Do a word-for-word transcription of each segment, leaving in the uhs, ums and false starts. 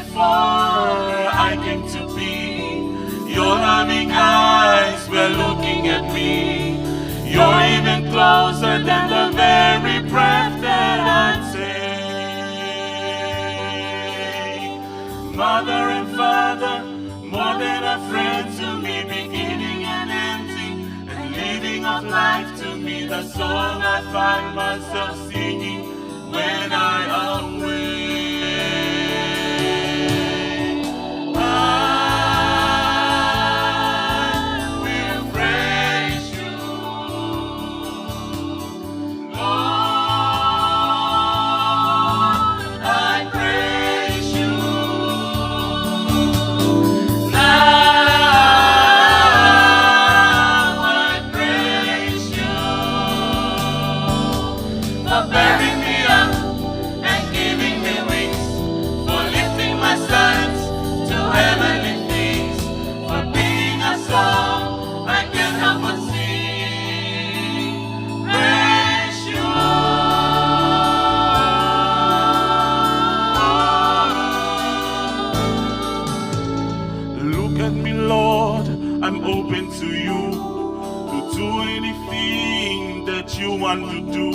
Before I came to be, your loving eyes were looking at me. You're even closer than the very breath that I take. Mother and father, more than a friend to me, beginning and ending, and living of life to me, the song I find myself singing when I awake. I will praise you, Lord, I praise you. Now I praise you for bearing me up and giving me wings, for lifting my sights to heavenly things, for being a song I can't help but sing. Praise you. Look at me, Lord, I'm open to you to do anything that you want to do,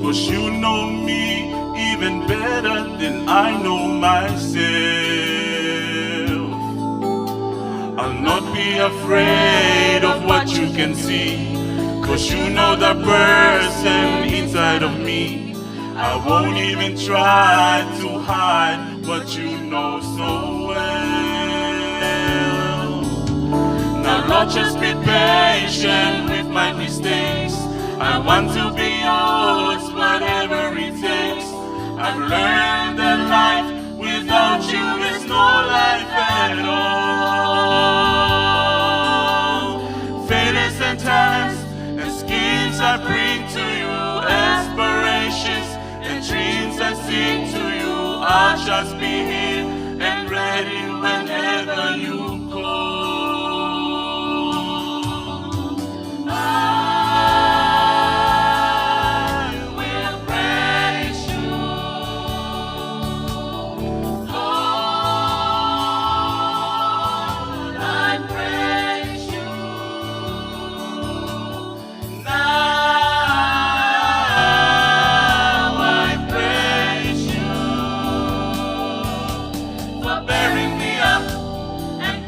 'cause you know me even better than I know myself. I'll not be afraid of what you can see, 'cause you know the person inside of me. I won't even try to hide what you know so well. Now, Lord, just be patient with my mistakes. I want to be yours, whatever it takes. I've learned that life without you is no life at all. Failures and tests and schemes I bring to you, aspirations and dreams I sing to you. I'll just be here and ready whenever you call. I will praise you, Lord, I praise you. Now I praise you for bearing me up and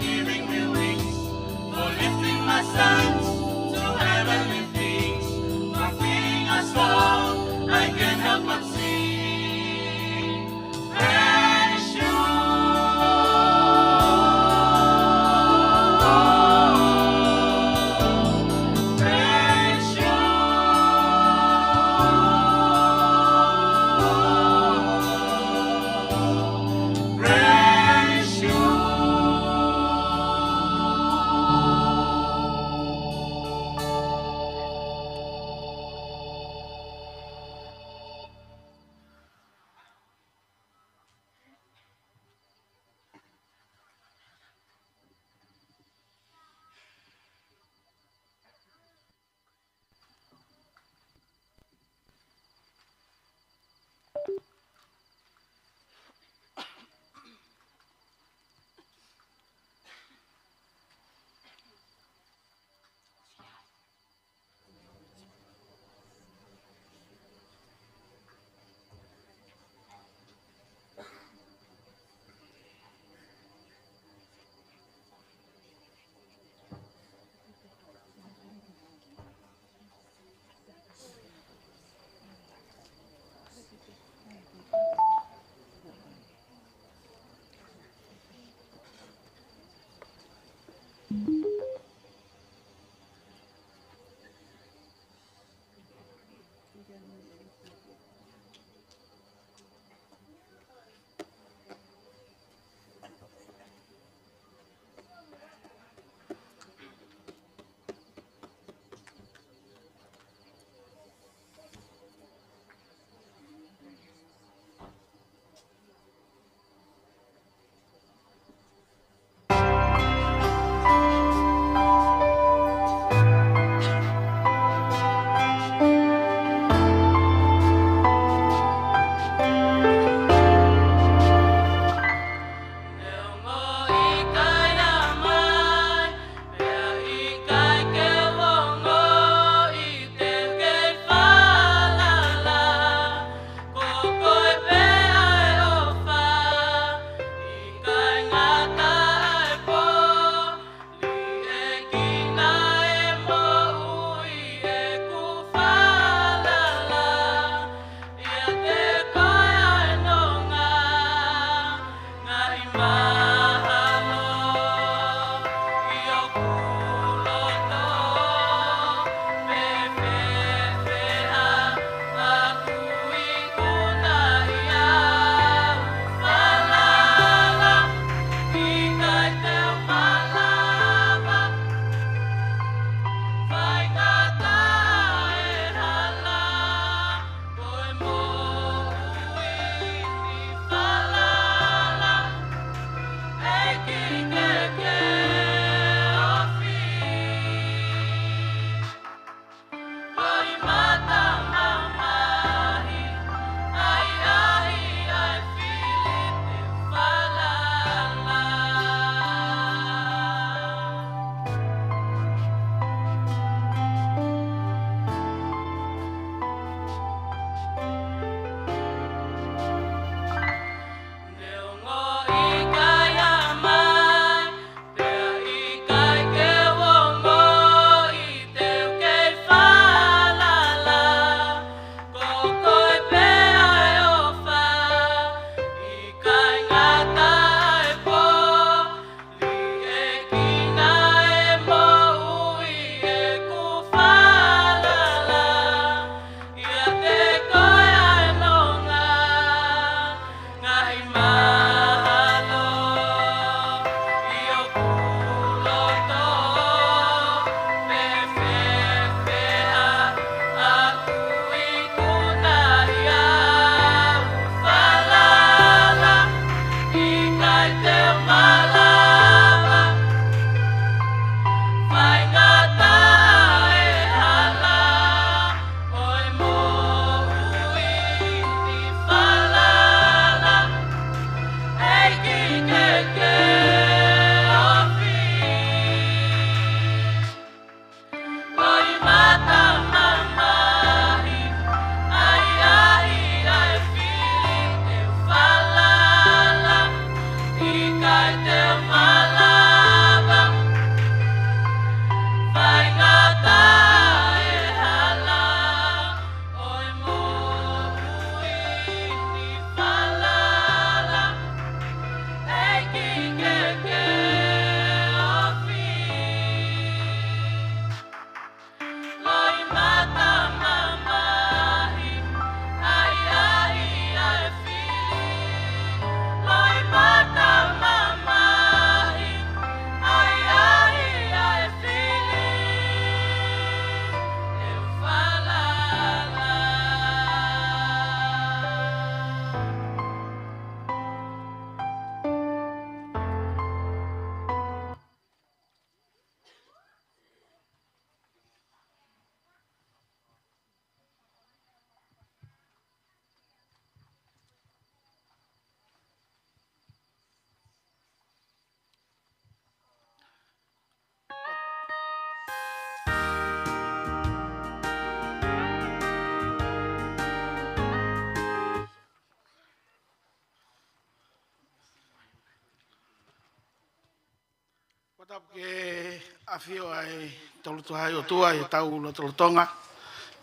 Tapu ke ʻafio ʻa e Tolu Tuhaʻi ʻOtua ʻi heʻetau lotolotonga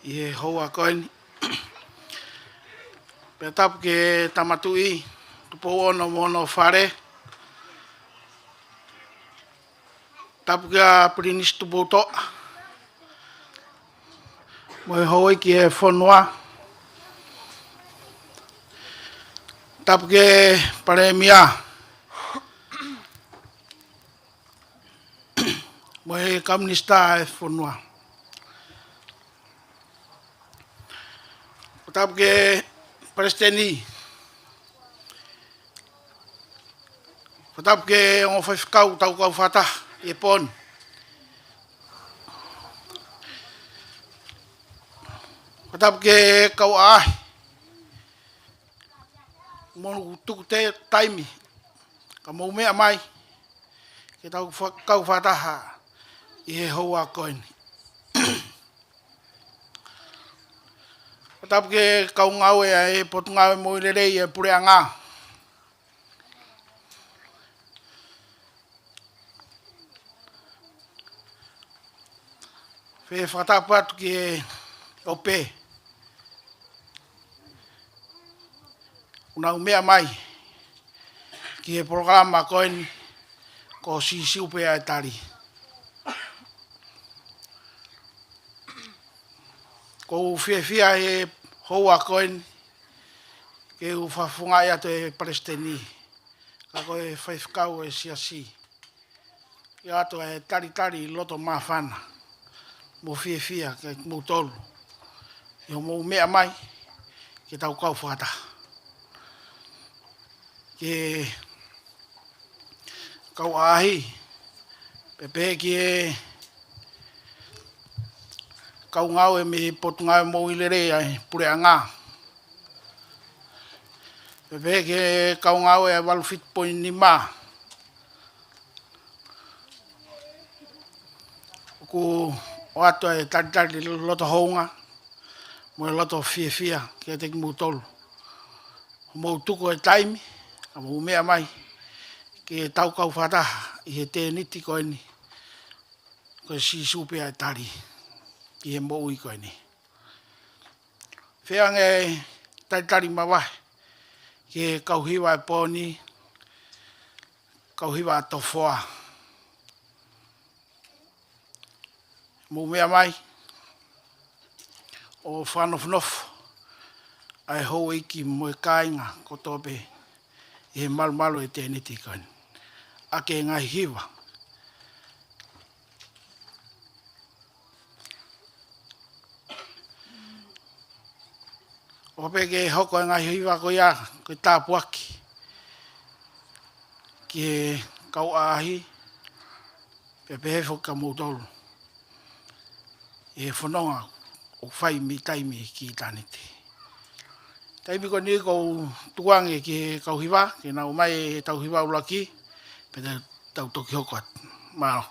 ʻi he houa ko eni. Pea tapu ki he Tama Tuʻi Tupou Ono mo hono fale. Tapu kia Pilinisi Tupoutoʻa mo e houʻeiki ʻo e fonua. Tapu ki he Palēmia mo e kau minisitā ʻo e fonua. Tapu ki he Palesiteni. Tapu ki he ongo faifekau, tau kau fakataha ʻi he pō ni. Tapu ki he kau ʻaʻahi. Mou tuku e taimi ka mou meʻa mai ke tau fa-, kau fakataha ʻi he houa ko eni. Tapu ki he kau ngāue ʻa e Potungāue Moʻui Lelei ʻa e Puleʻanga. Fai e fakatapu atu ki he ʻope ʻoku nau meʻa mai ki he polokalama ko eni, ko Sīsū pē ʻa e Tali. ʻOku ou fiefia he houa ko eni ke u fakafofongaʻi atu e Palesiteni, ka ko e faifekau ʻo e Siasi, ʻoatu e talitali loto māfana mo fiefia kia kimoutolu ʻi hoʻomou meʻa mai ke tau kau fakataha. Ki he kau ʻaʻahi, pea pehē ki he kau ngāue mei he Potungāue Moʻui Lelei ʻa e Puleʻanga, pea pehē ki he kau ngāue ʻa e valu fitu poini nima. ʻOku ou ʻoatu e talitali loto houngaʻia mo e loto fiefia kiate kimoutolu hoʻomou tuku e taimi ka mou meʻa mai ke tau kau fakataha ʻi he tēniti ko eni, ko Sīsū pē ʻa e Tali ʻi he moʻui ko eni. Fai ange e talitali mavahe ki he kau hiva ʻo e pō ni, kau hiva ʻa Tofoa. Mou meʻa mai ʻo fakanofonofo ʻa e houʻeiki mo e kāinga kotoa pē ʻi he malumalu ʻo e tēniti ko eni ʻaki e ngaahi hiva. ʻO pehē ke hoko e ngaahi hiva ko ia ko e tāpuaki ki he kau ʻaʻahi, pea pehē foki kia moutolu ʻi he fononga ʻoku fai mei taimi ki ʻitāniti. Taimi ko eni ʻoku ou tuku ange ki he kau hiva ke nau ʻomai ʻetau hiva ʻuluaki, pea tau toki hoko atu. Mālō.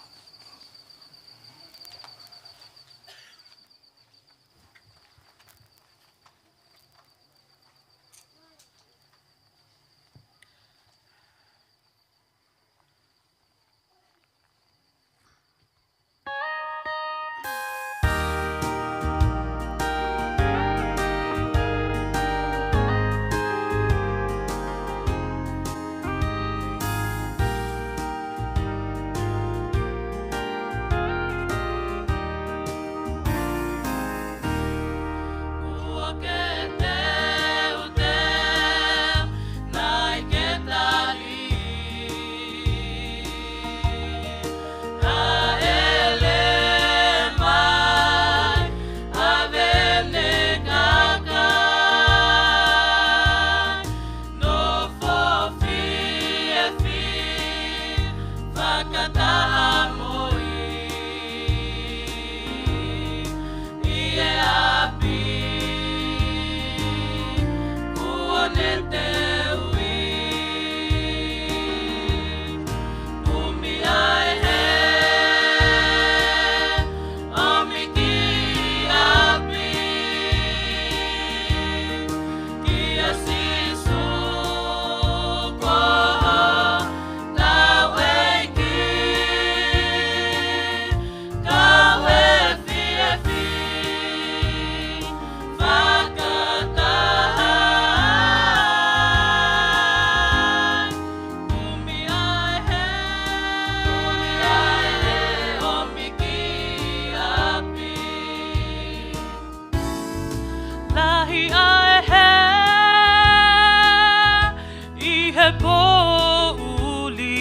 Poʻuli,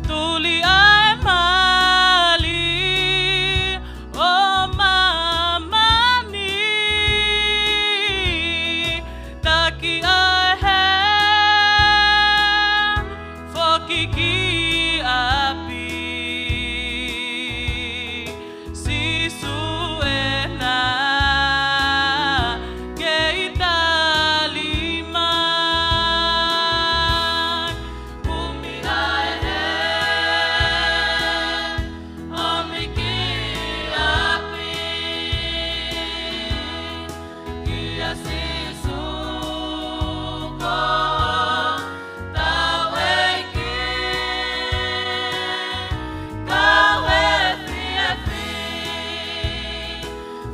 tuli ʻa e mali ʻo māmani, taki ʻa e hē, foki ki ʻapi. Sīsū ē naʻa ke tali mai. Kumi ʻa e hē, ʻomi ki ʻapi. Kia Sīsū ko hotau ʻEiki, kau efiafi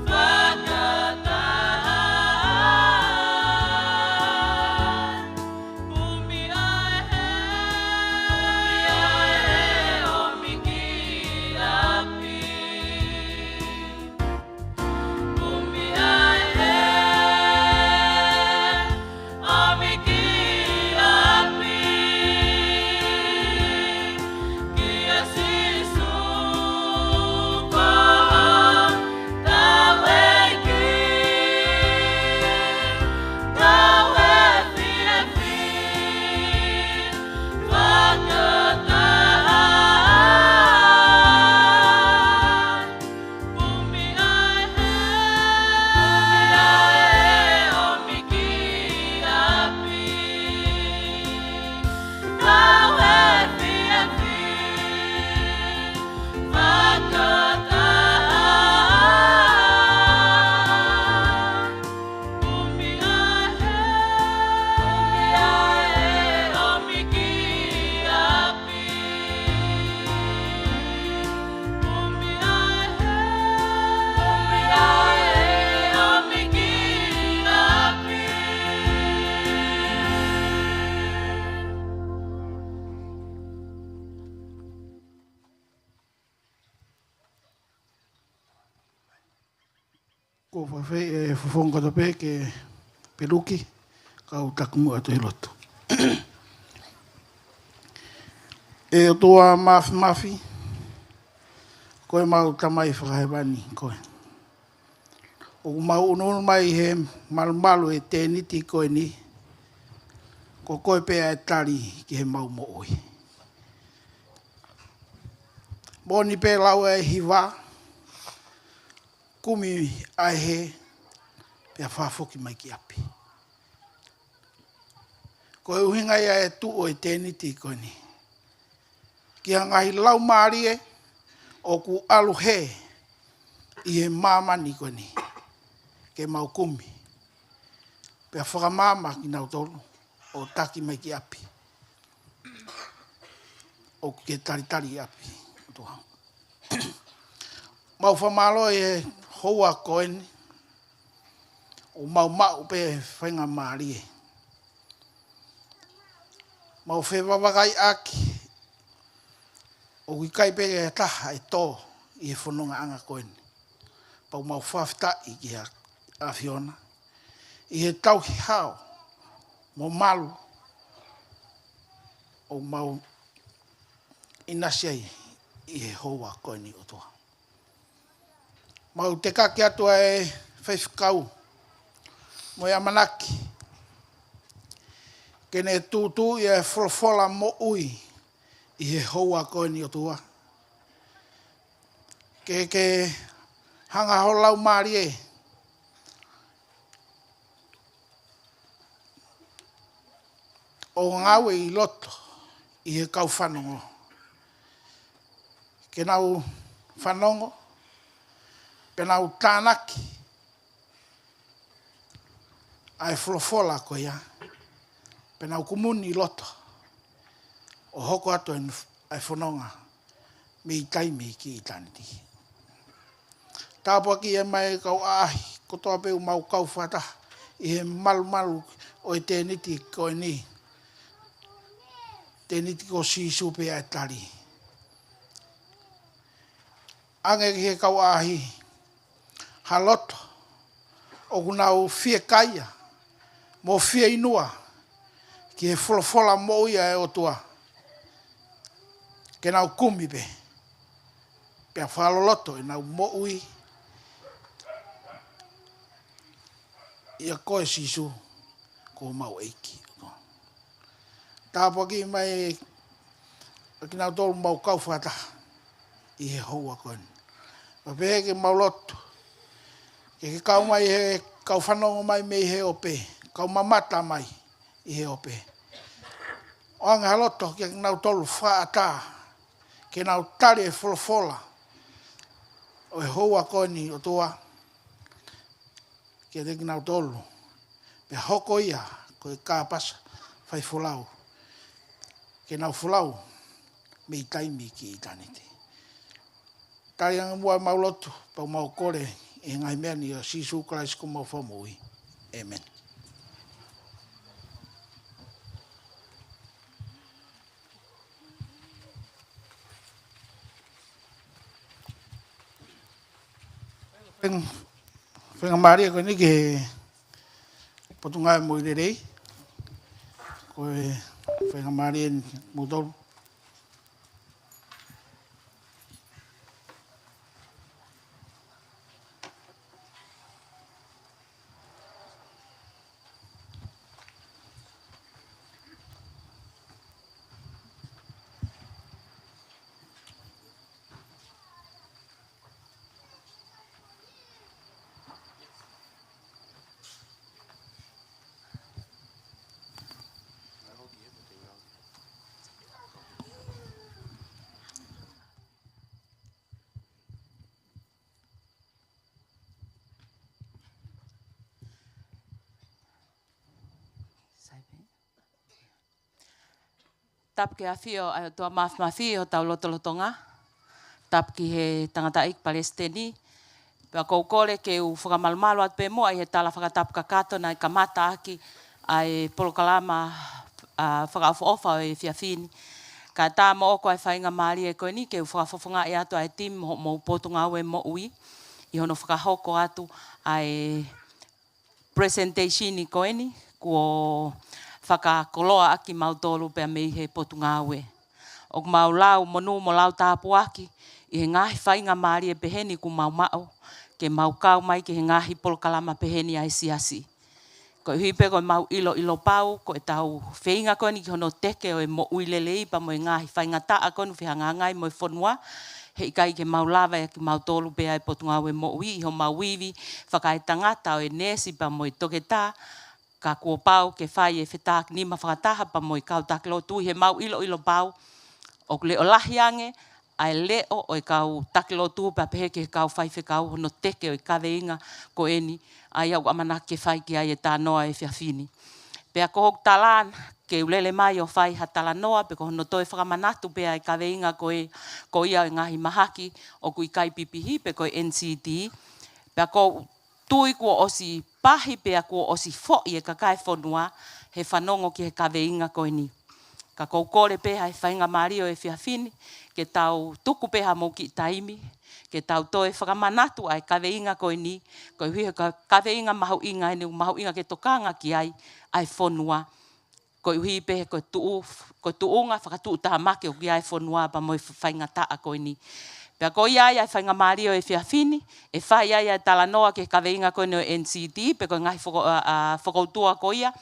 fakataha ai. Kumi ʻa e hē, kumi ʻa e hē, ʻomi ki ʻapi. Kumi ʻa e hē, ʻomi ki ʻapi. Kia Sīsū ko hotau ʻEiki, kau efiafi fakataha ai. Kumi ʻa e hē, kumi ʻa e hē, ʻomi ki ʻapi. Kau efiafi fakataha ai. Kumi ʻa e hē, kumi ʻa e hē, ʻomi ki ʻapi. Kumi ʻa e hē, kumi ʻa e hē, ʻomi ki ʻapi. Ko fafei e fofonga kotoa pē ke peluki, kau takimuʻa atu he lotu. ʻE ʻOtua Māfimafi, ko ʻemau Tamai Fakahēvani koe. ʻOku mau ʻunuʻunu mai he malumalu e tēniti ko eni, ko koe pē ʻa e tali ki heʻemau moʻui. Moʻoni pē lau e hiva, kumi ʻa e hē, pea fakafoki mai ki ʻapi. Ko e ʻuhinga ia e tuʻu ʻo e tēniti ko eni, ki ha ngaahi laumālie ʻoku ʻalu hē ʻi he māmani ko eni, ke mau kumi, pea fakamaama kinautolu ʻo taki mai ki ʻapi, ʻoku ke talitali ʻi ʻapi, ʻOtua. Mau fakamālō he houa ko eni, ʻoku mau maʻu pē faingamālie. Mau fevavakaʻaki, ʻoku ʻikai pē ke taha ʻe tō ʻi he fonongaʻanga ko eni. Pea mau fakafetaʻi ki he ʻAfiona, ʻi he tauhi hao mo malu ʻoku mau ʻinasi ai ʻi he houa ko eni, ʻOtua. Mau tekaki atu ʻa e faifekau mo e ʻamanaki ke ne tūtuuʻi ʻa e folofola moʻui ʻi he houa ko eni, ʻOtua. Ke ke hanga ho Laumālie ʻo ngāue ʻi loto ʻi he kau fanongo, ke nau fanongo, pea nau tānaki ʻa e folofola ko ia, pea nau kumuni ʻi loto ʻo hoko atu ʻa e fononga mei taimi ki ʻitāniti. Tāpuakiʻi mai e kau ʻaʻahi kotoa pē ʻoku mau kau fakataha ʻi he malumalu ʻo e tēniti ko eni. Tēniti ko Sīsū pē ʻa e tali. ʻAnge ki he kau ʻaʻahi ha loto ʻoku nau fiekaia mo fieinua ki he folofola moʻui ʻa e ʻOtua, ke nau kumi pē, pea fakaloloto ʻenau moʻui ʻia koe Sīsū ko homau ʻEiki. Tāpuakiʻi mai ʻa kinautolu mau kau fakataha ʻi he houa ko eni. Pea pehē ke mau lotu, ke ke kau mai he kau fanongo mai mei he ope, kau mamata mai ʻi he ope. ʻOange ha loto kia kinautolu fakaʻatā, ke nau tali e folofola ʻo e houa ko eni ʻOtua, kiate kinautolu. Pea hoko ia ko e kāpasa faifolau, ke nau folau mei taimi ki ʻitāniti. Tali ange muʻa ʻemau lotu, pea mau kole ʻi he ngaahi meʻa ni ʻia Sīsū Kalaisi ko homau Fakamoʻui. ʻĒmeni. Fainga-, faingamālie ko eni ki he Potungāue Moʻui Lelei. Ko e faingamālie eni moutolu. Tapu ki he ʻafio ʻa e ʻOtua Māfimafi ʻi hotau lotolotonga. Tapu ki he tangataʻeiki palesiteni. Pea ʻoku ou kole ke u fakamalumalu atu pē muʻa ʻi he tala fakatapu kakato naʻe kamata ʻaki ʻa e polokalama, ʻa, fakaʻofoʻofa ʻo e efiafi ni. Kae ʻatā moʻoku ʻa e faingamālie ko eni ke u fakafofongaʻi atu ʻa e timi mo hoʻomou Potungāue Moʻui ʻi hono fakahoko atu ʻa e presentation ko eni kuo fakakoloa ʻaki mautolu pea mei he Potungāue. ʻOku mau lau monū mo lau tāpuaki ʻi he ngaahi faingamālie pehē ni kuo mau maʻu, ke mau kau mai ki he ngaahi polokalama pehē ni ʻa e siasi. Koeʻuhi pē ko ʻemau ʻiloʻilo pau, ko ʻetau feinga ko eni ki hono teke ʻo e moʻui lelei pea mo e ngaahi faingataʻa ko eni ʻoku fehangahangai mo e fonua, heʻikai ke mau lava ia kimautolu pē ʻa e Potungāue Moʻui ʻi homau ivi fakaetangata ʻo e neesi pea mo e toketā, ka kuo pau ke fai e fetākinima fakataha pea mo e kau taki lotu ʻi heʻemau ʻiloʻilo pau ʻoku leʻo lahi ange ʻa e leʻo ʻo e kau taki lotu pea pehē ki he kau faifekau hono teke ʻo e kaveinga ko eni, ʻa ia ʻoku ʻamanaki ke fai ki ai e talanoa ʻo e efiafi ni. Pea ko hoku tala ke u lele mai ʻo fai ha talanoa, pe ko hono toe fakamanatu pē ʻa e kaveinga ko e, ko ia ʻo e ngaahi mahaki ʻoku ʻikai pipihi pe ko e N C D. Pea ʻoku ou tui kuo ʻosi pahi pea kuo ʻosi foʻi e kakai e fonua he fanongo ki he kaveinga ko eni. Ka ʻoku ou kole pē ʻa e faingamālie ʻo e efiafi ni, ke tau tuku pē haʻamou kiʻi taimi, ke tau toe fakamanatu ʻa e kaveinga ko eni, koeʻuhi he ka-, kaveinga mahuʻinga eni, mahuʻinga ke tokanga ki ai ʻa e fonua. Koeʻuhi pē ko e tuʻu-, ko e tuʻunga fakatuʻutāmaki ʻoku ʻi ai e fonua pea mo e fa-, faingataʻa ko eni. Pea ko ia ai ʻa e faingamālie ʻo e efiafi ni, ʻe fai ai ʻa e talanoa ki he kaveinga ko eni ʻo e N C D, pe ko e ngaahi foko-, ʻa, ʻa, fokoutua ko ia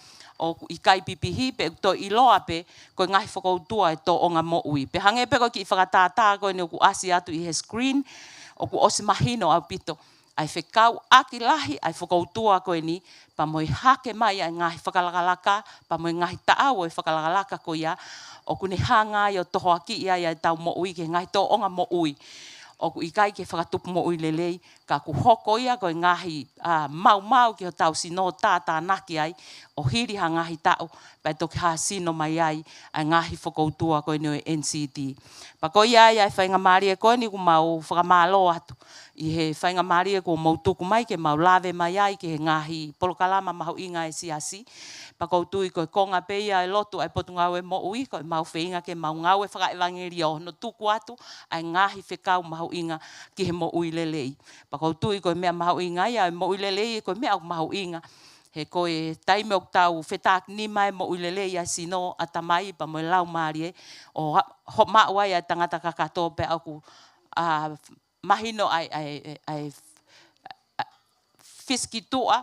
ʻoku ʻikai pipihi, pe ʻoku toe ʻiloa pē ko e ngaahi fokoutua ʻo e tōʻonga moʻui. Pea hangē pē ko e kiʻi fakatātā ko eni ʻoku ʻasi atu ʻi he screen, ʻoku ʻosi mahino ʻaupito ʻa e fekauʻaki lahi ʻa e fokoutua ko eni, pea mo e hake mai ʻa e ngaahi fakalakalaka, pea mo e ngaahi taʻau ʻo e fakalakalaka ko ia, ʻoku ne hanga ai ʻo tohoakiʻi ai ʻa ʻetau moʻui ki he ngaahi tōʻonga moʻui ʻoku ʻikai ke fakatupu moʻui lelei, ka ʻoku hoko ia ko e ngaahi, ʻa, maumau ki hotau sino tātānaki ai, ʻo hili ha ngaahi taʻu, pea toki hāsino mai ai ʻa e ngaahi fokoutua ko eni ʻo e N C D. Pea ko ia ai ʻa e faingamālie ko eni ʻoku mau fakamālō atu ʻi he faingamālie kuo mou tuku mai ke mau lave mai ai ki he ngaahi polokalama mahuʻinga ʻa e siasi. Pea ʻoku ou tui ko e konga pē ia ʻo e lotu ʻa e Potungāue Moʻui, ko ʻemau feinga ke mau ngāue fakaʻevangeliō hono tuku atu ʻa e ngaahi fekau mahuʻinga ki he moʻui lelei. Pea ʻoku ou tui ko e meʻa mahuʻinga ia ʻo e moʻui lelei, ko e meʻa ʻoku mahuʻinga He ko e taimi ʻoku tau fetākinima ai e moʻui lelei ʻa e sino, ʻatamai pea mo e laumālie, ʻo ha-, hoʻo maʻu ai ʻa e tangata kakato pea ʻoku, ʻa, mahino ai, ai, ai, ʻa, fisiki tuʻa,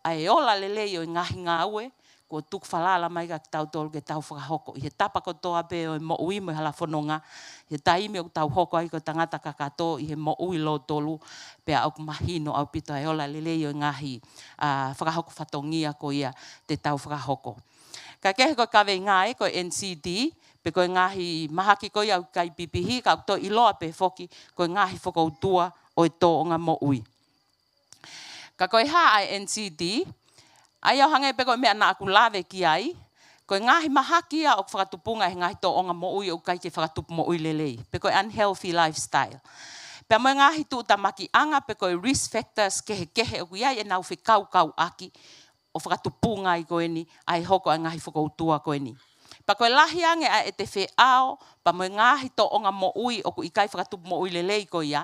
ʻa e ola lelei ʻo e ngaahi ngāue, kuo tuku falala mai kia kitautolu ke tau fakahoko. ʻI he tapa kotoa pē ʻo e moʻui mo e hala fononga, ʻi he taimi ʻoku tau hoko ai ko e tangata kakato ʻi he moʻui lōtolu, pea ʻoku mahino ʻaupito ʻa e ola lelei ʻo e ngaahi, ʻa, fakahoko fatongia ko ia te tau fakahoko. Kae kehe ko e kaveinga ē ko e N C D, pe ko e ngaahi mahaki ko ia ʻoku ʻikai pipihi, ka ʻoku toe ʻiloa pē foki ko e ngaahi fokoutua ʻo e tōʻonga moʻui. Ka ko e hā ʻa e N C D, ʻa ia ʻo hangē pē ko e meʻa naʻa ku lave ki ai, ko e ngaahi mahaki ia ʻoku fakatupunga ʻe he ngaahi tōʻonga moʻui ʻoku ʻikai ke fakatupu moʻui lelei, pe ko e unhealthy lifestyle. Pea mo e ngaahi tuʻutamakiʻanga pe ko e risk factors kehekehe ʻoku ʻi ai ʻenau fekaukauʻaki ʻo fakatupunga ai ko eni ʻa e hoko ʻa e ngaahi fokoutua ko eni. Pea ko e lahi ange ʻa ʻete feʻao pea mo e ngaahi tōʻonga moʻui ʻoku ʻikai fakatupu moʻui lelei ko ia,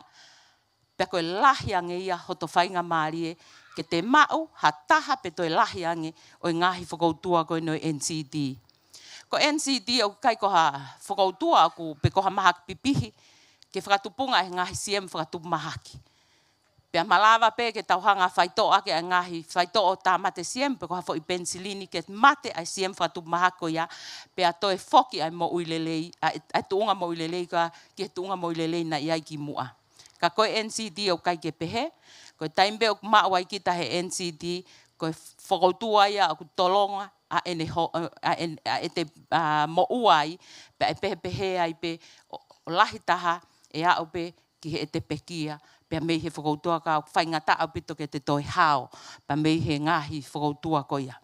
pea ko e lahi ange ia hoto faingamālie ke te maʻu ha taha pe toe lahi ange ʻo e ngaahi fokoutua ko eni ʻo e N C D. Ko e N C D ʻoku ʻikai ko ha fokoutua ʻoku, pe ko ha mahaki pipihi ke fakatupunga ʻe he ngaahi siemu fakatupu mahaki. Pea malava pē ke tau hanga ʻo faitoʻo ʻaki ʻa e ngaahi faitoʻo tāmate siemu pe ko ha foʻi penisilini ke mate ʻa e siemu fakatupu mahaki ko ia, pea toe foki ʻa e moʻui lelei, ʻa e, ʻa e tuʻunga moʻui lelei ko ia ki he tuʻunga moʻui lelei naʻe ʻi ai kimuʻa. Ka ko e N C D ʻoku ʻikai ke pehē, ko e taimi pē ʻoku maʻu ai kita he N C D, ko e fokoutua ia ʻoku tolonga ʻa ʻene ho-, ʻa ʻene, ʻa ʻete, ʻa, moʻua ai, pea ʻe pehepehē ai pē ʻo, ʻo lahi taha ʻe aʻu pē ki heʻete pekia, pea mei he fokoutua ka ʻoku faingataʻa ʻaupito ke te toe hao, pea mei he ngaahi fokoutua ko ia.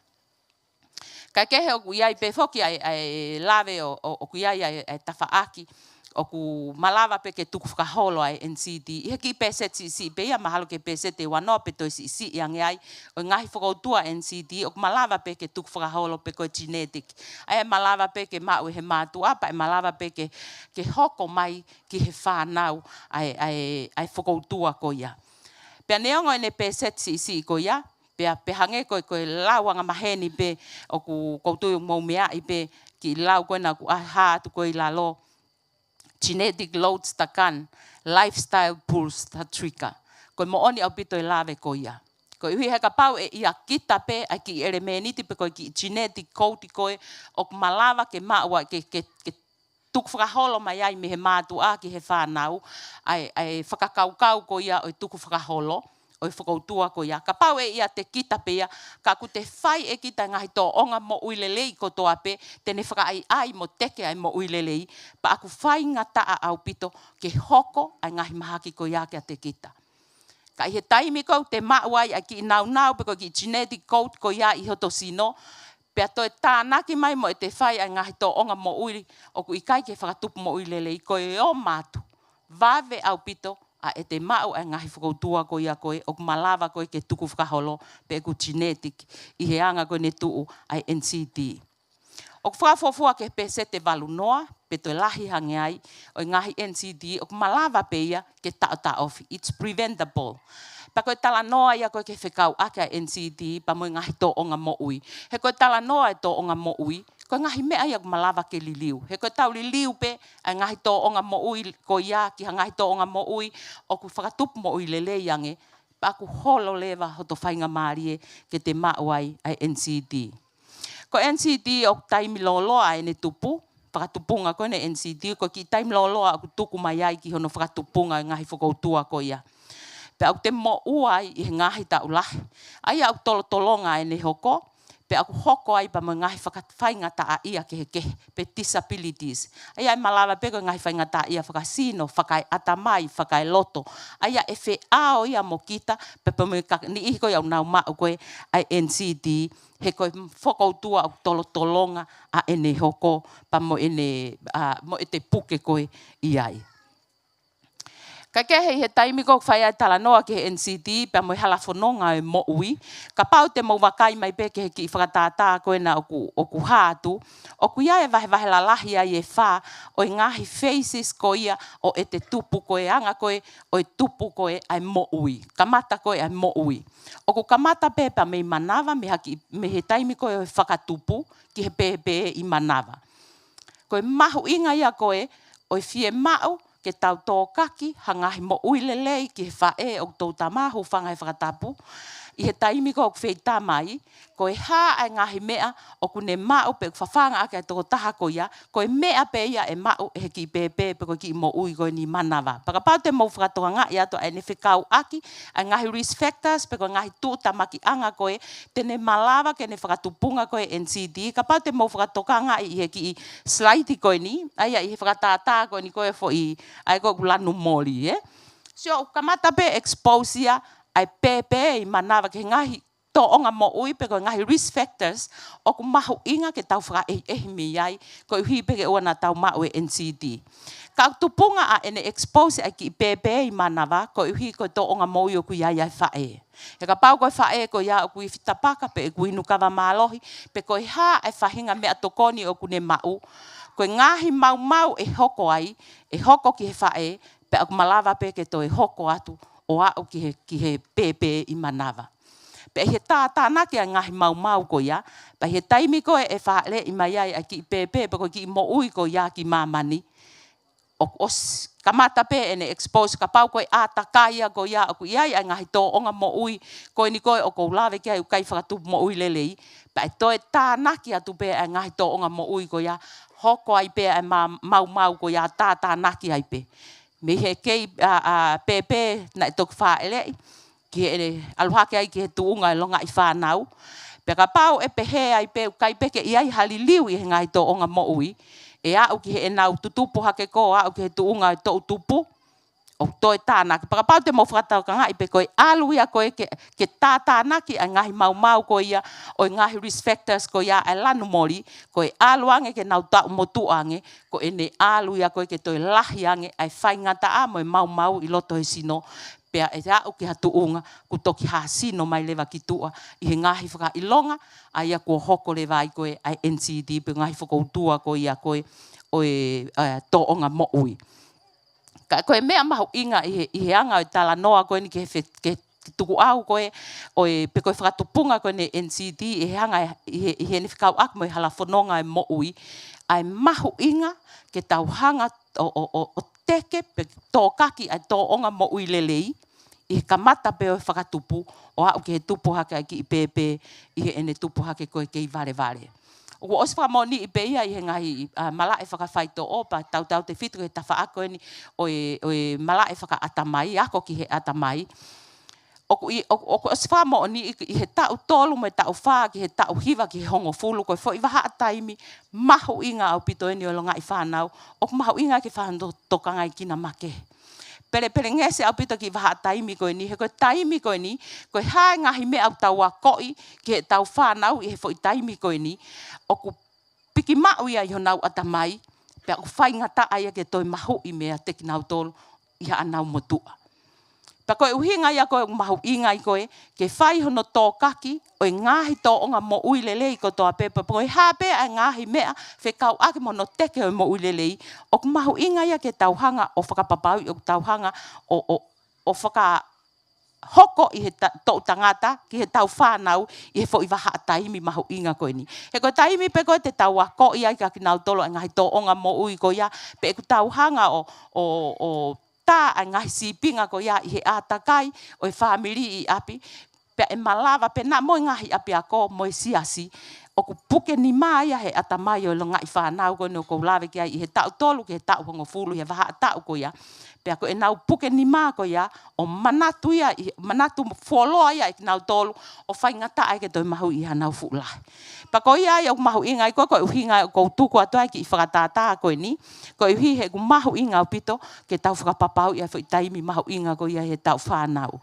Kae kehe ʻoku ʻi ai pē foki ʻa e, ʻa e lave ʻo, ʻo, ʻoku ʻi ai ʻa e, ʻa e tafaʻaki, ʻoku malava pē ke tukufakaholo ʻa e N C D. ʻI he kiʻi pēseti siʻisiʻi pē ia, mahalo ko e pēseti ʻe uanoa pe toe siʻisiʻi ange ai, ʻo e ngaahi fokoutua N C D, ʻoku malava pē ke tukufakaholo pe ko e genetic. ʻA ia ʻe malava pē ke maʻu ʻe he mātuʻa, pea ʻe malava pē ke, ke hoko mai ki he fānau ʻa e, ʻa e, ʻa e fokoutua ko ia. Pea neongo ʻene pēseti siʻisiʻi ko ia, pea, pea hangē ko e, ko e lau angamaheni pē ʻoku, ʻoku ou tui ʻoku mou meaʻi pē kiʻi lau ko ena ʻoku ʻā atu ko ē ʻi lalo, genetic loads the gun, lifestyle pulls the trigger. Ko e moʻoni ʻaupito e lave ko ia. Koeʻuhi he kapau ʻe ʻiate kita pē ʻa e kiʻi ʻelemēniti pe ko e kiʻi genetic code ko ē ʻoku malava ke maʻu ai ke, ke, ke tukufakaholo mai ai mei he mātuʻa ki he fānau, ʻa e, ʻa e fakakaukau ko ia ʻo e tukufakaholo ʻo e fokoutua ko ia. Kapau ʻe ʻiate kita pē ia, ka ʻoku te fai ʻe kita e ngaahi tōʻonga moʻui lelei kotoa pē, te ne fakaʻaiʻai mo teke ʻa e moʻui lelei, pea ʻoku faingataʻa ʻaupito ke hoko ʻa e ngaahi mahaki ko ia kiate kita. Ka ʻi he taimi ko ē ʻoku te maʻu ai ʻa e kiʻi nāunau pe ko e kiʻi genetic code ko ia ʻi hoto sino, pea toe tānaki mai mo ʻete fai ʻa e ngaahi tōʻonga moʻui ʻoku ʻikai ke fakatupu moʻui lelei, ko e ō mai atu, vave ʻaupito ʻa ʻete maʻu ʻa e ngaahi fokoutua ko ia ko ē ʻoku malava ko ē ke tukufakaholo pe ʻoku genetic ʻi he anga ko ē ʻene tuʻu ʻa e N C D. ʻOku fakafuofua ki he pēseti ʻe valu noa, pe toe lahi ange ai, ʻo e ngaahi N C D, ʻoku malava pē ia ke taʻotaʻofi. It's preventable. Pea ko e talanoa ia ko ē ki he fekauʻaki ʻa e N C D, pea mo e ngaahi tōʻonga moʻui. He ko e talanoa e tōʻonga moʻui, ko e ngaahi meʻa ia ʻoku malava ke liliu. He ko ʻetau liliu pē ʻa e ngaahi tōʻonga moʻui ko ia ki ha ngaahi tōʻonga moʻui ʻoku fakatupu moʻui lelei ange, pea ʻoku holo leva hoto faingamālie ke te maʻu ai ʻa e N C D. Ko e N C D ʻoku taimi lōloa ʻene tupu, fakatupunga ko ē ʻene N C D, ko e kiʻi taimi lōloa ʻoku tuku mai ai ki hono fakatupunga e ngaahi fokoutua ko ia. Pea ʻoku te moʻua ai ʻi he ngaahi taʻu lahi. ʻA ia ʻoku tolotolonga ʻene hoko, pea ʻoku hoko ai pea mo e ngaahi faka-, faingataʻaʻia kehekehe, pe disabilities. ʻA ia ʻe malava pē ko e ngaahi faingataʻaʻia fakasino, fakaeʻatamai, fakaeloto. ʻA ia ʻe feʻao ia mo kita, pea pea mo e ka-, niʻihi ko ia ʻoku nau maʻu ko ē ʻa e N C D, he ko e fokoutua ʻoku tolotolonga ʻa ʻene hoko, pea mo ʻene, ʻa, mo ʻete puke ko ē ʻi ai. Kae kehe ʻi he taimi ko ē ʻoku fai ai e talanoa ki he N C D pea mo e hala fononga ʻo e moʻui, kapau te mou vakai mai pē ki he kiʻi fakatātā ko ena ʻoku, ʻoku hā atu, ʻoku ʻi ai e vahevahe lalahi ai ʻe fā ʻo e ngaahi phases ko ia ʻo ʻete tupu, ko e anga ko ē ʻo e tupu ko ē ʻa e moʻui. Kamata ko ē ʻa e moʻui. ʻOku kamata pē pea mei manava, mei ha kiʻi, mei he taimi ko ē ʻo e fakatupu ki he pēpē ʻi manava. Ko e mahuʻinga ia ko ē ʻo e fiemaʻu ke tau tōkaki ha ngaahi moʻui lelei ki he faʻē ʻoku toutou tama, hūfanga he fakatapu, ʻi he taimi ko ē ʻoku feitama ai, ko e hā ʻa e ngaahi meʻa ʻoku ne maʻu pe ʻoku fafanga ʻaki ʻa e tokotaha ko ia, ko e meʻa pē ia ʻe maʻu ʻe he kiʻi pēpē pe ko e kiʻi moʻui ko eni ʻi manava. Pea kapau te mou fakatokangaʻi atu ʻa ʻene fekauʻaki ʻa e ngaahi risk factors pe ko e ngaahi tuʻutamakiʻanga ko ē te ne malava ke ne fakatupunga ko ē N C D, kapau te mou fakatokangaʻi ʻi he kiʻi slide ko eni, ʻa ia ʻi he fakatātā ko eni ko ē foʻi, ʻa ia ko ē ʻoku lanu moli, ē. Sio, ʻoku kamata pē expose ia ʻa e pēpē ʻi manava ki he ngaahi tōʻonga moʻui pe ko e ngaahi risk factors ʻoku mahuʻinga ke tau fakaʻehiʻehi mei ai, koeʻuhi pē ke ʻoua naʻa tau maʻu e N C D. Ka ʻoku tupunga ʻa ʻene expose ʻa e kiʻi pēpē ʻi manava, koeʻuhi ko e tōʻonga moʻui ʻoku ʻi ai ʻa e faʻē. He kapau ko e faʻē ko ia ʻoku ʻi fitapaka pe ʻoku inu kava mālohi, pe ko e hā ʻa e faʻahinga meʻatokoni ʻoku ne maʻu, ko e ngaahi maumau ʻe hoko ai, ʻe hoko ki he faʻē, pea ʻoku malava pē ke toe hoko atu ʻo aʻu ki he, ki he pēpē ʻi manava. Pea ʻi he tātānaki ʻa e ngaahi maumau ko ia, pea ʻi he taimi ko ē ʻe fāʻeleʻi mai ai ʻa e kiʻi pēpē pe ko e kiʻi moʻui ko ia ki māmani, ʻoku ʻosi kamata pē ʻene expose, kapau ko e ʻātakai ia ko ia ʻoku ʻi ai ʻa e ngaahi tōʻonga moʻui ko eni ko ē ʻoku ou lave ki ai ʻoku ʻikai fakatupu moʻui lelei, pea ʻe toe tānaki atu pē ʻa e ngaahi tōʻonga moʻui ko ia, hoko ai pē ʻa e ma-, maumau ko ia, tātānaki ai pē. Mei he kei, ʻa, ʻa, pēpē naʻe toki fāʻeleʻi, ki he ʻalu hake ai ki he tuʻunga ʻo e longaʻi fānau. Pea kapau ʻe pehē ai pē ʻoku ʻikai pē ke ʻi ai ha liliu ʻi he ngaahi tōʻonga moʻui, ʻe aʻu ki heʻenau tutupu hake ko ē, aʻu ki he tuʻunga ʻo e toʻutupu, ʻoku toe tānaki. Pea kapau te mou fakatokangaʻi pē ko e ʻalu ia ko ē ke, ke tātānaki ʻa e ngaahi maumau ko ia ʻo e ngaahi risk factors ko ia ʻa e lanu moli, ko e ʻalu ange ke nau taʻu motuʻa ange, ko ʻene ʻalu ia ko ē ke toe lahi ange ʻa e faingataʻa mo e maumau ʻi loto he sino, pea ʻe aʻu ki ha tuʻunga kuo toki hāsino mai leva ki tuʻa ʻi he ngaahi fakaʻilonga ʻa ia kuo hoko leva ai ko ē ʻa e N C D pe ngaahi fokoutua ko ia ko ē ʻo e, ʻa e tōʻonga moʻui. Ka ko e meʻa mahuʻinga ʻi he, ʻi he anga ʻo e talanoa ko eni ki he fe-, ki he tukuʻau ko ē ʻo e, pe ko e fakatupunga ko eni N C D ʻi he anga, ʻi he, ʻi heʻene fekauʻaki mo e hala fononga ʻo e moʻui, ʻa e mahuʻinga ke tau hanga ʻo, ʻo, ʻo, ʻo teke pe tōkaki ʻa e tōʻonga moʻui lelei ʻi he kamata pē ʻo e fakatupu ʻo aʻu ki he tupu hake ʻa e kiʻi pēpē ʻi heʻene tupu hake ko ē kei valevale. ʻOku ʻosi fakamoʻoniʻi pē ia ʻi he ngaahi, ʻa, malaʻe fakafaitoʻo, pea tautautefito ki he tafaʻaki ko eni ʻo e, ʻo e malaʻe fakaʻatamai, ako ki he ʻatamai. ʻOku ʻi, ʻoku, ʻoku ʻosi fakamoʻoniʻi ʻi he taʻu tolu mo e taʻu fā ki he taʻu hiva ki he hongofulu, ko e foʻi vahaʻa taimi mahuʻinga ʻaupito eni ʻo e longaʻi fānau, ʻoku mahuʻinga ke fakatokangaʻi kina makehe. Pelepelengesi ʻaupito e kiʻi vahaʻa taimi ko eni, he ko e taimi ko eni, ko e hā e ngaahi meʻa ʻoku tau akoʻi ki heʻetau fānau ʻi he foʻi taimi ko eni, ʻoku piki maʻu ia ʻi honau ʻatamai, pea ʻoku faingataʻa ia ke toe mahuʻi meiate kinautolu ʻi haʻanau motuʻa. Pea ko e ʻuhinga ia ko ē ʻoku mahuʻinga ai ko ē ke fai hono tōkaki ʻo e ngaahi tōʻonga moʻui lelei kotoa pē, pea ko e hā pē ʻa e ngaahi meʻa fekauʻaki mo hono teke ʻo e moʻui lelei, ʻoku mahuʻinga ia ke tau hanga ʻo fakapapauʻi ʻoku tau hanga ʻo, ʻo, ʻo fakahoko ʻi he ta-, toʻu tangata ki heʻetau fānau ʻi he foʻi vahaʻa taimi mahuʻinga ko eni. He ko e taimi pē ko ē te tau akoʻi ai kia kinautolu ʻa e ngaahi tōʻonga moʻui ko ia, pe ʻoku tau hanga ʻo, ʻo, ʻo tā ʻa e ngaahi sīpinga ko ia ʻi he ʻātakai ʻo e fāmili ʻi ʻapi, pea ʻe malava pē naʻa mo e ngaahi ʻapiako mo e siasi, ʻoku puke nima ia he ʻatamai ʻo e longaʻi fānau ko eni ʻoku ou lave ki ai ʻi he taʻu tolu ki he taʻu hongofulu, he vahaʻa taʻu ko ia. Pea ko ʻenau puke nima ko ia, ʻo manatu ia, ʻi, manatu fuoloa ia ʻe kinautolu, ʻo faingataʻa ai ke toe mahuʻi ʻi haʻanau fuʻu lahi. Pea ko ia ai ʻoku mahuʻinga ai ko ē, ko e ʻuhinga ʻoku ou tuku atu ai e kiʻi fakatātā ko eni, koeʻuhi he ʻoku mahuʻinga ʻaupito ke tau fakapapauʻi ʻa e foʻi taimi mahuʻinga ko ia he taʻu fānau.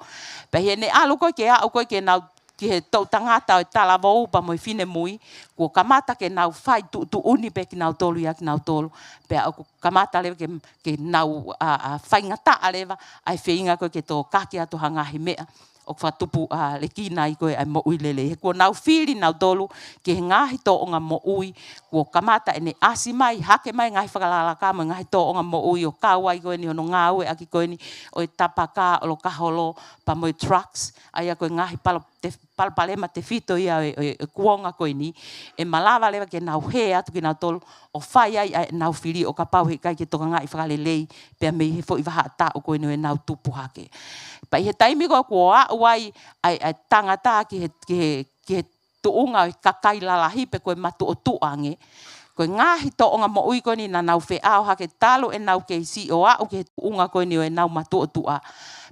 Pea ʻi heʻene ʻalu ko ē ke aʻu ko ē ke nau ki he toʻu tangata ʻo e talavou pea mo e finemui, kuo kamata ke nau fai tuʻutuʻuni pē kinautolu ia kinautolu. Pea ʻoku kamata leva ke, ke nau, ʻa, ʻa, faingataʻa leva ʻa e feinga ko ē ke tokaki atu ha ngaahi meʻa ʻoku fakatupu, ʻa, lekina ai ko ē ʻa e moʻui lelei. He kuo nau fili nautolu ki he ngaahi tōʻonga moʻui kuo kamata ʻene ʻasi mai, hake mai ngaahi fakalakalaka mo e ngaahi tōʻonga moʻui ʻo kau ai ko eni hono ngāueʻaki ko eni ʻo e tapaka, ʻolokaholo, pea mo e drugs, ʻa ia ko e ngaahi palo-, te-, palopalema tefito ia ʻo e, ʻo e, ʻo e kuonga ko eni, ʻe malava leva ke nau hē atu kinautolu ʻo fai ai ʻa ʻenau fili ʻo kapau he ʻikai ke tokangaʻi fakalelei pea mei he foʻi vahaʻa taʻu ko eni ʻo ʻenau tupu hake. Pea ʻi he taimi ko ē kuo aʻu ai ʻa e, ʻa e tangata ki he, ki he, ki he tuʻunga ʻo e kakai lalahi pe ko e matuʻotuʻa ange. Ko e ngaahi tōʻonga moʻui ko eni naʻa nau feʻao hake talu ʻenau kei siʻi ʻo aʻu ki he tuʻunga ko eni ʻo ʻenau matuʻotuʻa.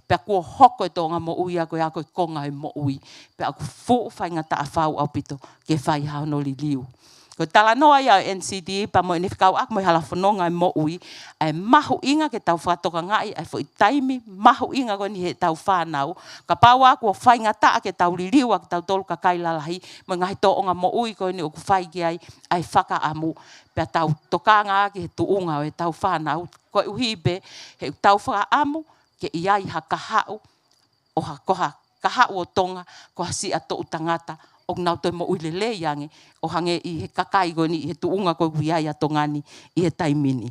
Pea kuo hoko e tōʻonga moʻui ia ko ia ko e konga ʻo e moʻui. Pea ʻoku fuʻu faingataʻa fau ʻaupito ke fai ha hono liliu. Ko e talanoa ia ʻo e N C D pea mo ʻene fekauʻaki mo e hala fononga ʻo e moʻui, ʻa e mahuʻinga ke tau fakatokangaʻi ʻa e foʻi taimi mahuʻinga ko eni heʻetau fānau. Kapau ʻoku faingataʻa ke tau liliu ʻa kitautolu kakai lalahi mo e ngaahi tōʻonga moʻui ko eni ʻoku fai ki ai ʻa e fakaʻamu, pea tau tokanga ki he tuʻunga ʻo ʻetau fānau, koeʻuhi pē he ʻoku tau fakaʻamu ke ʻi ai ha kahaʻu ʻo ha, ko ha kahaʻu ʻo Tonga, ko ha siʻa toʻu tangata ʻoku nau toe moʻui lelei ange ʻo hangē ʻi he kakai ko eni ʻi he tuʻunga ko ē ʻoku ʻi ai ʻa Tonga ni ʻi he taimi ni.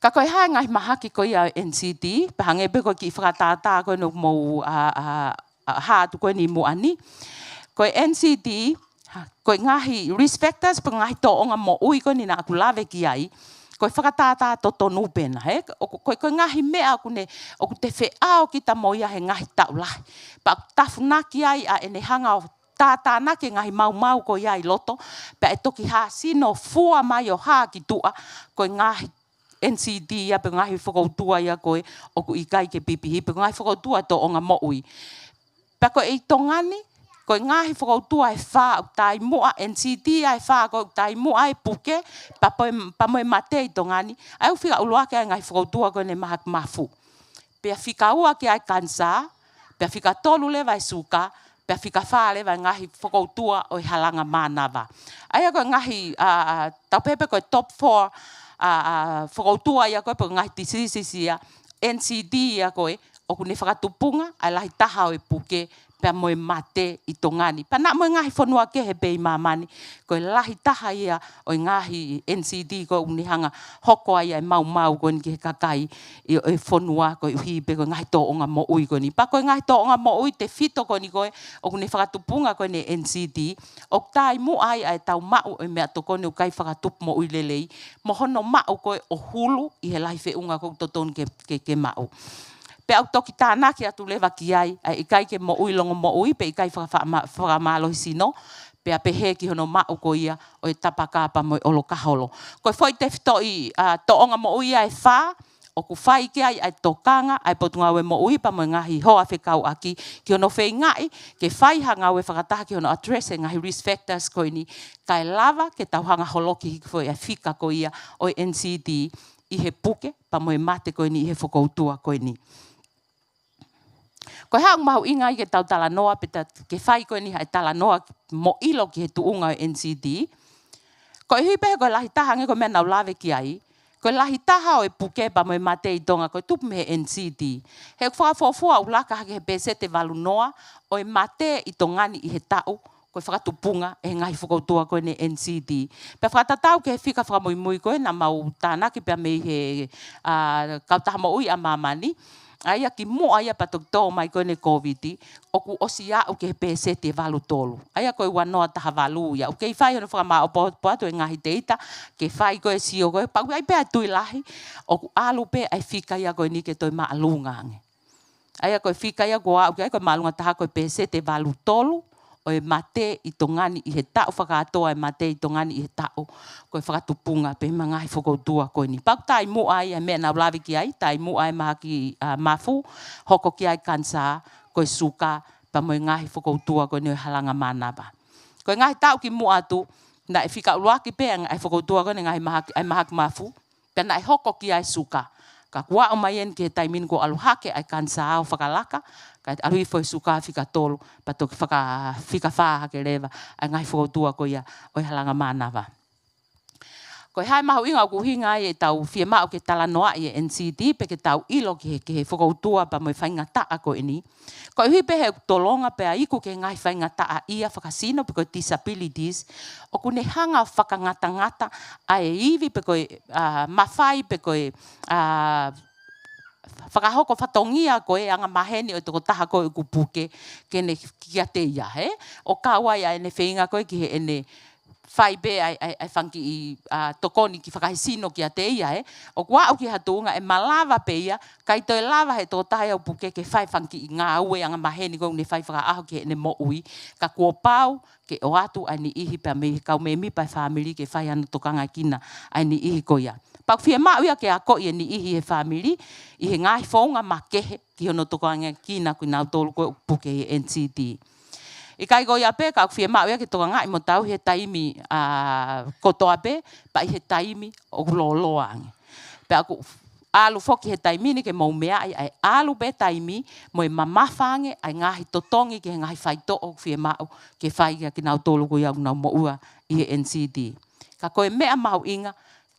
Ka ko e hā e ngaahi mahaki ko ia ʻo e N C D, pea hangē pē ko e kiʻi fakatātā ko eni ʻoku mou, ʻa, ʻa, ʻa, hā atu ko eni ʻi muʻa ni. Ko e N C D, ha, ko e ngaahi risk factors pe ngaahi tōʻonga moʻui ko eni naʻa ku lave ki ai, ko e fakatātā totonu pē ena, hē? ʻOku, ko e, ko e ngaahi meʻa ʻoku ne, ʻoku te feʻao kita mo ia he ngaahi taʻu lahi. Pea ʻoku tafunaki ai ʻa ʻene hanga ʻo tātānaki e ngaahi maumau ko ia ʻi loto, pea ʻe toki hāsino fua mai ʻo hā ki tuʻa, ko e ngaahi N C D ia pe ngaahi fokoutua ia ko ē ʻoku ʻikai ke pipihi, pe ngaahi fokoutua tōʻonga moʻui. Pea ko e ʻi Tonga ni, ko e ngaahi fokoutua ʻe fā ʻoku tāimuʻa, N C D ʻa e fā ko ē ʻoku tāimuʻa ʻa e puke, pea mo e, pea mo e mate ʻi Tonga ni, ʻa ia ʻoku fika ʻuluaki ʻa e ngaahi fokoutua ko eni mahaki mafu. Pea fika ua ki ai kanisā, pea fika tolu leva e suka, pea fika fā leva e ngaahi fokoutua ʻo e halanga mānava. ʻA ia ko e ngaahi, ʻa, ʻa, tau pehē pē ko e top four, ʻa, ʻa, fokoutua ia ko ē pe ko e ngaahi diseases ia, N C D ia ko ē, ʻoku ne fakatupunga ʻa e lahi taha ʻo e puke, pea mo e mate ʻi Tonga ni. Pea naʻa mo e ngaahi fonua kehe pē ʻi māmani, ko e lahi taha ia ʻo e ngaahi N C D ko ē ʻoku ne hanga hoko ai ʻa e maumau ko eni ki he kakai ʻi, ʻo e fonua koeʻuhi pē ko e ngaahi tōʻonga moʻui ko eni. Pea ko e ngaahi tōʻonga moʻui tefito ko eni ko ē ʻoku ne fakatupunga ko eni N C D, ʻoku tāimuʻa ai ʻa e tau maʻu ʻo e meʻatokoni ʻoku ʻikai fakatupu moʻui lelei, mo hono maʻu ko ē ʻo hulu ʻi he lahi feʻunga ko ē ʻoku totonu ke, ke, ke maʻu. Pea ʻoku toki tānaki atu leva ki ai ʻa e ʻikai ke moʻui longomoʻui, pe ʻikai faka-, faka-, fakamālohisino, pea pehē ki hono maʻu ko ia ʻo e tapaka pea mo e ʻolokaholo. Ko e foʻi tefitoʻi, ʻa, tōʻonga moʻui ia ʻe fā, ʻoku fai ki ai ʻa e tokanga ʻa e Potungāue Moʻui pea mo e ngaahi hoa fekauʻaki ki hono feingaʻi ke fai ha ngāue fakataha ki hono address e ngaahi risk factors ko eni, kae lava ke tau hanga holoki hiki foʻi ʻa e fika ko ia ʻo e N C D ʻi he puke pea mo e mate ko eni ʻi he fokoutua ko eni. Ko e hā ʻoku mahuʻinga ai ke tau talanoa pe ta-, ke fai ko eni ha talanoa mo ʻilo ki he tuʻunga ʻo e N C D. Koeʻuhi pē ko e lahi taha ange ko e meʻa naʻa ku lave ki ai, ko e lahi taha ʻo e puke pea mo e mate ʻi Tonga ko e tupu mei he N C D. He ʻoku fakafuofua ʻoku laka hake he pēseti ʻe valu noa ʻo e mate ʻi Tonga ni ʻi he taʻu, ko e fakatupunga ʻe he ngaahi fokoutua ko eni N C D. Pea fakatatau ki he fika fakamuimui ko ē naʻa mau tānaki pea mei he, ʻa, Kautaha Moʻui ʻa Māmani, ʻa ia kimuʻa ia pea toki tō mai ko eni Kōviti, ʻoku ʻosi aʻu ki he pēseti ʻe valu tolu. ʻA ia ko e ua noa taha valu ia. ʻOku kei fai hono fakamāʻopoʻopo atu e ngaahi teita, ke fai ko ē sio ko ē, pea ʻoku ʻi ai pē ʻa e tui lahi, ʻoku ʻalu pē ʻa e fika ia ko eni ke toe māʻolunga ange. ʻA ia ko e fika ia kuo aʻu ki ai ko e māʻolunga taha ko e pēseti ʻe valu tolu ʻo e mate ʻi Tonga ni ʻi he taʻu, fakakātoa e mate ʻi Tonga ni ʻi he taʻu, ko e fakatupunga pē mei he ngaahi fokoutua ko eni. Pea ʻoku tāimuʻa ai ʻa e meʻa naʻa ku lave ki ai, tāimuʻa e mahaki, ʻa, mafu, hoko ki ai kanisā, ko e suka, pea mo e ngaahi fokoutua ko eni ʻo e halanga mānava. Ko e ngaahi taʻu kimuʻa atu, naʻe fika ʻuluaki pē ʻa e fokoutua ko eni ngaahi mahaki, ʻa e mahaki mafu, pea naʻe hoko ki ai suka. Ka kuo aʻu mai eni ki he taimi ni kuo ʻalu hake ʻa e kanisā ʻo fakalaka, kae ʻalu hifo e suka fika tolu, pea toki faka, fika fā hake leva ʻa e ngaahi fokoutua ko ia ʻo e halanga mānava. Ko e hā e mahuʻinga ʻoku ʻuhinga ai ʻetau fiemaʻu ke talanoaʻi e N C D, pe ke tau ʻilo ki he, ki he fokoutua pea mo e faingataʻa ko eni. Koeʻuhi pē he ʻoku tolonga pea iku ki he ngaahi faingataʻaʻia fakasino pe ko e disabilities, ʻoku ne hanga ʻo fakangatangata ʻa e ivi pe ko e, ʻa, mafai pe ko e, ʻa, fakahoko fatongia ko e angamaheni ʻo e tokotaha ko ē ʻoku puke ke ne kiate ia, hē? ʻO kau ai ʻa ʻene feinga ko ē ki heʻene fai pē ʻa e, ʻa e, ʻa e fanga kiʻi, ʻa, tokoni ki fakasino kiate ia, hē? ʻOku aʻu ki ha tuʻunga ʻe malava pē ia, kae toe lava he tokotaha ia ʻoku puke ke fai fanga kiʻi ngāue angamaheni ko ē ʻoku ne fai fakaʻaho ki heʻene moʻui, ka kuo pau ke ʻoatu ʻa e niʻihi pea mei he kau mēmipa ʻo e fāmili ke fai hano tokangaʻi ʻa e niʻihi ko ia. Pea ʻoku fiemaʻu ia ke akoʻi e niʻihi he fāmili ʻi he ngaahi founga makehe ki hono tokangaʻi ʻa kinautolu ko ē ʻoku puke ʻi he N C D. ʻIkai ko ia pē, ka ʻoku fiemaʻu ia ke tokangaʻi mo taau he taimi, ʻa, kotoa pē, pea ʻi he taimi ʻoku lōloa ange. Pea ʻoku ʻalu foki he taimi ni ke mou meaʻi ʻa e ʻalu pē taimi mo e mamafa ange ʻa e ngaahi totongi ki he ngaahi faitoʻo ʻoku fiemaʻu ke fai kia kinautolu ko ia ʻoku nau moʻua ʻi he N C D. Ka ko e meʻa mahuʻinga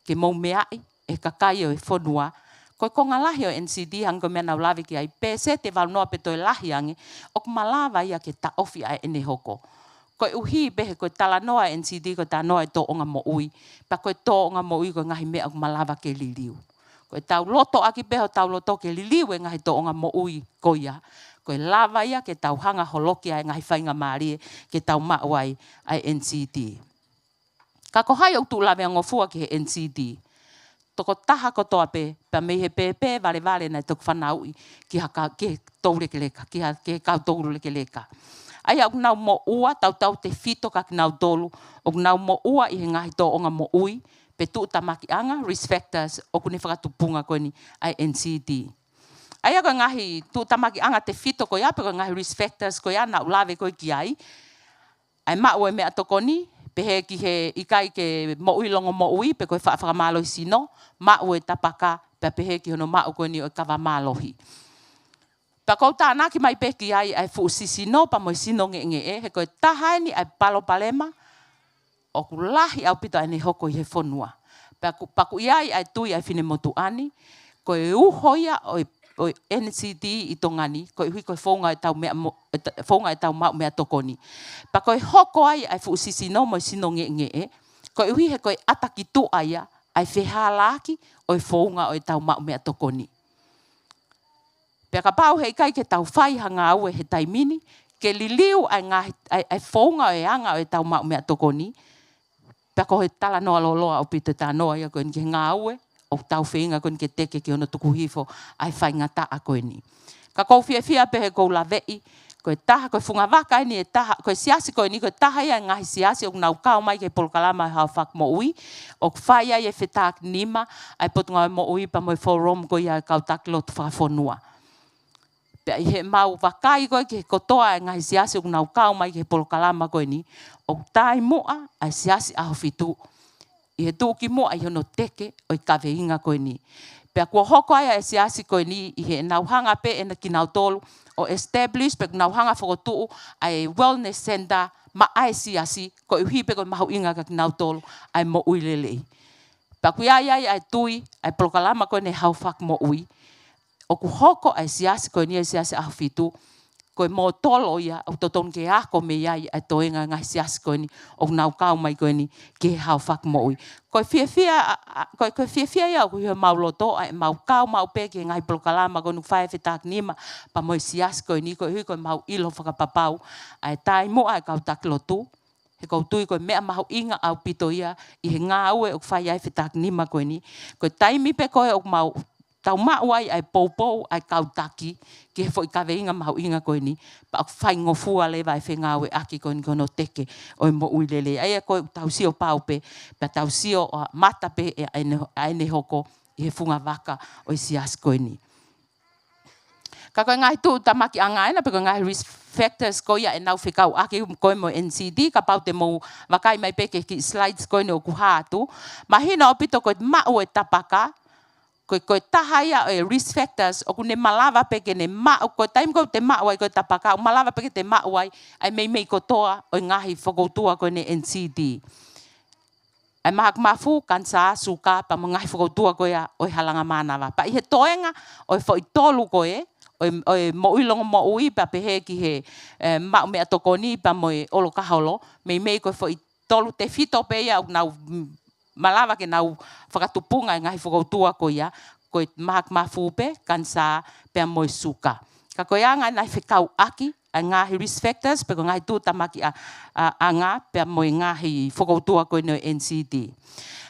ke mou meaʻi ʻe he kakai ʻo e fonua, ko e konga lahi ʻo e N C D hangē ko e meʻa naʻa ku lave ki ai, pēseti ʻe valu noa pe toe lahi ange, ʻoku malava ia ke taʻofi ʻa ʻene hoko. Koeʻuhi pē he ko e talanoa N C D ko e talanoa e tōʻonga moʻui. Pea ko e tōʻonga moʻui ko e ngaahi meʻa ʻoku malava ke liliu. Ko ʻetau loto ʻaki pē hotau loto ke liliu e ngaahi tōʻonga moʻui ko ia, ko e lava ia ke tau hanga ʻo holoki ʻa e ngaahi faingamālie ke tau maʻu ai ʻa e N C D. Ka ko hai ʻoku tuʻu laveangofua ki he N C D? Tokotaha kotoa pē, pea mei he pēpē valevale naʻe toki fanauʻi ki ha ka, ki he toulekeleka, ki ha, ki he kau toulekeleka. ʻA ia ʻoku nau moʻua, tautautefito kia kinautolu ʻoku nau moʻua ʻi he ngaahi tōʻonga moʻui, pe tuʻutamakiʻanga, risk factors, ʻoku ne fakatupunga ko eni ʻa e N C D. ʻA ia ko e ngaahi tuʻutamakiʻanga tefito ko ia, pe ko e ngaahi risk factors ko ia naʻa ku lave ko ē ki ai. ʻA e maʻu e meʻatokoni, pehē ki he ʻikai ke moʻui longomoʻui, pe ko e faʻa fakamālohisino, maʻu e tapaka, pea pehē ki hono maʻu ko eni ʻo e kava mālohi. Pea ʻoku ou tānaki mai pē ki ai ʻa e fuʻu sisino pea mo e sino ngeʻengeʻe, he ko e taha eni ʻa e palopalema ʻoku lahi ʻaupito ʻa ʻene hoko ʻi he fonua. Pea ʻoku, pea ʻoku ʻi ai ʻa e tui ʻa e finemotuʻa ni, ko e uho ia ʻo e, ʻo e N C D ʻi Tonga ni, koeʻuhi ko e founga ʻetau meʻa mo, ʻeta-, founga ʻetau maʻu meʻatokoni. Pea ko e hoko ai ʻa e fuʻu sisino mo e sino ngeʻengeʻe, koeʻuhi he ko e ʻata ki tuʻa ia ʻa e fehālaaki ʻo e founga ʻo ʻetau maʻu meʻatokoni. Pea kapau he ʻikai ke tau fai ha ngāue he taimi ni, ke liliu ʻa e ngaahi, ʻa e, ʻa e founga ʻo e anga ʻo ʻetau maʻu meʻatokoni, pea ko e talanoa lōloa ʻaupito e talanoa ia ko eni ki he ngāue ʻoku tau feinga ko eni ke teke ki hono tuku hifo ʻa e faingataʻa ko eni. Ka ʻoku ou fiefia pē he ʻoku ou laveʻi, ko e taha, ko e fungavaka eni ʻe taha, ko e siasi ko eni ko e taha ia e ngaahi siasi ʻoku nau kau mai ki he polokalama ʻo e Haʻofakamoʻui, ʻoku fai ai e fetākinima ʻa e Potungāue Moʻui pea mo e forum ko ia e kau taki lotu fakafonua. Pea ʻi heʻemau vakai ko ē ki he kotoa e ngaahi siasi ʻoku nau kau mai ki he polokalama ko eni, ʻoku taʻimuʻa ʻa e Siasi ʻAhofitu ʻi he tuʻukimuʻa ʻi hono teke ʻo e kaveinga ko eni. Pea kuo hoko ai ʻa e siasi ko eni ʻi heʻenau hanga pē ʻe kinautolu ʻo establish pe ʻoku nau hanga ʻo fokotuʻu ʻa e wellness center maʻa e siasi, koeʻuhi pē ko e mahuʻinga kia kinautolu ʻa e moʻui lelei. Pea ʻoku ʻi ai ʻa e tui ʻa e polokalama ko eni Haʻofakamoʻui, ʻoku hoko ʻa e siasi ko eni e Siasi ʻAhofitu ko e mōtolo ia ʻoku totonu ke ako mei ai ʻa e toenga e ngaahi siasi ko eni ʻoku nau kau mai ko eni ki he Haʻofakamoʻui. Ko e fiefia, ʻa, ʻa, ko e, ko e fiefia ia ʻoku ʻi homau loto ʻa ʻemau kau maʻu pē ki he ngaahi polokalama ko eni ʻoku fai e fetākinima pea mo e siasi ko eni, koeʻuhi ko ʻemau ʻilo fakapapau ʻa e taʻimuʻa e kau taki lotu. He ʻoku ou tui ko e meʻa mahuʻinga ʻaupito ia ʻi he ngāue ʻoku fai ai e fetākinima ko eni. Ko e taimi pē ko ē ʻoku mau tau maʻu ai ʻa e poupou ʻa e kau taki ki he foʻi kaveinga mahuʻinga ko eni, pea ʻoku faingofua leva e fengāueʻaki ko eni ki hono teke ʻo e moʻui lelei. ʻA ia ko ʻetau sio pau pē, pea tau sio ʻo mata pē ʻa ʻene, ʻa ʻene hoko ʻi he fungavaka ʻo e siasi ko eni. Ka ko e ngaahi tuʻutamakiʻanga ena pe ko e ngaahi risk factors ko ia ʻenau fekauʻaki ko ē mo e N C D, kapau te mou vakai mai pē ki he kiʻi slides ko eni ʻoku hā atu. Mahino ʻaupito ko e maʻu e tapaka, ko e, ko e taha ia ʻo e risk factors, ʻoku ne malava pē ke ne maʻu, ko e taimi ko ē te maʻu ai ko e tapaka, ʻoku malava pē ke te maʻu ai ʻa e meimei kotoa ʻo e ngaahi fokoutua ko eni ʻo e N C D. ʻA e mahaki mafu, kanisā, suka, pea mo e ngaahi fokoutua ko ia ʻo e halanga mānava. Pea ʻi he toenga ʻo e foʻi tolu ko ē, ʻo e, ʻo e moʻui longomoʻui, pea pehē ki he, ē, maʻu meʻatokoni, pea mo e ʻolokaholo, meimei ko e foʻi tolu tefito pē ia ʻoku nau, mm, malava ke nau fakatupunga e ngaahi fokoutua ko ia, ko e mahaki mafu pē, kanisā, pea mo e suka. Ka ko e anga ʻenau fekauʻaki ʻa e ngaahi risk factors, pe ko e ngaahi tuʻutāmaki ʻa, ʻa, ʻanga, pea mo e ngaahi fokoutua ko eni ʻo e N C D.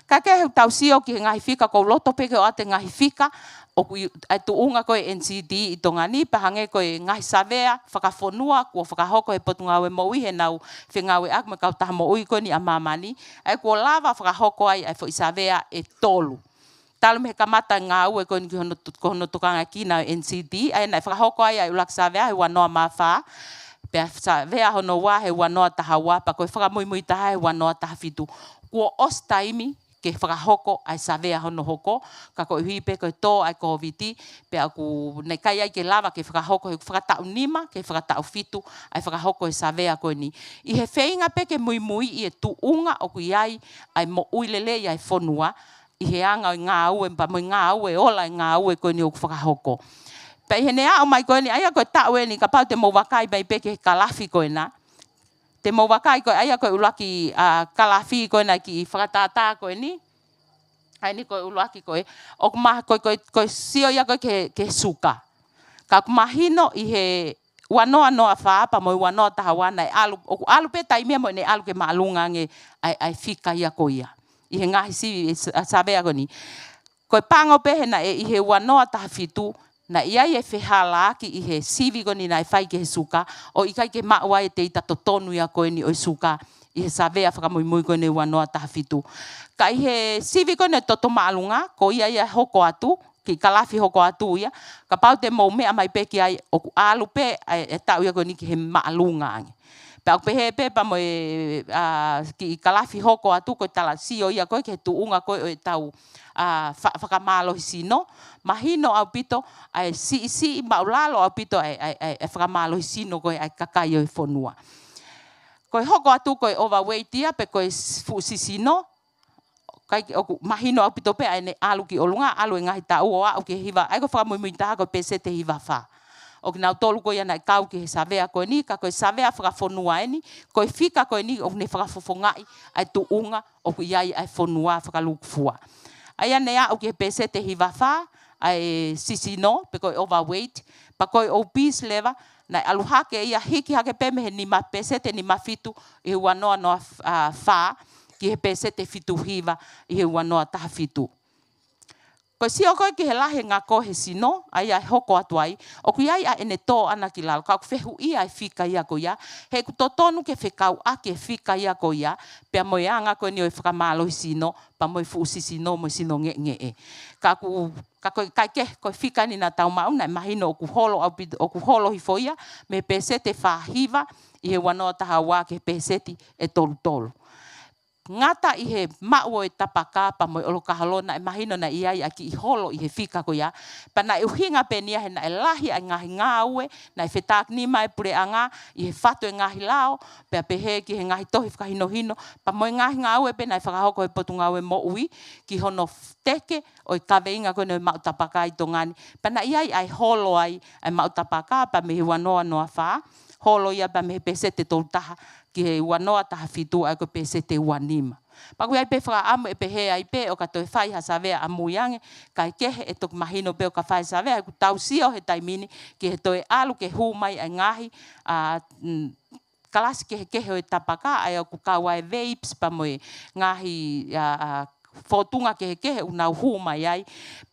Kae kehe ʻoku tau sio ki he ngaahi fika, ʻoku ou loto pē ke ʻoatu e ngaahi fika ʻoku ʻi, ʻa e tuʻunga ko ē ʻo e N C D ʻi Tonga ni, pea hangē ko e ngaahi savea fakafonua kuo fakahoko ʻe he Potungāue Moʻui heʻenau fengāueʻaki mo e kautaha moʻui ko eni ʻa māmani, ʻa ia kuo lava fakahoko ai ʻa e foʻi savea ʻe tolu. Talu mei he kamata e ngāue ko eni ki hono, ko hono tokangaʻi ʻa e N C D, ʻa ia naʻe fakahoko ai ʻa e ʻuluaki savea he ua noa mā fā, pea savea hono ua he ua noa taha ua, pea ko e fakamuimui taha he ua noa taha fitu. Kuo ʻosi taimi ke fakahoko ʻa e savea hono hoko, ka koeʻuhi pē ko e tō ʻa e Kōviti, pea ʻoku, naʻe ʻikai ai ke lava ke fakahoko he ʻoku fakataʻu nima, ke fakataʻu fitu, ʻa e fakahoko e savea ko eni. ʻI he feinga pē ke muimuiʻi e tuʻunga ʻoku ʻi ai ʻa e moʻui lelei ʻa e fonua, ʻi he anga ʻo e ngāue, pea mo e ngāue, ola e ngāue ko eni ʻoku fakahoko. Pea ʻi heʻene aʻu mai ko eni, ʻa ia ko e taʻu eni, kapau te mou vakai mai pē ki he kalafi ko ena. Te mou vakai ko ē, ʻa ia ko e ʻuluaki, ā, kalafi ko ena ki he fakatātā ko eni. ʻA eni ko e ʻuluaki ko ē. ʻOku ma-, ko e, ko e, ko e sio ia ko ē ki he, ki he suka. Ka ʻoku mahino ʻi he ua noa noa fā pea mo e ua noa taha ua naʻe ʻalu, ʻoku ʻalu pē taimi ia mo ʻene ʻalu ke māʻolunga ange ʻa e, ʻa e fika ia ko ia. ʻI he ngaahi sivi, ē, sa-, savea ko eni. Ko e pango pē he naʻe ʻi he ua noa taha fitu, naʻe ʻi ai e fehālaaki ʻi he sivi ko eni naʻe fai ki he suka, ʻo ʻikai ke maʻu ai e teita totonu ia ko eni ʻo e suka, ʻi he savea fakamuimui ko eni ua noa taha fitu. Ka ʻi he sivi ko eni ʻo e toto māʻolunga, ko ia ia hoko atu, kiʻi kalafi hoko atu ia, kapau te mou meʻa mai pē ki ai ʻoku ʻalu pē, ʻa e, e taʻu ia ko eni ki he māʻolunga ange. Pea ʻoku pehē pē pea mo e, ā, kiʻi kalafi hoko atu ko e tala sio ia ko ē ki he tuʻunga ko ē ʻo ʻetau, ā, fa-, fakamālohisino, mahino ʻaupito, ʻa e siʻisiʻi māʻulalo ʻaupito, ʻa e, ʻa e, ʻa e, ʻa e fakamālohisino ko ē, ʻa e kakai ʻo e fonua. Ko e hoko atu ko e overweight ia, pe ko e s-, fuʻu sisino, ʻikai ke, ʻoku mahino ʻaupito pē ʻa ʻene ʻalu ki ʻolunga, ʻalu e ngaahi taʻu ʻo aʻu ki he hiva, ʻa ia ko e fakamuimui taha ko e peseti hiva fā. ʻO kinautolu ko ia naʻe kau ki he savea ko eni, ka ko e savea fakafonua eni, ko e fika ko eni ʻoku ne fakafofongaʻi ʻa e tuʻunga ʻoku ʻi ai ʻa e fonua fakalūkufua. ʻA ia naʻe aʻu ki he peseti hiva fā, ʻa e sisino, pe ko e overweight, pea ko e obese leva, naʻe ʻalu hake ia hiki hake pē mei he nima peseti nima fitu ʻi he ua noa noa, ā, fā, ki he peseti fitu hiva ʻi he ua noa taha fitu. Ko e sio ko ē ki he lahi e ngako he sino, ʻa ia ʻe hoko atu ai, ʻoku ʻi ai ʻa ʻene tō ʻana ki lalo, ka ʻoku fehuʻia e fika ia ko ia, he ʻoku totonu ke fekauʻaki e fika ia ko ia, pea mo e anga ko eni ʻo e fakamālohisino, pea mo e fuʻu sisino mo e sino ngeʻengeʻe. Ka ʻoku, ka ko e, kae kehe, ko e fika eni naʻa tau maʻu naʻe mahino ʻoku holo ʻaupito, ʻoku holo hifo ia, mei he peseti fā hiva, ʻi he ua noa taha ua ki he peseti ʻe tolu tolu. Ngata ʻi he maʻu ʻo e tapaka pea mo e ʻolokaholo naʻe mahino naʻe ʻi ai ʻa e kiʻi holo ʻi he fika ko ia. Pea naʻe ʻuhinga pē eni ia he naʻe lahi ʻa e ngaahi ngāue, naʻe fetākinima e puleʻanga ʻi he fatu e ngaahi lao, pea pehē ki he ngaahi tohi fakahinohino, pea mo e ngaahi ngāue pē naʻe fakahoko ʻe he Potungāue Moʻui, ki hono f-, teke ʻo e kaveinga ko eni ʻo e maʻu tapaka ʻi Tonga ni. Pea naʻe ʻi ai ʻa e holo ai, ʻa e maʻu tapaka, pea mei he ua noa noa fā, holo ia pea mei he peseti tolu taha, ki he ua noa taha fitu ʻa ia ko e peseti ua nima. Pea ʻoku ʻi ai pē fakaʻamu ʻe pehē ai pē ʻo ka toe fai ha savea ʻamui ange, kae kehe ʻe toki mahino pē ʻo ka fai savea, he ʻoku tau sio he taimi ni, ki he toe ʻalu ke hū mai ʻa e ngaahi, ā, mm, kalasi kehekehe ʻo e tapaka, ʻa ia ʻoku kau ai e vapes pea mo e ngaahi, ā, ā, fōtunga kehekehe ʻoku nau hū mai ai,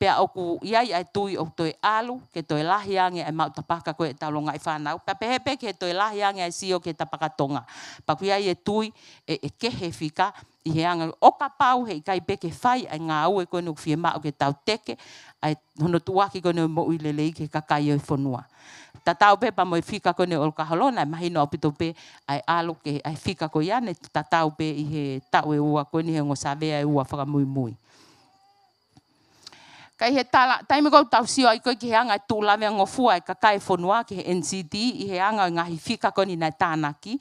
pea ʻoku ʻi ai ʻa e tui ʻoku toe ʻalu, ke toe lahi ange ʻa e maʻu tapaka ko ē ʻetau longaʻi fānau, pea pehē pē ke toe lahi ange ʻa e sio ki he tapaka Tonga. Pea ʻoku ʻi ai e tui ʻe, ʻe kehe fika, ʻi he anga ʻo kapau he ʻikai pē ke fai ʻa e ngāue ko eni ʻoku fiemaʻu ke tau teke, ʻa e hono tuʻuaki ko eni ʻo e moʻui lelei ki he kakai ʻo e fonua. Tatau pē pea mo e fika ko eni ʻo e ʻolokaholo, naʻe mahino ʻaupito pē ʻa e ʻalu ki he, ʻa e fika ko ia, naʻe tatau pē ʻi he taʻu ʻe ua ko eni he ongo savea ʻe ua fakamuimui. Ka ʻi he tala, taimi ko ē ʻoku tau sio ai ko ē ki he anga e tuʻu lavea ngofua e kakai e fonua ki he N C D, ʻi he anga ʻo e ngaahi fika ko eni naʻe tānaki.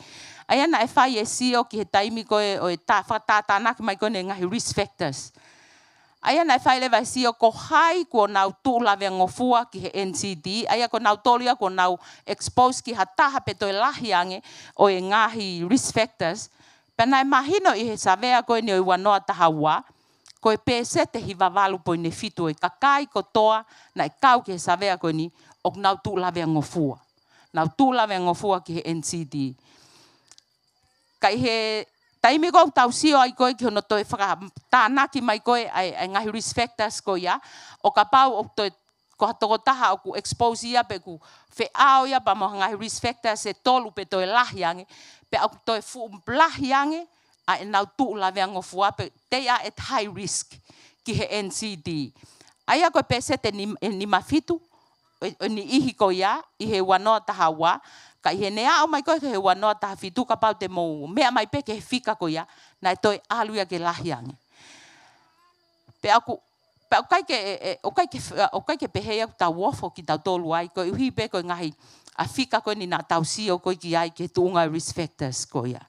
ʻA ia naʻe fai e sio ki he taimi ko ē ʻo e tā, fakatātānaki mai ko eni e ngaahi risk factors. ʻA ia naʻe fai leva e sio ko hai kuo nau tuʻu lavea ngofua ki he N C D, ʻa ia ko nautolu ia kuo nau expose ki ha taha pe toe lahi ange ʻo e ngaahi risk factors. Pea naʻe mahino ʻi he savea ko eni ʻo e ua noa taha ua, ko e pēseti hiva valu poini fitu ʻo e kakai kotoa naʻe kau ki he savea ko eni ʻoku nau tuʻu lavea ngofua. Nau tuʻu lavea ngofua ki he N C D. Ka ʻi he taimi ko ē ʻoku tau sio ai ko ē ki hono toe fakatānaki mai ko ē ʻa e, ʻa e ngaahi risk factors ko ia, ʻo kapau ʻoku toe ko ha tokotaha ʻoku expose ia pe ʻoku feʻao ia pea mo e ngaahi risk factors ʻe tolu pe toe lahi ange, pe ʻoku toe fuʻu lahi ange ʻa ʻenau tuʻu lavea ngofua pe they are at high risk ki he N C D. ʻA ia ko e pēseti nim-, ʻe nima fitu ʻo e, ʻo e niʻihi ko ia ʻi he ua noa taha ua, ka ʻi heʻene aʻu mai ko ē ki he ua noa taha fitu kapau te mou meʻa mai pē ki he fika ko ia, naʻe toe ʻalu ia ke lahi ange. Pea ʻoku, pea ʻoku ʻikai ke, ʻe, ʻe, ʻoku ʻikai ke, ʻoku ʻikai ke pehē ia ʻoku tau ofo kitautolu ai, koeʻuhi pē ko e ngaahi ʻa e fika ko eni naʻa tau sio ko ē ki ai ki he tuʻunga e risk factors ko ia.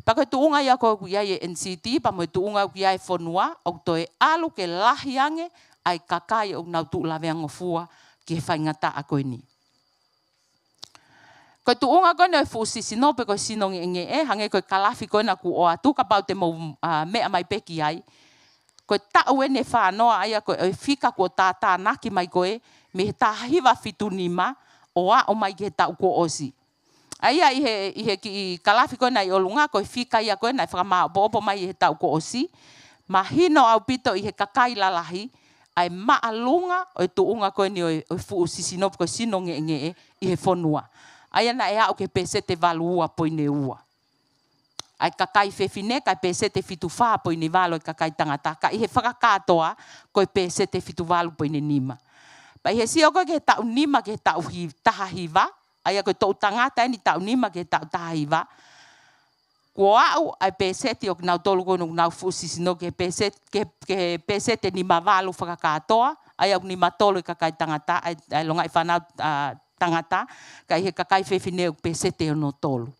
Pea ko e tuʻunga ia ko ē ʻoku ʻi ai e N C D, pea mo e tuʻunga ʻoku ʻi ai e fonua, ʻoku toe ʻalu ke lahi ange ʻa e kakai ʻoku nau tuʻu lavea ngofua ki he faingataʻa ko eni. Ko e tuʻunga ko eni ʻo e fuʻu sisino pe ko e sino ngeʻengeʻe, hangē ko e kalafi ko ena kuo ʻoatu kapau te mou, ʻa, meʻa mai pē ki ai. Ko e taʻu eni ʻe fā noa ʻa ia ko e fika kuo tātānaki mai ko ē mei he taha hiva fitu nima ʻo aʻu mai ki he taʻu kuo ʻosi. ʻA ia ʻi he, ʻi he kiʻi kalafi ko ena ʻi ʻolunga, ko e fika ia ko ē naʻe fakamāʻopoʻopo mai ʻi he taʻu kuo ʻosi. Mahino ʻaupito ʻi he kakai lalahi ʻa e māʻolunga ʻo e tuʻunga ko eni ʻo e, ʻo e fuʻu sisino pe ko e sino ngeʻengeʻe ʻi he fonua. ʻA ia naʻe aʻu ki he pēseti ʻe valu ua poini ua. ʻA e kakai fefine, kae pēseti ʻe fitu fā poini valu ʻa e kakai tangata, ka ʻi he fakakātoa, ko e pēseti ʻe fitu valu poini nima. Pea ʻi he sio ko ē ki he taʻu nima ki he taʻu hi-, taha hiva, ʻa ia ko e toʻu tangata eni taʻu nima ki he taʻu taha hiva, kuo aʻu ʻa e pēseti ʻo kinautolu ko ē ʻoku nau fuʻu sisino ki he pēseti, ki he, ki he pēseti ʻe nima valu fakakātoa, ʻa ia ʻoku nima tolu ʻa e kakai tangata, ʻa e, ʻa e longaʻi fānau, ʻa, tangata, ka ʻi he kakai fefine ʻoku pēseti ʻe ono tolu.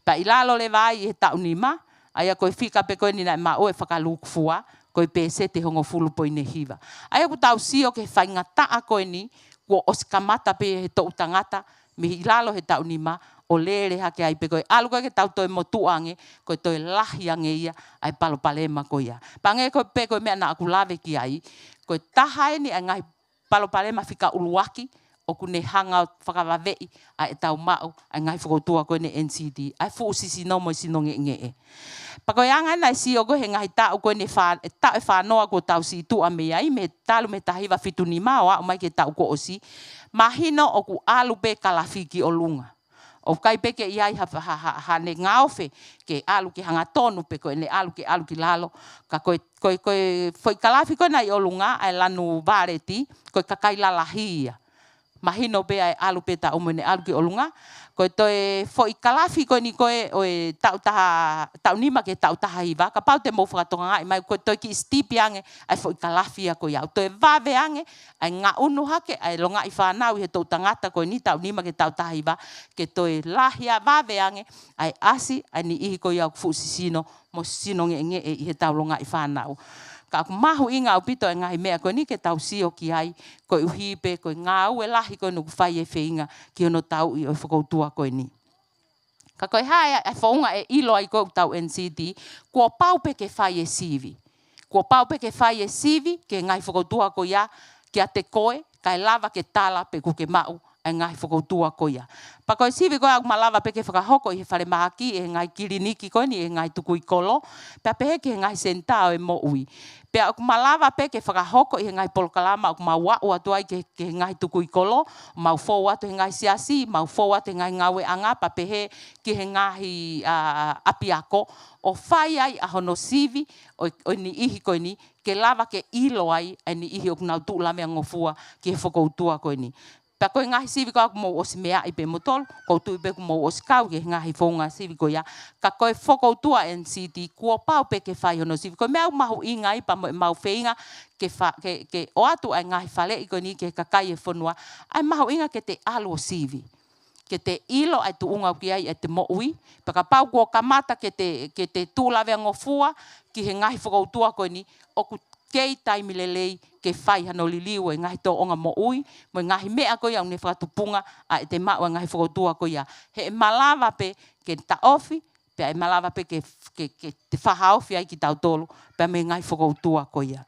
Pea ʻi lalo leva ai ʻi he taʻu nima, ʻa ia ko e fika pē ko eni naʻe maʻu ʻe fakalūkufua, ko e pēseti ʻe hongofulu poini hiva. ʻA ia ʻoku tau sio ki he faingataʻa ko eni, kuo ʻosi kamata pē he toʻu tangata, mei ʻi lalo he taʻu nima, ʻo lele hake ai pē ko e ʻalu ko ē ke tau toe motuʻa ange, ko e toe lahi ange ia ʻa e palopalema ko ia. Pea hangē ko ē pē ko e meʻa naʻa ku lave ki ai, ko e taha eni ʻa e ngaahi palopalema fika ʻuluaki ʻoku ne hanga ʻo fakavaveʻi ʻa ʻetau maʻu ʻa e ngaahi fokoutua ko eni N C D, ʻa e fuʻu sisino mo e sino ngeʻengeʻe. Pea ko e anga ena e sio ko ē he ngaahi taʻu ko eni ʻe fā, taʻu ʻe fā noa kuo tau situʻa mei ai, mei he talu mei he taha hiva fitu nima ʻo aʻu mai ki he taʻu kuo ʻosi, mahino ʻoku ʻalu pē kalafi ki ʻolunga. ʻOku ʻikai pē ke ʻi ai ha, ha, ha, haʻane ngaofe ke ʻalu ke hangatonu pe ko ʻene ʻalu ke ʻalu ki lalo. Ka ko e, ko e, ko e foʻi kalafi ko ena ʻi ʻolunga, ʻa e lanu vāleti, ko e kakai lalahi ia. Mahino pē ʻa e ʻalu pē taʻu mo ʻene ʻalu ki ʻolunga. Ko e toe foʻi kalafi ko eni ko ē ʻo e taʻu taha, taʻu nima ki he taʻu taha hiva, kapau te mou fakatokangaʻi mai, ko e toe kiʻi sitipi ange ʻa e foʻi kalafi ia ko ia. ʻOku toe vave ange ʻa e ngaʻunu hake ʻa e longaʻi fānau ʻi he toʻu tangata ko eni taʻu nima ki he taʻu taha hiva, ke toe lahi ʻa e vave ange ʻa e ʻasi ʻa e niʻihi ko ia ʻoku fuʻu sisino mo sino ngeʻengeʻe ʻi heʻetau longaʻi fānau. Ka ʻoku mahuʻinga ʻaupito e ngaahi meʻa ko eni ke tau sio ki ai, koeʻuhi pē ko e ngāue lahi ko eni ʻoku fai e feinga ki hono tauʻi ʻo e fokoutua ko eni. Ka ko e hā e, e founga ʻe ʻilo ai ko ē ʻoku tau N C D, kuo pau pē ke fai e sivi. Kuo pau pē ke fai e sivi ki he ngaahi fokoutua ko ia kiate koe, kae lava ke tala pe ʻoku ke maʻu ʻa e ngaahi fokoutua ko ia. Pea ko e sivi ko ē ʻoku malava pē ke fakahoko ʻi he falemahaki, ʻi he ngaahi kiliniki ko eni, ʻi he ngaahi tukui kolo, pea pehē ki he ngaahi senitā ʻo e moʻui. Pea ʻoku malava pē ke fakahoko ʻi he ngaahi polokalama ʻoku mau aʻu atu ai ki he, ki he ngaahi tukui kolo, mau fou atu he ngaahi siasi, mau fou atu he ngaahi ngāueʻanga, pea pehē ki he ngaahi, ʻa, ʻapiako, ʻo fai ai ʻa hono sivi ʻo, ʻo e niʻihi ko eni, ke lava ke ʻilo ai ʻa e niʻihi ʻoku nau tuʻu lavea ngofua ki he fokoutua ko eni. Pea ko e ngaahi sivi ko ia ʻoku mou ʻosi meaʻi pē moutolu, ʻoku ou tui pē ʻoku mou ʻosi kau ki he ngaahi founga sivi ko ia. Ka ko e fokoutua N C D, kuo pau pē ke fai hono sivi. Ko e meʻa ʻoku mahuʻinga ai pea mo ʻemau feinga ke fa-, ke, ke ʻoatu ʻa e ngaahi faleʻi ko eni ki he kakai e fonua. ʻA e mahuʻinga ke te ʻalu ʻo sivi. Ke te ʻilo ʻa e tuʻunga ʻoku ʻi ai ʻete moʻui. Pea kapau kuo kamata ke te, ke te tuʻu lavea ngofua ki he ngaahi fokoutua ko eni, ʻoku kei taimi lelei ke fai hano liliu e ngaahi tōʻonga moʻui, mo e ngaahi meʻa ko ia ʻoku ne fakatupunga ʻa ʻete maʻu ʻa e ngaahi fokoutua ko ia. He ʻe malava pē ke taʻofi, pea ʻe malava pē ke, ke, ke te fakahaofi ai kitautolu, pea mo e ngaahi fokoutua ko ia.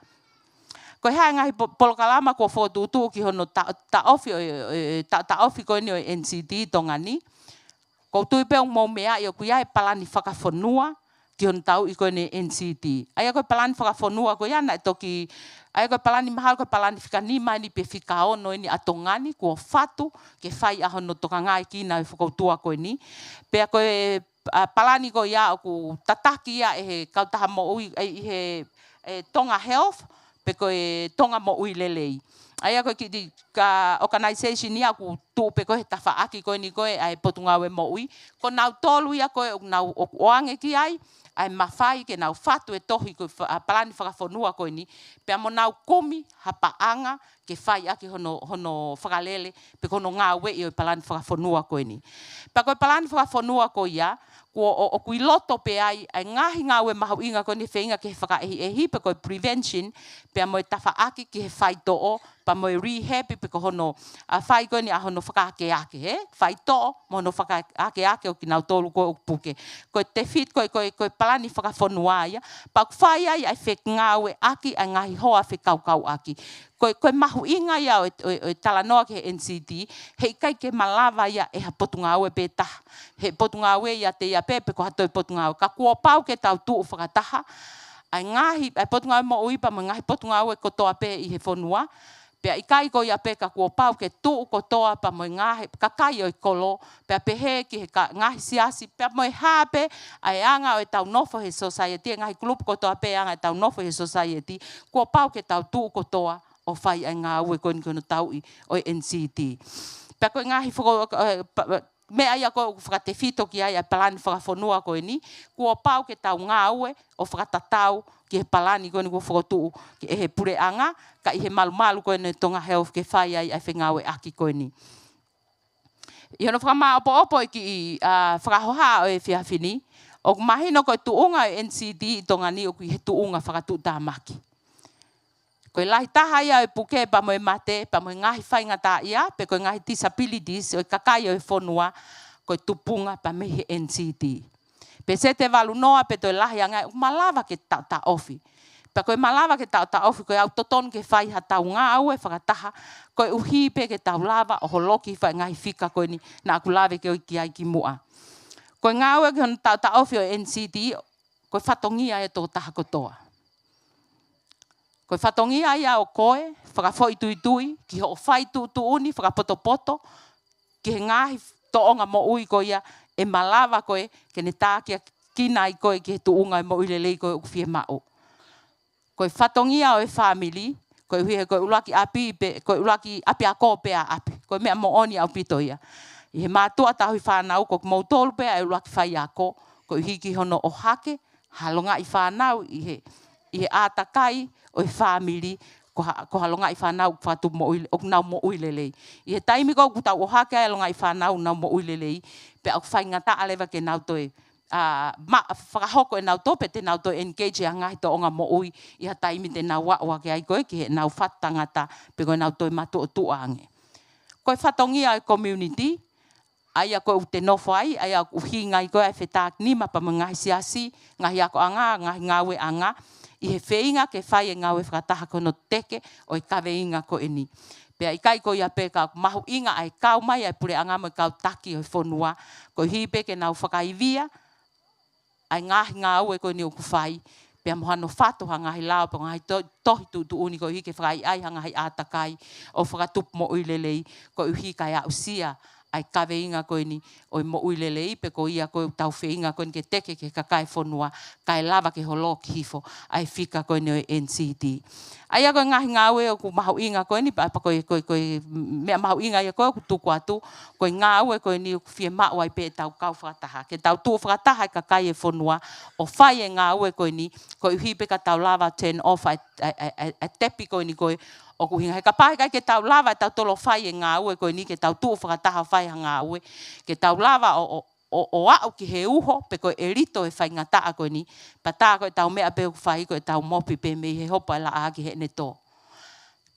Ko e hā e ngaahi po-, polokalama kuo fokotuʻutuʻu ki hono ta-, taʻofi ʻo e, ʻo e, ta-, taʻofi ko eni ʻo e N C D ʻi Tonga ni. ʻOku ou tui pē ʻoku mou meaʻi ʻoku ʻi ai e palani fakafonua ki hono tauʻi ko eni e N C D. ʻA ia ko e palani fakafonua ko ia naʻe toki, ʻa ia ko e palani mahalo ko e palani fika nima eni pe fika ono eni ʻa Tonga ni kuo fatu ke fai ʻa hono tokangaekina e fokoutua ko eni. Pea ko e, ʻa, palani ko ia ʻoku tataki ia ʻe he kautaha moʻui, ʻe, ʻi he, e, Tonga Health, pe ko e Tonga Moʻui Lelei. ʻA ia ko e kiʻi ka organization ia ʻoku tuʻu pē ko ē he tafaʻaki ko eni ko ē ʻa e Potungāue Moʻui. Ko nautolu ia ko ē ʻoku nau ʻo-, ʻoange ki ai ʻa e mafai ke nau fatu e tohi ko e fa-, ʻa, palani fakafonua ko eni. Pea mo nau kumi ha paʻanga ke fai ʻaki hono, hono fakalele, pe ko hono ngāueʻi ʻo e palani fakafonua ko eni. Pea ko e palani fakafonua ko ia, kuo ʻo-, ʻoku ʻi loto pē ai ʻa e ngaahi ngāue mahuʻinga ko eni feinga ke fakaʻehiʻehi pe ko e prevention, pea mo e tafaʻaki ki he faitoʻo, pea mo e rehab pe ko hono, ʻa, fai ko eni ʻa hono fakaakeake, ē? Faitoʻo mo hono fakaakeake ʻo kinautolu ko ē ʻoku puke. Ko e tefit, ko e, ko e, ko e palani fakafonua ia, pea ʻoku fai ai ʻa e fengāueʻaki ʻa e ngaahi hoa fekaukauʻaki. Ko e, ko e mahuʻinga ia ʻo e, ʻo e, ʻo e talanoa ki he N C D, heʻikai ke malava ia ʻe ha potungāue pē taha. He potungāue ia te ia pē, pe ko ha toe potungāue. Ka kuo pau ke tau tuʻu fakataha, ʻa e ngaahi, ʻa e Potungāue Moʻui pea mo e ngaahi potungāue kotoa pē ʻi he fonua. Pea ʻikai ko ia pē ka kuo pau ke tuʻu kotoa pea mo e ngaahi kakai ʻo e kolo, pea pehē ki he ka-, ngaahi siasi, pea mo e hā pē ʻa e anga ʻo ʻetau nofo he society, e ngaahi kulupu kotoa pē anga ʻetau nofo he society, kuo pau ke tau tuʻu kotoa ʻo fai ʻa e ngāue ko eni ko hono tauʻi ʻo e N C D. Pea ko e ngaahi foko-, eh, pa-, pa-, meʻa ia ko ē ʻoku fakatefito ki ai ʻa e palani fakafonua ko eni, kuo pau ke tau ngāue ʻo fakatatau ki he palani ko eni kuo fokotuʻu ki he puleʻanga, kae ʻi he malumalu ko eni Tonga Health ke fai ai ʻa e fengāueʻaki ko eni. ʻI hono fakamāʻopoʻopo e kiʻi, ʻa, fakahoha ʻo e efiafi ni, ʻoku mahino ko e tuʻunga ʻo e N C D ʻi Tonga ni ʻoku ʻi he tuʻunga fakatuʻutāmaki. Ko e lahi taha ia ʻo e puke pea mo e mate, pea mo e ngaahi faingataʻaʻia, pe ko e ngaahi disabilities ʻo e kakai ʻo e fonua, ko e tupunga pea mei he N C D. Pe sete valu noa pe toe lahi ange, ʻoku malava ke ta-, taʻofi. Pea ko e malava ke ta-, taʻofi, ko e ʻau totonu ke fai ha tau ngāue fakataha, koeʻuhi pē ke tau lava ʻo holoki hifo ʻa e ngaahi fika ko eni naʻa ku lave ki ai kimuʻa. Ko e ngāue ki hono ta-, taʻofi ʻo e N C D, ko e fatongia ia ʻo e tokotaha kotoa. Ko e fatongia ia ʻo koe, fakafoʻituitui, ki hoʻo fai tuʻutuʻuni, fakapotopoto, ki he ngaahi tōʻonga moʻui ko ia ʻe malava ko ē ke ne tākiekina ai koe ki he tuʻunga ʻo e moʻui lelei ko ē ʻoku fiemaʻu. Ko e fatongia ʻo e fāmili, koeʻuhi he ko e ʻuluaki ʻapi pe, ko e ʻuluaki ʻapiako pē ʻa ʻapi. Ko e meʻa moʻoni ʻaupito ia. ʻI he mātuʻa tauhi fānau, ko kimoutolu pē ʻa e ʻuluaki faiako, koeʻuhi ki hono ʻohake ha longaʻi fānau ʻi he, ʻi he ʻātakai ʻo e fāmili, ko ha, ko ha longaʻi fānau ʻoku fakatupu moʻui, ʻoku nau moʻui lelei. ʻI he taimi ko ē ʻoku tau ʻohake ai e longaʻi fānau ʻoku nau moʻui lelei, pea ʻoku faingataʻa leva ke nau toe, ʻa, ma-, fakahoko ʻenau tō pe te nau toe engage ʻi ha ngaahi tōʻonga moʻui ʻi ha taimi te nau aʻu hake ai ko ē ki heʻenau fatu tangata pe ko ʻenau toe matuʻotuʻa ange. Ko e fatongia ʻo e community, ʻa ia ko ē ʻoku te nofo ai, ʻa ia ʻoku ʻuhinga ai ko ē ʻa e fetākinima pea mo e ngaahi siasi, ngaahi akoʻanga, ngaahi ngāueʻanga, ʻi he feinga ke fai e ngāue fakataha ki hono teke ʻo e kaveinga ko eni. Pea ʻikai ko ia pē ka mahuʻinga ʻa e kau mai ʻa e puleʻanga mo e kau taki ʻo e fonua, koeʻuhi pē ke nau fakaivia ʻa e ngaahi ngāue ko eni ʻoku fai, pea mo hano fatu ha ngaahi lao pe ngaahi to-, tohi tuʻutuʻuni koeʻuhi ke fakaʻaiʻai ha ngaahi ʻātakai ʻo fakatupu moʻui lelei, koeʻuhi kae aʻusia ʻa e kaveinga ko eni ʻo e moʻui lelei, pe ko ia ko ē ʻoku tau feinga ko eni ke teke ki he kakai e fonua, kae lava ke holoki hifo ʻa e fika ko eni ʻo e N C D. ʻA ia ko e ngaahi ngāue ʻoku mahuʻinga ko eni, pea, pea ko e, ko e, ko e meʻa mahuʻinga ia ko ē ʻoku tuku atu, ko e ngāue ko eni ʻoku fiemaʻu ai pē ʻetau kau fakataha. Ke tau tuʻu fakataha e kakai e fonua, ʻo fai e ngāue ko eni, koeʻuhi pē ka tau lava turn off ʻa e, ʻa e, ʻa e, ʻa e, ʻa e tepi ko eni ko ē ʻoku ʻuhinga. He kapau ʻe ʻikai ke tau lava ʻe tautolu ʻo fai e ngāue ko eni, ke tau tuʻu fakataha ʻo fai ha ngāue, ke tau lava ʻo, ʻo, ʻo, ʻo aʻu ki he uho, pe ko e ʻelito e faingataʻa ko eni, pea tā ko ʻetau meʻa pē ʻoku fai ko ʻetau mopi pē mei he hopo e laʻā ki heʻene tō.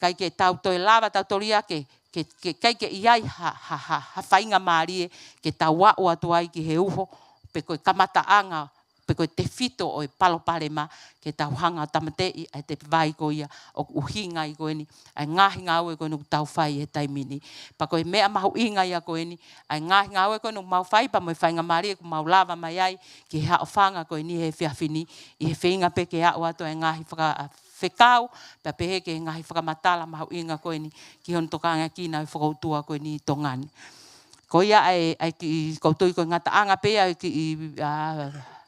ʻIkai ke tau toe lava tautolu ia ke, ke, ke, ʻikai ke ʻi ai ha, ha, ha, ha faingamālie ke tau aʻu atu ai ki he uho, pe ko e kamataʻanga, pe ko e tefito ʻo e palopalema, ke tau hanga ʻo tāmateʻi ʻa e tēpile vai ko ia ʻoku ʻuhinga ai ko eni ʻa e ngaahi ngāue ko eni ʻoku tau fai he taimi ni. Pea ko e meʻa mahuʻinga ia ko eni, ʻa e ngaahi ngāue ko eni ʻoku mau fai, pea mo e faingamālie ʻoku mau lava mai ai ki he haʻofanga ko eni he efiafi ni, ʻi he feinga pē ke aʻu atu ʻa e ngaahi faka-, fekau, pea pehē ki he ngaahi fakamatala mahuʻinga ko eni ki hono tokangaʻi ʻa e fokoutua ko eni ʻi Tonga ni. Ko ia ʻa e, ʻa e kiʻi, ʻoku ou tui ko e ngataʻanga pē ia ʻa e kiʻi, ʻa,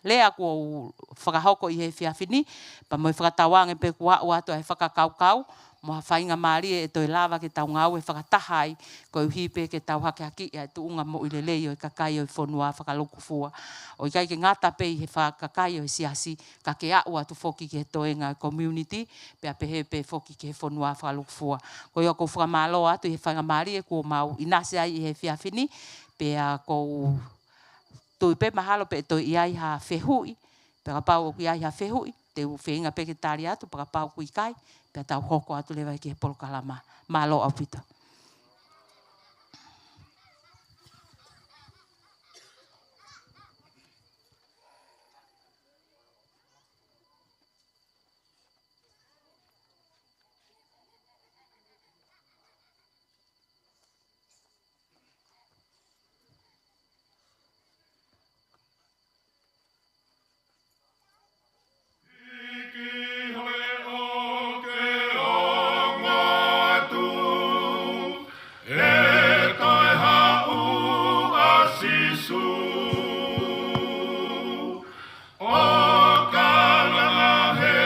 lea kuo u fakahoko ʻi he efiafi ni, pea mo e fakatauange pē kuo aʻu atu ʻa e fakakaukau, mo ha faingamālie ʻe toe lava ke tau ngāue fakataha ai, koeʻuhi pē ke tau hakeakiʻi ʻa e tuʻunga moʻui lelei ʻo e kakai ʻo e fonua fakalūkufua. ʻO ʻikai ke ngata pē ʻi he fa-, kakai ʻo e siasi, ka ke aʻu atu foki ki he toenga ʻo e community, pea pehē pē foki ki he fonua fakalūkufua. Ko ia ʻoku ou fakamālō atu ʻi he faingamālie kuo mau ʻinasi ai ʻi he efiafi ni, pea ʻoku ou tui pē mahalo pē ʻe toe ʻi ai ha fehuʻi, pea kapau ʻoku ʻi ai ha fehuʻi, te u feinga pē ke tali atu, pea kapau ʻoku ʻikai, pea tau hoko atu leva ki he polokalama. Mālō ʻaupito. ʻO kalanga he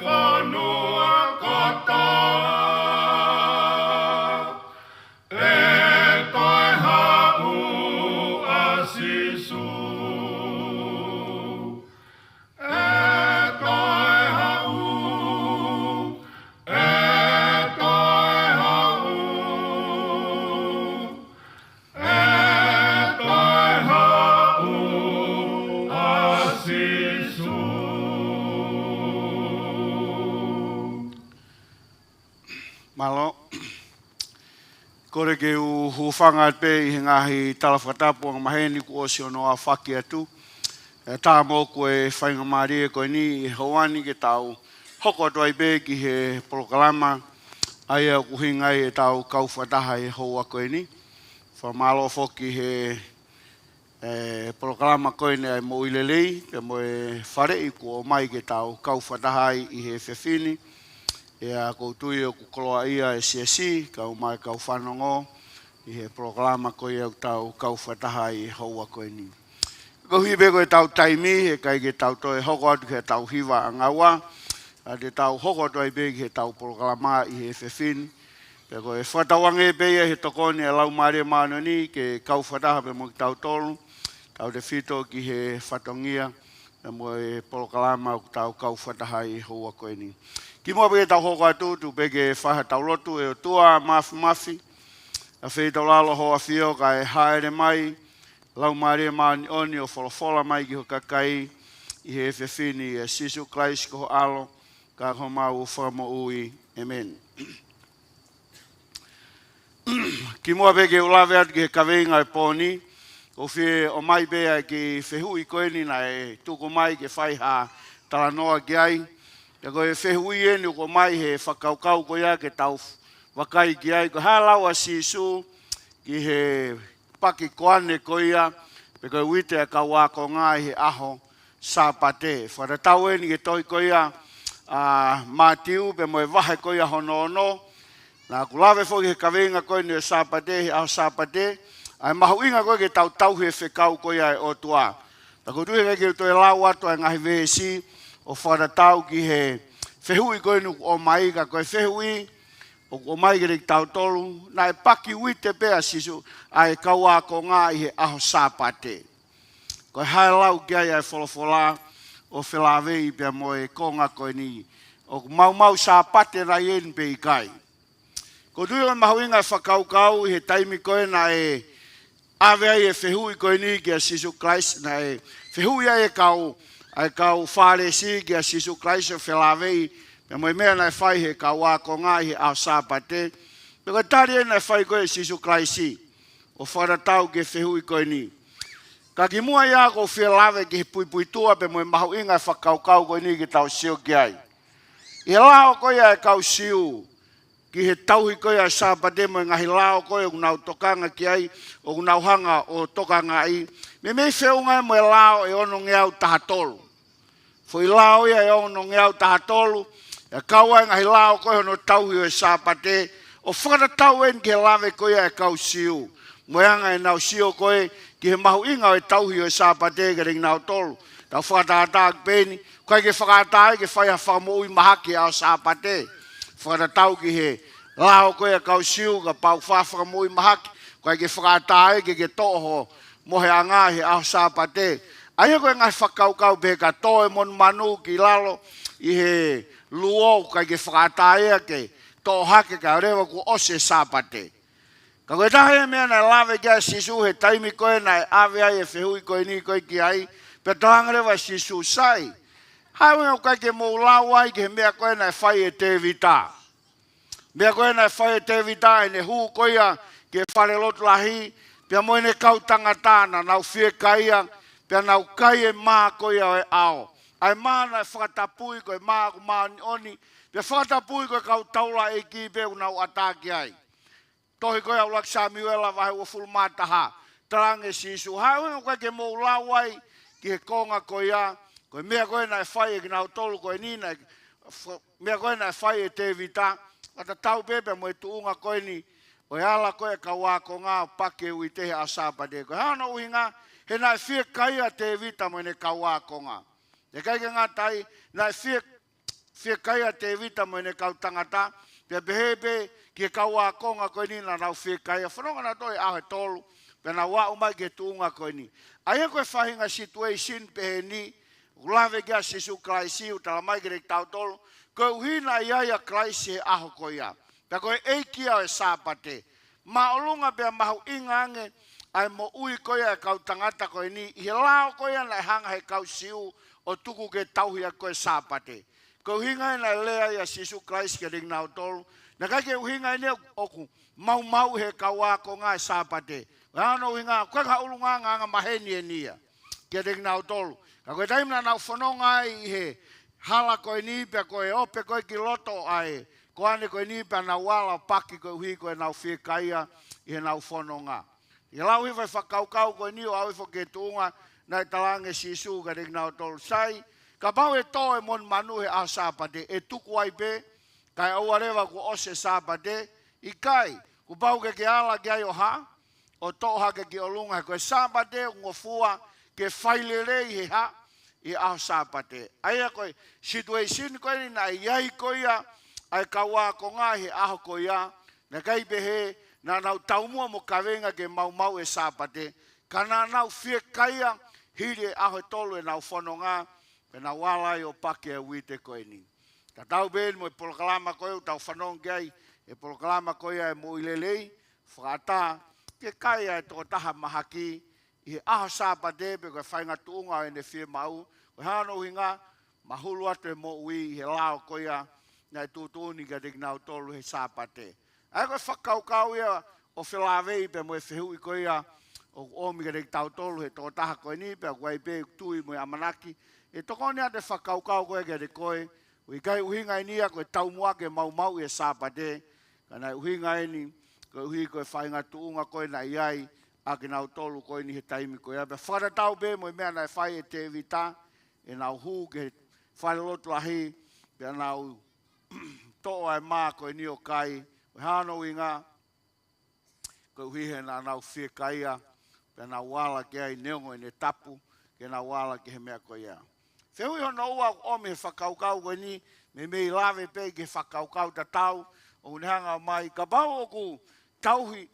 fonua kotoa, ʻe toe haʻu ʻa Sīsū. ʻE toe haʻu, ʻe toe haʻu, ʻe toe haʻu ʻa Sīsū. Mālō. Kole ke u hūfanga pē ʻi he ngaahi tala fakatapu angamaheni kuo ʻosi hono aofaki atu. ʻE tā mo ko e faingamālie ko eni ʻi he houa ni ke tau hoko atu ai pē ki he polokalama ʻa ia ʻoku ʻuhinga ai ʻetau kau fakataha ʻi he houa ko eni. Fakamālō foki he, e, polokalama ko eni ʻa e Moʻui Lelei, pea mo e faleʻi kuo ʻomai ke tau kau fakataha ai ʻi he efiafi ni. ʻIa, ʻoku ou tui ʻoku koloaʻia e siasi, kae ʻumaʻā e kau fanongo, ʻi he polokalama ko ia ʻoku tau kau fakataha ai ʻi he houa ko eni. Koeʻuhi pē ko ʻetau taimi, he ʻikai ke tau toe hoko atu ki heʻetau hiva ʻanga ua, ʻa ia te tau hoko atu ai pē ki heʻetau polokalama ʻi he efiafi ni. Pea ko e fakatauange pē ia he tokoni ʻa e Laumālie Māʻoniʻoni ke kau fakataha pē mo kitautolu, tautefito ki he fatongia, pea mo e polokalama ʻoku tau kau fakataha ai ʻi he houa ko eni. Kimuʻa pē ke tau hoko atu, tuku pē ke fai haʻatau lotu. ʻE ʻOtua Māfimafi, ʻafeitaulalo ho ʻAfio kae hāʻele mai, Laumālie Māʻoniʻoni ʻo folofola mai ki ho kakai ʻi he efiafi ni, ʻia Sīsū Kalaisi ko ho ʻAlo, ka ko homau Fakamoʻui. ʻĒmeni. Kimuʻa pē ke u lave atu ki he kaveinga ʻo e pō ni, ʻoku ou fie ʻomai pē ʻa e kiʻi fehuʻi ko eni naʻe tuku mai ke fai ha talanoa ki ai. Pea ko e fehuʻi eni ʻoku ʻomai he fakakaukau ko ia ke tau vakai ki ai, ko e hā e lau ʻa Sīsū ki he paki koane ko ia, pe ko e uite ʻa e kau ākonga ʻi he ʻaho Sāpate. Fakatatau eni ki he tohi ko ia ʻa Mātiu, pea mo e vahe ko ia hono ono. Naʻa ku lave foki he kaveinga ko eni ʻo e Sāpate, he ʻaho Sāpate, ʻa e mahuʻinga ko ē ke tau tauhi e fekau ko ia ʻa e ʻOtua. Ka ʻoku ou tui he ʻikai ke u toe lau atu ʻa e ngaahi veesi ʻo fakatatau ki he fehuʻi ko eni ʻoku ʻomai, ka ko e fehuʻi ʻoku ʻomai kiate kitautolu, naʻe paki uite pē ʻa Sīsū, ʻa e kau ākonga ʻi he ʻaho Sāpate? Ko e hā e lau ki ai ʻa e folofola ʻo felāveʻi pea mo e konga ko eni, ʻoku maumau Sāpate nai eni pe ʻikai? ʻOku ou tui ʻoku mahuʻinga e fakakaukau ʻi he taimi ko ē naʻe ʻave ai e fehuʻi ko eni kia Sīsū Kalaisi, naʻe fehuʻi ai e kau, ʻa e kau Fālesi kia Sīsū Kalaisi ʻo felāveʻi pea mo e meʻa naʻe fai ʻe he kau ākonga ʻi he ʻaho Sāpate. Pea ko e tali eni naʻe fai ko ē ʻe Sīsū Kalaisi ʻo fakatatau ki he fehuʻi ko eni. Ka kimuʻa ia ʻoku ou fie lave ki he puipuituʻa pea mo e mahuʻinga e fakakaukau ko eni ke tau sio ki ai. ʻI he lao ko ia ʻa e kau Siu ki he tauhi ko ia ʻo e Sāpate mo e ngaahi lao ko ē ʻoku nau tokanga ki ai, ʻoku nau hanga ʻo tokangaʻi, meimei feʻunga ia mo e lao ʻe onongeau taha tolu. Foʻi lao ia ʻe onongeau taha tolu, ʻe kau ai e ngaahi lao ko ē hono tauhi ʻo e Sāpate, ʻo fakatatau eni ki he lave ko ia ʻa e kau Siu mo e anga ʻenau sio ko ē ki he mahuʻinga ʻo e tauhi ʻo e Sāpate kiate kinautolu. Tau fakatātā ʻaki pē eni, ʻoku ʻikai ke fakaʻatā ia ke fai ha fakamoʻui mahaki he ʻaho Sāpate. Fakatatau ki he lao ko ia ʻa e kau Siu, kapau ʻoku fai ha fakamoʻui mahaki, ʻoku ʻikai ke fakaʻatā ia ke ke toʻo ho moheʻanga he ʻaho Sāpate. ʻA ia ko e ngaahi fakakaukau pehē, ka tō e monumanu ki lalo ʻi he luo, ʻoku ʻikai ke fakaʻatā ia ke toʻo hake kae ʻoua leva kuo ʻosi e Sāpate. Ka ko e taha ia e meʻa naʻe lave ki ai ʻa Sīsū he taimi ko ē naʻe ʻave ai e fehuʻi ko eni ko ē ki ai, pea talaange leva ʻe Sīsū, sai, hā e ʻuhinga ʻoku ʻikai ke mou lau ai ki he meʻa ko ē naʻe fai ʻe Tēvita? Meʻa ko ē naʻe fai ʻe Tēvita ʻi heʻene hū ko ia ki he fale lotu lahi, pea mo ʻene kau tangata naʻa nau fiekaia, pea nau kai e mā ko ia ʻo e ʻao. ʻA e mā naʻe fakatapui ko e mā ʻoku māʻoniʻoni, pea fakatapui ko e kau taulaʻeiki pē ʻoku nau ʻatā ki ai. Tohi ko ia ʻuluaki Samiuela vahe uofulu mā taha, talaange ʻe Sīsū, hā e ʻuhinga ʻoku ʻikai ke mou lau ai ki he konga ko ia, ko e meʻa ko ē naʻe fai ʻe kinautolu ko eni, naʻe fa-, meʻa ko ē naʻe fai ʻe Tēvita, fakatatau pē pea mo e tuʻunga ko eni ʻo e ala ko ē ʻa e kau ākonga ʻo paki e uite he ʻaho Sāpate. Ko e hā hono ʻuhinga? He naʻe fiekaia ʻa Tēvita mo ʻene kau ākonga. ʻIkai ke ngata ai, naʻe fie-, fiekaia ʻa Tēvita mo ʻene kau tangata, pea pehē pē ki he kau ākonga ko eni naʻa nau fiekaia, fononga nautolu he ʻaho ʻe tolu, pea nau aʻu mai ki he tuʻunga ko eni. ʻA ia ko e faʻahinga situation pehē ni ʻoku lave ki ai ʻa Sīsū Kalaisi ʻo talamai kiate kitautolu, koeʻuhi naʻe ʻi ai ʻa Kalaisi he ʻaho ko ia. Pea ko e ʻEiki ia ʻo e Sāpate. Māʻolunga pea mahuʻinga ange ʻa e moʻui ko ia ʻa e kau tangata ko eni ʻi he lao ko ia naʻe hanga ʻe he kau Siu ʻo tuku ke tauhi ʻaki ko ē e Sāpate. Ko e ʻuhinga ia naʻe lea ai ʻa Sīsū Kalaisi kiate kinautolu, naʻe ʻikai ke ʻuhinga eni ʻoku maumauʻi ʻe he kau ākonga e Sāpate. Ko hono ʻuhinga, ʻoku ʻikai ha ʻulungaanga angamaheni eni ia kiate kinautolu. Ka ko e taimi naʻa nau fononga ai ʻi he hala ko eni, pea ko e ope ko ē ki loto ʻa e koane ko eni, pea nau ala ʻo paki koeʻuhi ko ʻenau fiekaia ʻi heʻenau fononga. ʻI he lau hifo e fakakaukau ko eni ʻo aʻu hifo ki he tuʻunga naʻe talaange ʻe Sīsū kiate kinautolu, sai, kapau ʻe tō e monumanu he ʻaho Sāpate, ʻe tuku ai pē kae ʻoua leva kuo ʻosi e Sāpate? ʻIkai, kuo pau ke ke ala ki ai ʻo hā? ʻO toʻo hake ki ʻolunga, he ko e Sāpate ʻoku ngofua ke fai lelei he hā? ʻI he ʻaho Sāpate. ʻA ia ko e situation ko eni naʻe ʻi ai ko ia ʻa e kau ākonga he ʻaho ko ia, naʻe ʻikai pehē naʻa nau taumuʻa mo kaveinga ke maumauʻi e Sāpate, ka naʻa nau fiekaia hili e ʻaho ʻe tolu ʻenau fononga, pea nau ala ai ʻo paki e uite ko eni. Tatau pē eni mo e polokalama ko ē ʻoku tau fanongo ki ai, e polokalama ko ia e moʻui lelei, fakaʻatā ke kai ʻa e tokotaha mahaki ʻi he ʻaho Sāpate, pe ko e faʻahinga tuʻunga ʻo ʻene fiemaʻu. Ko e hā hono ʻuhinga? Mahulu atu e moʻui ʻi he lao ko ia naʻe tuʻutuʻuni kiate kinautolu he Sāpate. ʻA ia ko e fakakaukau ia ʻo felāveʻi pea mo e fehuʻi ko ia ʻoku ʻomi kiate kitautolu he tokotaha ko eni, pea ʻoku ʻi ai pē ʻeku tui mo e ʻamanaki ʻe tokoni atu e fakakaukau ko ia kiate koe, ʻoku ʻikai ʻuhinga eni ia ko e taumuʻa ke maumauʻi e Sāpate, ka naʻe ʻuhinga eni koeʻuhi ko e faʻahinga tuʻunga ko ē naʻe ʻi ai ʻa kinautolu ko eni he taimi ko ia. Pea fakatatau pē mo e meʻa naʻe fai ʻe Tēvita, ʻenau hū ki he fale lotu lahi, pea nau toʻo ʻa e mā ko eni ʻo kai. Ko e hā hono ʻuhinga? Koeʻuhi he naʻa nau fiekaia, pea nau ala ki ai, neongo ʻene tapu ke nau ala ki he meʻa ko ia. Fehuʻi hono ua ʻoku ʻomi he fakakaukau ko eni, meimei lave pē ki he fakakaukau tatau ʻoku ne hanga ʻo ʻomai, kapau ʻoku tauhi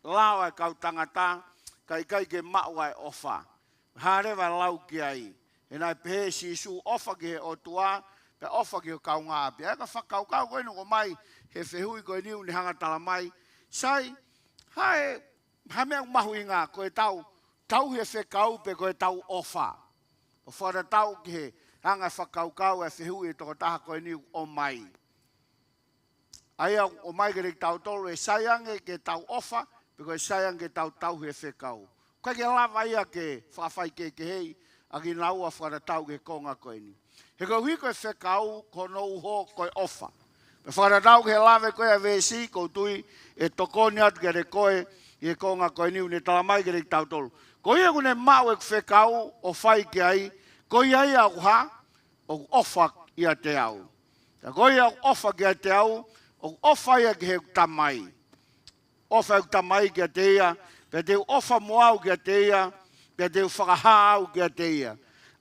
lao ʻa e kau tangata, ka ʻikai ke maʻu ʻa e ʻofa. Hā leva e lau ki ai? He naʻe pehē ʻe Sīsū, ʻofa ki he ʻOtua, pea ʻofa ki ho kaungāʻapi. ʻA ia ko e fakakaukau ko eni ʻoku ʻomai he fehuʻi ko eni ʻoku ne hanga ʻo tala mai, sai, hā e, hā e meʻa ʻoku mahuʻinga, ko ʻetau tauhi e fekau pe ko ʻetau ʻofa? ʻO fakatatau ki he anga e fakakaukau e fehuʻi e tokotaha ko eni ʻoku ʻomai. ʻA ia ʻoku ʻomai kiate kitautolu, ʻe sai ange ke tau ʻofa, pe ko e sai ange ke tau tauhi e fekau. ʻOku ʻikai ke lava ia ke fakafaikehekeheʻi ʻa kinaua fakatatau ki he konga ko eni. He koeʻuhi ko e fekau, ko hono uho ko e ʻofa. Pea fakatatau ki he lave ko ia e veesi, ʻoku ou tui ʻe tokoni atu kiate koe ʻi he konga ko eni ʻoku ne tala mai kiate kitautolu. Ko ia ʻoku ne maʻu ʻeku fekau ʻo fai ki ai, ko ia ia ʻoku hā? ʻOku ʻofa ʻiate au. Ka ko ia ʻoku ʻofa kiate au, ʻoku ʻofa ia ki heʻeku Tamai. ʻOfa ʻeku Tamai kiate ia, pea te u ʻofa mo au kiate ia, pea te u fakahā au kiate ia.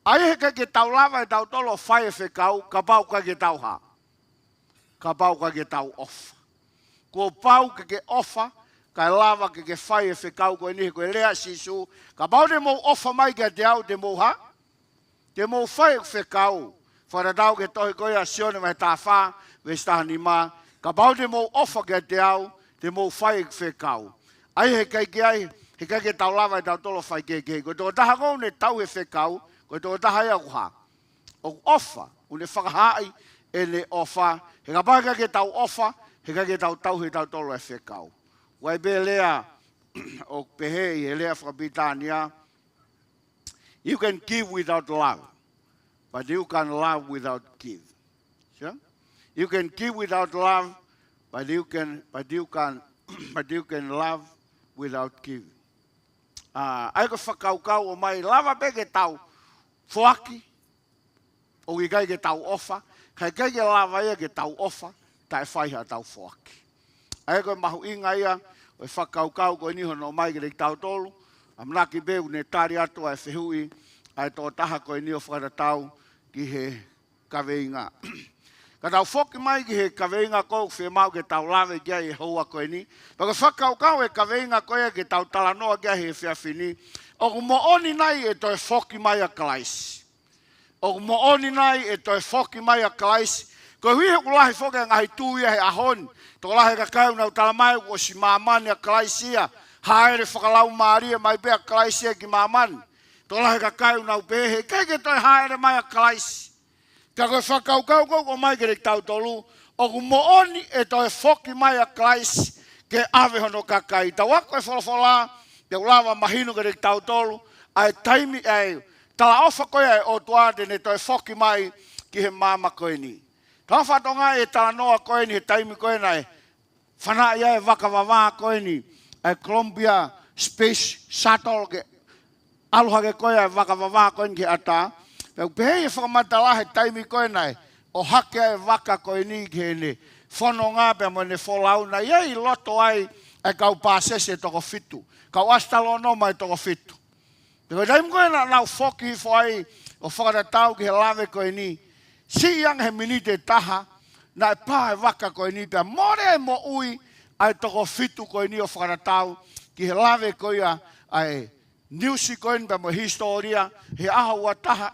ʻA ia he ʻikai ke tau lava ʻe tautolu ʻo fai e fekau, kapau ʻoku ʻikai ke tau hā? Kapau ʻoku ʻikai ke tau ʻofa. Kuo pau ke ke ʻofa, kae lava ke ke fai e fekau ko eni he ko e lea ʻa Sīsū, kapau te mou ʻofa mai kiate au, te mou hā? Te mou fai ʻeku fekau. Fakatatau ki he tohi ko ia ʻa Sione vahe taha fā, veesi taha nima, kapau te mou ʻofa kiate au, te mou fai ʻeku fekau. ʻA ia he ʻikai ke ai, he ʻikai ke tau lava ʻe tautolu ʻo faikehekeheʻi. Ko e tokotaha ʻoku ne tauhi e fekau, ko e tokotaha ia ʻoku hā? ʻOku ʻofa, ʻoku ne fakahaaʻi ʻene ʻofa. He kapau he ʻikai ke tau ʻofa, he ʻikai ke tau tauhi ʻe tautolu e fekau. ʻOku ʻi ai pē lea ʻoku pehē ʻi he lea fakapilitānia, you can give without love, but you can't love without give. Sure? You can give without love, but you can, but you can, but you can love without give. ʻA ia ko e fakakaukau ʻoku ʻomai, lava pē ke tau foaki, ʻoku ʻikai ke tau ʻofa, ka ʻikai ke lava ia ke tau ʻofa, taʻe fai haʻatau foaki. ʻA ia ko e mahuʻinga ia ʻo e fakakaukau ko eni hono ʻomai kiate kitautolu, ʻamanaki pē ʻoku ne tali atu ʻa e fehuʻi ʻa e tokotaha ko eni ʻo fakatatau ki he kaveinga. Ka tau foki mai ki he kaveinga ʻoku fiemaʻu ke tau lave ki ai he houa ko eni. Pea ko e fakakaukau e kaveinga ko ia ke tau talanoa ki ai he efiafi ni, ʻoku moʻoni nai ʻe toe foki mai ʻa Kalaisi? ʻOku moʻoni nai ʻe toe foki mai ʻa Kalaisi? Koeʻuhi he ʻoku lahi foki e ngaahi tui ia he ʻaho ni. Tokolahi e kakai ʻoku nau tala mai kuo ʻosi māmani ʻa Kalaisi ia. Hāʻele fakalaumālie mai pē ʻa Kalaisi ia ki māmani. Tokolahi e kakai ʻoku nau pehē he ʻikai ke toe hāʻele mai ʻa Kalaisi. Ka ko e fakakaukau ʻoku ʻomai kiate kitautolu, ʻoku moʻoni ʻe toe foki mai ʻa Kalaisi ke ʻave hono kakai. Tau ako e folofola, te u lava mahino kiate kitautolu ʻa e taimi, ʻa e talaʻofa ko ia ʻa e ʻOtua te ne toe foki mai ki he māmani ko eni. Tau fatongia e talanoa ko eni he taimi ko ē naʻe fanaʻi ai e vakavavā ko eni, ʻa e Columbia Space Shuttle, ke ʻalu hake ko ia e vakavavā ko eni ki he ʻatā. Pea ʻoku pehē ʻe he fakamatala he taimi ko ē naʻe ʻohake ai e vaka ko eni ki heʻene fononga pea mo ʻene folau, naʻe ʻi ai ʻi loto ai ʻa e kau pāsese ʻe toko fitu, kau ʻasitalōnoma ʻe toko fitu. Pea ko e taimi ko ē naʻa nau foki hifo ai ʻo fakatatau ki he lave ko eni, siʻi ange he miniti ʻe taha, naʻe pā e vaka ko eni pea mole e moʻui ʻa e toko fitu ko eni ʻo fakatatau ki he lave ko ia ʻa e niusi ko eni pea mo e hisitōlia he ʻaho ua taha.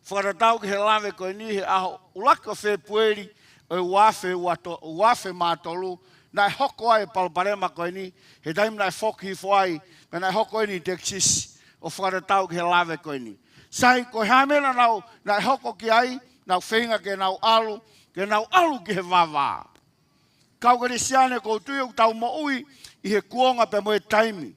Fakatatau ki he lave ko eni he ʻaho ʻuluaki ʻo Fēpueli ʻo e ua afe ua to-, ua afe mā tolu, naʻe hoko ai e palopalema ko eni, he taimi naʻe foki hifo ai, pea naʻe hoko eni ʻi Texas, ʻo fakatatau ki he lave ko eni. Sai, ko e hā e meʻa naʻa nau, naʻe hoko ki ai, nau feinga ke nau ʻalu, ke nau ʻalu ki he vavā. Kau Kalisitiane, ʻoku ou tui ʻoku tau moʻui ʻi he kuonga pea mo e taimi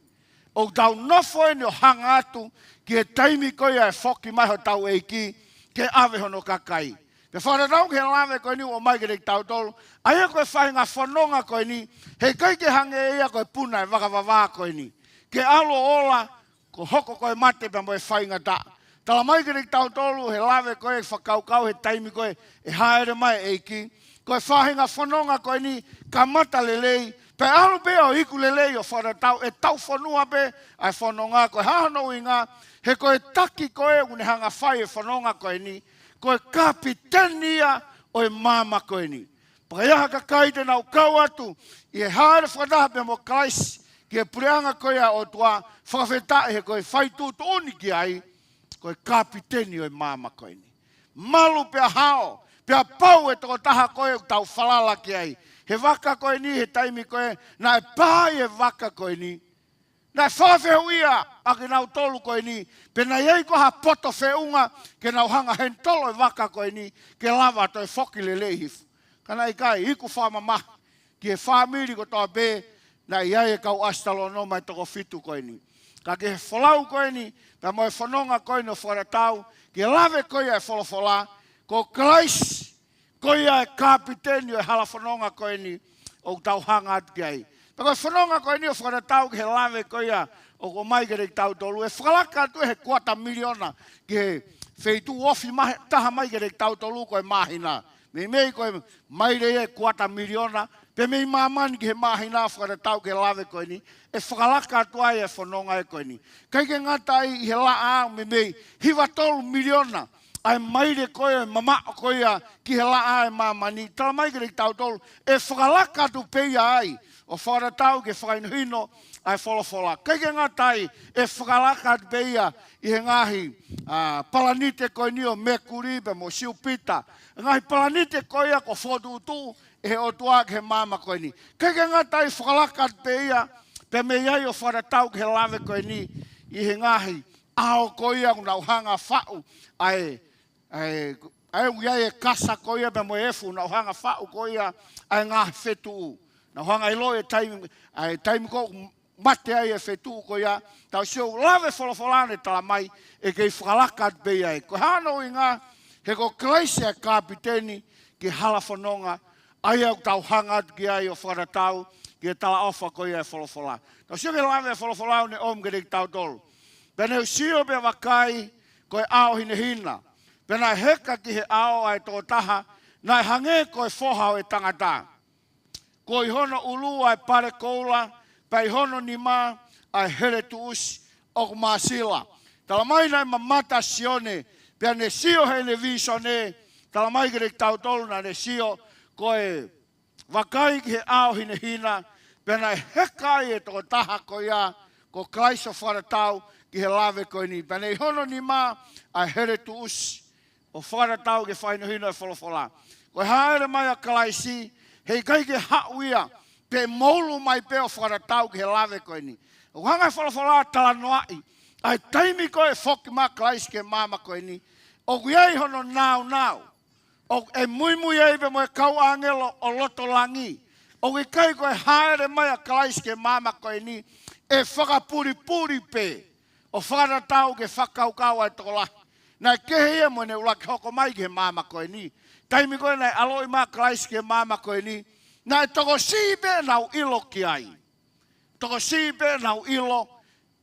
ʻoku tau nofo eni ʻo hanga atu ki he taimi ko ia ʻe foki mai hotau ʻEiki ke ʻave hono kakai. Pea fakatatau ki he lave ko eni ʻoku ʻomai kiate kitautolu, ʻa ia ko e faʻahinga fononga ko eni, he ʻikai ke hangē ia ko e puna e vakavavā ko eni, ke ʻalu ʻo ola, ko e hoko ko e mate pea mo e faingataʻa. Tala mai kiate kitautolu he lave ko ē, fakakaukau he taimi ko ē ʻe hāʻele mai e ʻEiki, ko e faʻahinga fononga ko eni, kamata lelei, pea ʻalu pē ʻo iku lelei ʻo fakatatau, ʻe taufonua pē ʻa e fononga. Ko e hā hono ʻuhinga? He ko e taki ko ē ʻoku ne hanga fai e fononga ko eni, ko e kapiteni ia ʻo e maama ko eni. Pea ʻi ai ha kakai te nau kau atu ʻi he hāʻele fakataha pea mo Kalaisi ki he puleʻanga ko ia ʻo e ʻOtua, fakafetaʻi he ko e fai tuʻutuʻuni ki ai, ko e kapiteni ʻo e maama ko eni. Malu pea hao, pea pau e tokotaha ko ē ʻoku tau falala ki ai. He vaka ko eni, he taimi ko ē naʻe pā ai e vaka ko eni, naʻe fakafehuʻia ʻa kinautolu ko eni, pe naʻe ʻi ai ko ha poto feʻunga ke nau hanga ʻo henitolo e vaka ko eni, ke lava ʻo toe foki lelei hifo. Ka naʻe ʻikai, iku fakamamahi ki he fāmili kotoa pē naʻe ʻi ai e kau ʻasitalōnoma ʻe toko fitu ko eni. Ka ki he folau ko eni, pea mo e fononga ko eni ʻo fakatatau ki he lave ko ia e folofola, ko Kalaisi ko ia e kapiteni ʻo e hala fononga ko eni ʻoku tau hanga atu ki ai. Pea ko e fononga ko eni ʻo fakatatau ki he lave ko ia ʻoku ʻomai kiate kitautolu, ʻe fakalaka atu ʻe he kuata miliona ki he feituʻu ofi mai, taha mai kiate kitautolu ko e māhina. Meimei ko e maile ia e kuata miliona, pea mei māmani ki he māhina, fakatatau ki he lave ko eni, ʻe fakalaka atu ai e fononga ē ko eni. ʻIkai ke ngata ai, ʻi he laʻā meimei hiva tolu miliona ʻa e maile ko ē mamaʻo ko ia ki he laʻā ʻo e māmani, talamai kiate kitautolu, ʻe fakalaka atu pē ia ai ʻo fakatatau ki he fakahinohino ʻa e folofola. ʻIkai ke ngata ai, ʻe fakalaka atu pē ia ʻi he ngaahi, ā, palanite ko eni ʻo Mekuli pea mo Siupita, ngaahi palanite ko ia kuo fokotuʻutuʻu ʻe he ʻOtua ki he maama ko eni. ʻIkai ke ngata ai, fakalaka atu pē ia, pea mei ai ʻo fakatatau ki he lave ko eni, ʻi he ngaahi ʻao ko ia ʻoku nau hanga ʻo faʻu ʻa e, ʻa e, ʻa e, ʻoku ʻi ai e kasa ko ia pea mo e efu, nau hanga ʻo faʻu ko ia ʻa e ngaahi fetuʻu. Nau hanga ʻo ʻiloʻi e taimi, ʻa e taimi ko ē ʻoku mate ai e fetuʻu ko ia. Tau sio, lave folofola naʻe talamai, ʻe kei fakalaka atu pē ia ai. Ko hono ʻuhinga, he ko Kalaisi e kapiteni ki he hala fononga, ʻa ia ʻoku tau hanga atu ki ai ʻo fakatatau ki he talaʻofa ko ia e folofola. Tau sio ki he lave e folofola ʻoku ne ʻomi kiate kitautolu. Pea ne u sio pea vakai, ko e ʻao hinehina. Pea naʻe heka ki he ʻao ʻa e tokotaha naʻe hangē ko e foha ʻo e tangata. Ko ʻi hono ʻulu ʻa e pale koula, pea ʻi hono nima ʻa e heletuʻusi ʻoku māsila. Talamai naʻe mamata ʻa Sione, pea ne sio heʻene vīsone, talamai kiate kitautolu naʻa ne sio, ko e vakai ki he ʻao hinehina, pea naʻe heka ai e tokotaha ko ia, ko Kalaisi ʻo fakatatau ki he lave ko eni. Pea ne ʻi hono nima ʻa e heletuʻusi, ʻo fakatatau ki he fakahinohino e folofola. Ko e hāʻele mai ʻa Kalaisi, heʻikai ke haʻu ia, pe moulu mai pē ʻo fakatatau ki he lave ko eni. ʻOku hanga e folofola ʻo talanoaʻi ʻa e taimi ko ē ʻe foki mai ai Kalaisi ki he maama ko eni, ʻoku ʻi ai hono nāunau. ʻOku muimui ai pea mo e kau ʻāngelo ʻo loto langi. ʻOku ʻikai ko e hāʻele mai ʻa Kalaisi ki he maama ko eni ʻe fakapulipuli pē ʻo fakatatau ki he fakakaukau ʻa e tokolahi. Naʻe kehe ia mo ʻene ʻuluaki hoko mai ki he maama ko eni. Taimi ko ē naʻe ʻaloʻi mai ai Kalaisi ki he maama ko eni, naʻe tokosiʻi pē ʻenau ʻilo ki ai. Tokosiʻi pē ʻenau ʻilo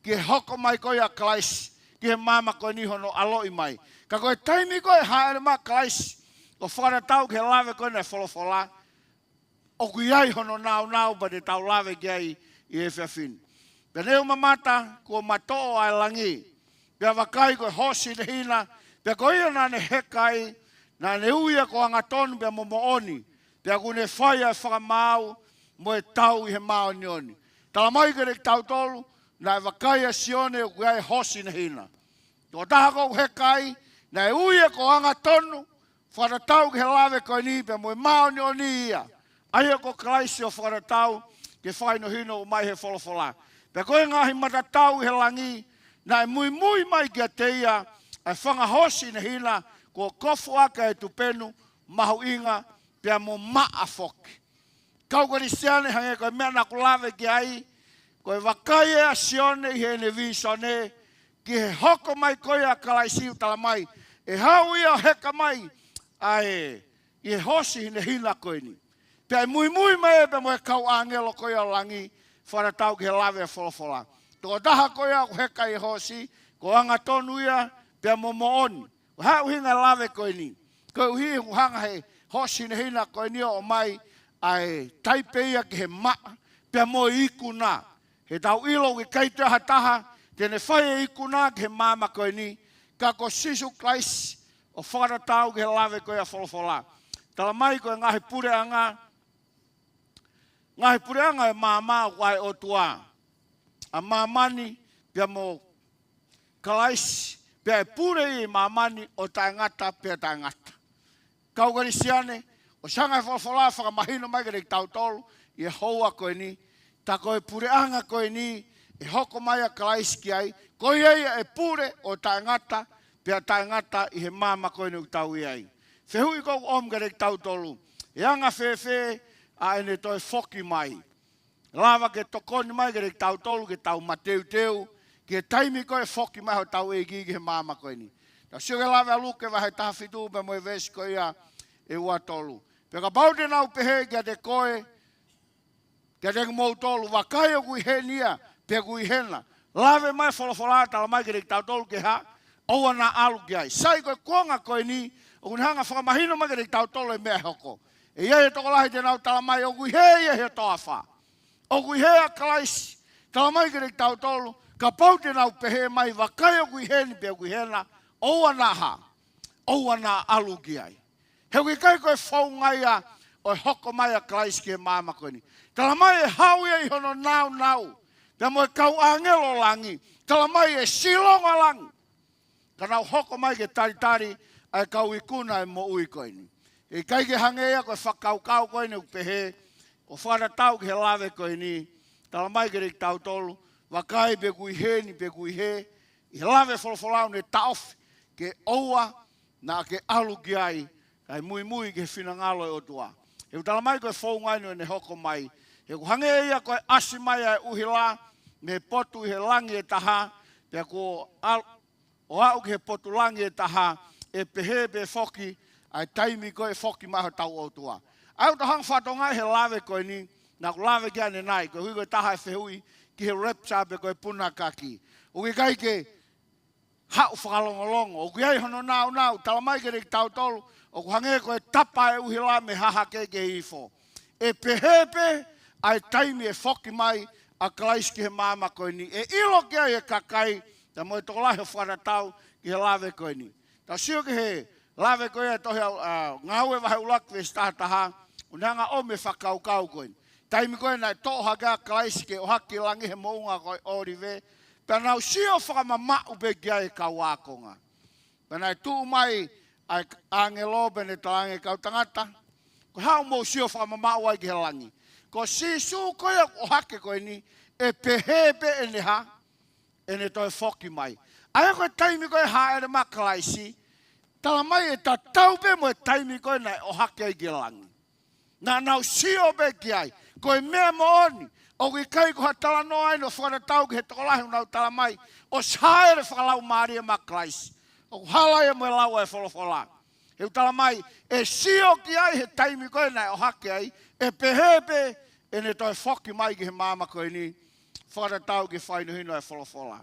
ki he hoko mai ko ia ʻa Kalaisi ki he maama ko eni, hono ʻaloʻi mai. Ka ko e taimi ko ē ʻe hāʻele mai ai Kalaisi ʻo fakatatau ki he lave ko eni e folofola, ʻoku ʻi ai hono nāunau pea te tau lave ki ai ʻi he efiafi ni. Pea ne u mamata, kuo matoʻo ʻa e langi. Pea vakai, ko e hoosi hinehina, pea ko ia naʻa ne heka ai, naʻa ne ui ia ko Angatonu pea mo Moʻoni, pea kuo ne fai ʻa e fakamaau mo e tau ʻi he māʻoniʻoni. Talamai kiate kitautolu, naʻe vakai ʻa Sione ʻoku ʻi ai e hoosi hinehina. Tokotaha ʻoku heka ai, naʻe ui ia ko Angatonu, fakatatau ki he lave ko eni pea mo e māʻoniʻoni ia. ʻA ia ko Kalaisi ʻo fakatatau ki he fakahinohino ʻoku ʻomai he folofola. Pea ko e ngaahi matatau ʻi he langi, naʻe muimui mai kiate ia ʻa e fanga hoosi hinehina, kuo kofuʻaki ʻa e tupenu, mahuʻinga, pea mo maʻa foki. Kau Kalisitiane, hangē ko e meʻa naʻa ku lave ki ai, ko e vakai ʻa Sione ʻi heʻene vīsone ki he hoko mai ko ia ʻa Kalaisi, ʻoku talamai ʻe haʻu ia ʻo heka mai ʻa e, ʻi he hoosi hinehina ko eni. Pea ʻe muimui mai pea mo e kau ʻāngelo ko ia ʻo langi, fakatatau ki he lave e folofola. Tokotaha ko ia ʻoku heka ʻi he hoosi, ko Angatonu ia pea mo Moʻoni. Ko e hā e ʻuhinga e lave ko eni? Koeʻuhi ʻoku hanga he hoosi hinehina ko eni ʻo ʻomai ʻa e taipe ia ki he maʻa pea mo e ikuna. He tau ʻilo ʻoku ʻikai toe ʻi ai ha taha te ne fai e ikuna ki he maama ko eni, ka ko Sīsū Kalaisi, ʻo fakatatau ki he lave ko ia ʻa e folofola. Talamai ko e ngaahi puleʻanga, ngaahi puleʻanga ʻo e maama ʻoku ʻa e ʻOtua. ʻA māmani pea mo Kalaisi, pea ʻe pule ʻi māmani ʻo taʻengata pea taʻengata. Kau Kalisitiane, ʻoku hanga ʻe he folofola ʻo fakamahino mai kiate kitautolu ʻi he houa ko eni, tā ko e puleʻanga ko eni ʻe hoko mai ʻa Kalaisi ki ai, ko ia ia ʻe pule ʻo taʻengata pea taʻengata ʻi he maama ko eni ʻoku tau ʻi ai. Fehuʻi ʻoku ou ʻomi kiate kitautolu, ʻe anga fēfē ʻa ʻene toe foki mai? Lava ke tokoni mai kiate kitautolu ke tau mateuteu ki he taimi ko ē ʻe foki mai ai hotau ʻEiki ki he maama ko eni. Tau sio ki he lave ʻa Luke vahe taha fitu pea mo e veesi ko ia ʻe ua tolu. Pea kapau te nau pehē kiate koe, kiate kimoutolu, vakai ʻoku ʻi heni ia, pe ʻoku ʻi hena. Lave mai e folofola, talamai kiate kitautolu ke hā, ʻoua naʻa ʻalu ki ai. Sai, ko e kuonga ko eni, ʻoku ne hanga ʻo fakamahino mai kiate kitautolu e meʻa ʻe hoko. ʻE ʻi ai e tokolahi te nau talamai ʻoku ʻi hē ia ʻi he toafa. ʻOku ʻi hē ʻa Kalaisi? Talamai kiate kitautolu, kapau te nau pehē mai, vakai ʻoku ʻi heni pe ʻoku ʻi hena, ʻoua naʻa hā, ʻoua naʻa ʻalu ki ai. He ʻoku ʻikai ko e founga ia ʻo e hoko mai ʻa Kalaisi ki he maama ko eni. Talamai ʻe haʻu ia ʻi hono nāunau, pea mo e kau ʻāngelo ʻo langi. Talamai ʻe silonga langi, ka nau hoko mai ke talitali ʻa e kau ikuna ʻo e moʻui ko eni. ʻE ʻikai ke hangē ia ko e fakakaukau ko eni ʻoku pehē, ʻo fakatatau ki he lave ko eni. Talamai kiate kitautolu, vakai pe ʻoku ʻi heni pe ʻoku ʻi hē, ʻi he lave ʻa e folofola ʻoku ne taʻofi ke ʻoua naʻa ke ʻalu ki ai, kae muimui ki he finangalo ʻo e ʻOtua. He ʻoku talamai ko e founga eni ʻo ʻene hoko mai. He ʻoku hangē ia ko e ʻasi mai ʻa e ʻuhila mei he potu ʻi he langi ʻe taha, pea kuo ʻal-, ʻo aʻu ki he potu langi ʻe taha, ʻe pehē pē foki ʻa e taimi ko ē ʻe foki mai ai hotau ʻOtua. ʻA ia ʻoku tau hanga ʻo fakatokangaʻi he lave ko eni, naʻa ku lave ki ai ʻanenai, koeʻuhi ko e taha e fehuʻi ki he rapture pe ko e punakaki. ʻOku ʻikai ke haʻu fakalongolongo, ʻoku ʻi ai hono nāunau. Talamai kiate kitautolu, ʻoku hangē ko e tapa ʻa e ʻuhila mei hahake ki he ifo. ʻE pehē pē ʻa e taimi ʻe foki mai ʻa Kalaisi ki he maama ko eni. ʻE ʻilo ki ai e kakai, tā mo e tokolahi ʻo fakatatau ki he lave ko eni. Tau sio ki he lave ko ia ʻa e tohi ʻa, ʻa Ngāue vahe ʻuluaki veesi taha taha, ʻoku ne hanga ʻo ʻomi e fakakaukau ko eni. Taimi ko ē naʻe toʻo hake ai ʻa Kalaisi ke ʻohake ki langi he moʻunga ko e ʻŌlive, pea nau sio fakamamaʻu pē ki ai e kau ākonga. Pea naʻe tuʻu mai ʻa e ʻāngelo pea ne talaange ki he kau tangata, ko e hā ʻoku mou sio fakamamaʻu ai ki he langi? Ko Sīsū ko ia ʻoku ʻohake ko eni, ʻe pehē pē ʻene hā, ʻene toe foki mai. ʻA ia ko e taimi ko ē ʻe hāʻele mai ai ʻa Kalaisi, talamai ʻe tatau pē mo e taimi ko ē naʻe ʻohake ai ki langi. Naʻa nau sio pē ki ai. Ko e meʻa moʻoni, ʻoku ʻikai ko ha talanoa eni ʻo fakatatau ki he tokolahi ʻoku nau talamai ʻosi hāʻele fakalaumālie mai ʻa Kalaisi. ʻOku hala ia mo e lau ʻa e folofola. He ʻoku talamai, ʻe sio ki ai he taimi ko ē naʻe ʻohake ai, ʻe pehē pē ʻene toe foki mai ki he maama ko eni, fakatatau ki he fakahinohino ʻa e folofola.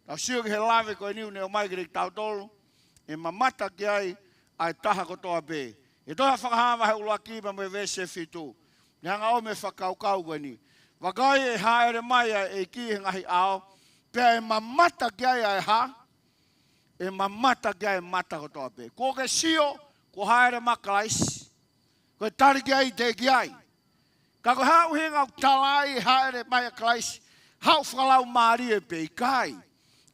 Tau sio ki he lave ko eni ʻoku ne ʻomai kiate kitautolu, ʻe mamata ki ai ʻa e taha kotoa pē. ʻI he tohi ʻa Fakahā vahe ʻuluaki pea mo e veesi ʻe fitu, ne hanga ʻo ʻomi e fakakaukau ko eni. Vakai, ʻe hāʻele mai ʻa e ʻEiki he ngaahi ʻao, pea ʻe mamata ki ai ʻa e hā? ʻE mamata ki ai e mata kotoa pē. Kuo ke sio kuo hāʻele mai ʻa Kalaisi? Ko e tali ki ai, teʻeki ai. Ka ko e hā e ʻuhinga ʻoku tala ai ʻe hāʻele mai ʻa Kalaisi? Haʻu fakalaumālie pē? ʻIkai.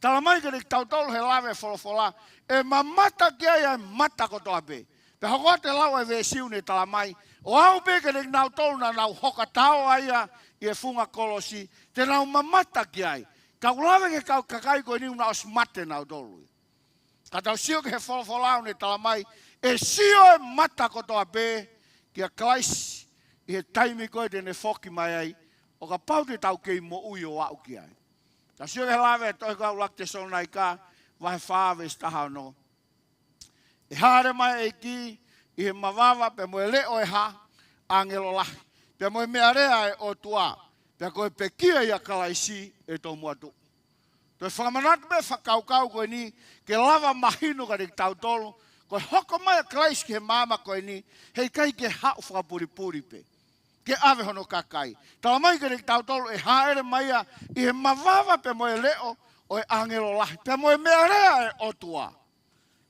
Talamai kiate kitautolu he lave ʻa e folofola, ʻe mamata ki ai ʻa e mata kotoa pē. Pea hoko atu e lau ʻa e veesi ʻoku ne talamai, ʻo aʻu pē kiate kinautolu naʻa nau hoka taoa ia ʻi he funga kolosi, te nau mamata ki ai. Ka ʻoku lave ki he kau kakai ko eni ʻoku na ʻosi mate nautolu. Ka tau sio ki he folofola ʻoku ne talamai, ʻe sio e mata kotoa pē kia Kalaisi ʻi he taimi ko ē te ne foki mai ai, ʻo kapau te tau kei moʻui ʻo aʻu ki ai. Tau sio ki he lave ʻa e tohi ʻuluaki Tesalonaika vahe fā veesi taha ono. ʻE hāʻele mai ʻa e ʻEiki ʻi he mavava pea mo e leʻo ʻo e hā? ʻĀngelo lahi, pea mo e meʻalea ʻa e ʻOtua, pea ko e pekia ʻia Kalaisi ʻe tomuʻa tuʻu. Toe fakamanatu pē fakakaukau ko eni ke lava mahino kiate kitautolu, ko e hoko mai ʻa Kalaisi ki he maama ko eni, heʻikai ke haʻu fakapulipuli pē ke ʻave hono kakai. Talamai kiate kitautolu ʻe hāʻele mai ia ʻi he mavava pea mo e leʻo ʻo e ʻāngelo lahi, pea mo e meʻalea ʻo e ʻOtua.